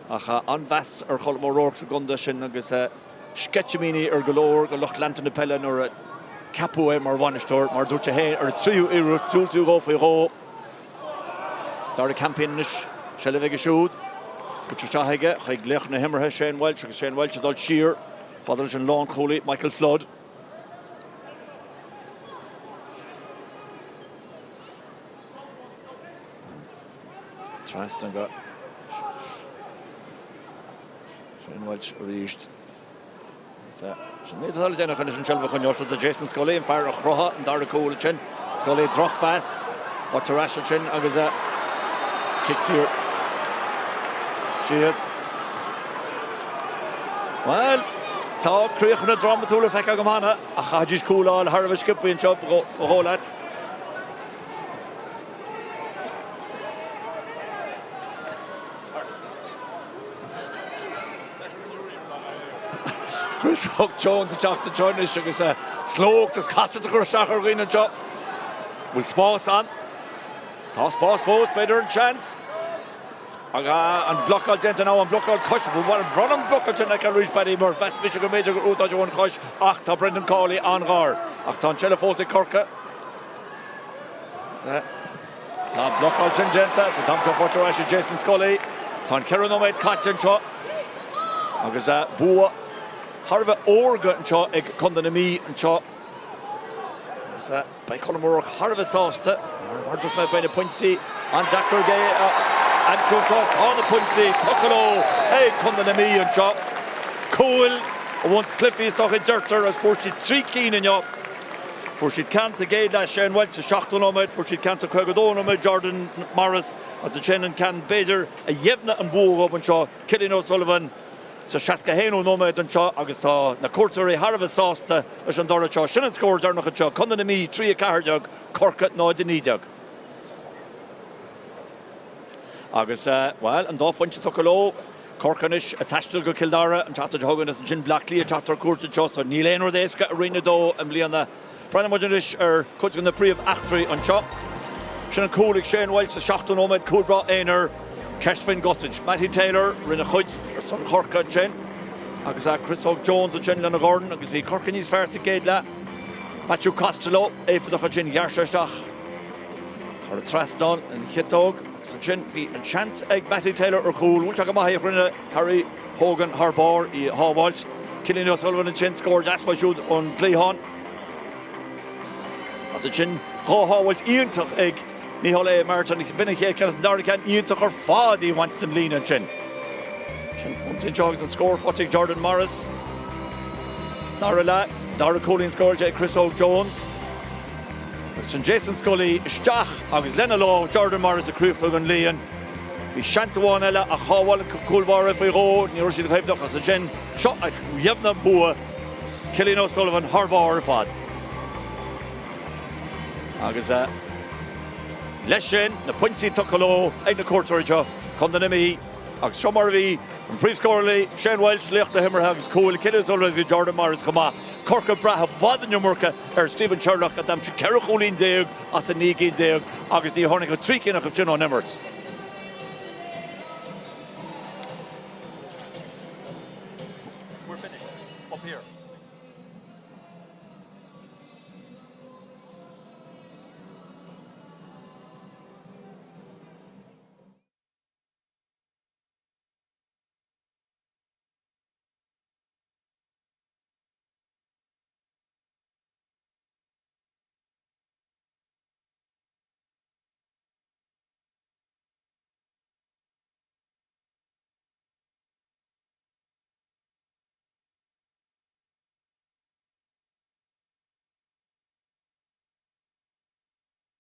[SPEAKER 1] ach an-mheas ar Cholm O'Rourke sa gcontae sin agus sceitimíní ar go leor de lucht leanta na peile nuair a ceapadh é mar bhainisteoir, mar a dúirt sé féin ar an tríú iarracht, diúltaíodh dó faoi dhó. Darragh Campion anois, seilbh aige siúd. Buailte isteach aige chuig laoch na himeartha, Shane Walsh, agus Shane Walsh ag dul siar fada leis an lánchúlaí, Michael Flood. Trasna go Shane Walsh arís. Sin méid atá le déanamh anois an tseilbh a choinneáil. Do Jason Scully, an fear a chruthaigh an dara cúl ansin. Scully, drochphas faighte ar ais ansin agus cic saor síos. Bhuel, tá críochanna drámatúla feicthe agam cheana ach chaithfidís cúl a fháil thar a bheith sciobtha anseo, ba dhóigh leat. Chris Óg Jones ag teacht anseo anois agus slócht is casacht a chur isteach ar dhaoine anseo. Bhfuil spás ann? Tá spás fós, b'fhéidir an seans. Ach an blocáil déanta nó an blocáil coise. Bhronn an blocáil sin aici arís Paddy mar mheas mise go mb'fhéidir gur úsáideadh an chois ach tá Brendan Cawley an-ghar. Ach tá an tseilbh fós ag Corcaigh. Tá an blocáil sin déanta sa t-am seo faighte ar ais ag Jason Scully. Tá an 4 nóiméad caite anseo agus bua thar a bheith órga anseo ag Contae na Mí anseo. Agus beidh Colm O'Rourke thar a bheith sásta mar dúirt mé beidh na pointí an-deacair aige a aimsiú anseo. Tá na pointí tugtha leo ag Contae na Mí anseo. Cúil a bhuanns cluichí is dócha a deirtear agus fuair siad 3 cinn inniu. Fuair siad ceann sa gcéad leath, Shane Walsh sa 70 nóiméad, fuair siad ceann sa 52 nóiméad, Jordan Morris, agus ansin an ceann b'fhéidir a dheimhnigh an bua dhóibh anseo, Cillian O'Sullivan sa 61ú nóiméad anseo agus tá na cuairteoirí thar a bheith sásta leis an dtoradh seo. Sin an scór deireanach anseo, Contae na Mí 3, 14, Corcaigh 0, 19. Agus, bhuel, an dá phointe tugtha leo. Corcaigh anois ag taisteal go Cill Dara an tseachtain seo chugainn agus ansin Bleá Cliath ag teacht ar cuairt anseo so níl aon rud éasca i Roinn 2 i mbliana. Breathnaíonn muid anois ar chuid de na príomh-eachtraí anseo. Sin an cúl ag Shane Walsh sa seachtú nóiméad, cúl breá aonair, ceist faoin gcosaint. Mattie Taylor, rinne a chuid ar son Chorcaí ansin agus Chris Óg Jones ansin lena dhorn agus bhí Corcaigh níos fearr sa gcéad leath. Matthew Costello, éifeachtach ansin, ghearr sé isteach thar an trasnán an chiotóg. Agus ansin bhí an seans ag Mattie Taylor ar chúl. Bhuail sé go maith í ach rinne Harry Hogan thar barr í a shábháilt. Cillian O'Sullivan ansin, scór deas uaidh siúd ón gcliathán. Agus ansin 2 shábháilt iontach ag Micheál A. Martin. B'in an chéad cheann agus an dara ceann iontach ar fad í a bhaint den líne ansin. Sin ionsaí anseo agus an scór faighte ag Jordan Morris. Dara leath, dara cúilín scóráilte ag Chris Óg Jones. Sin Jason Scully isteach agus lena lámh Jordan Morris a chríochnódh an líon. Bhí seans amháin eile ach shábháil an cúlbáire faoi dhó, ní raibh siad éifeachtach agus ansin seo a dheimhnigh an bua, Cillian O'Sullivan thar barr ar fad. Agus leis sin, na pointí tugtha leo ag na cuairteoirí seo, Contae na Mí. Agus seo mar a bhí an príomhscórálaí, Shane Walsh, laoch na himeartha agus cúil Cillian O'Sullivan agus Jordan Morris chomh maith. Corcaigh ag brath i bhfad an iomarca ar Stephen Sherlock a d'aimsigh 14 chúilín as a 19 gcinn agus ní tháinig ach 3 cinn acu sin ón imirt. We're finished up here.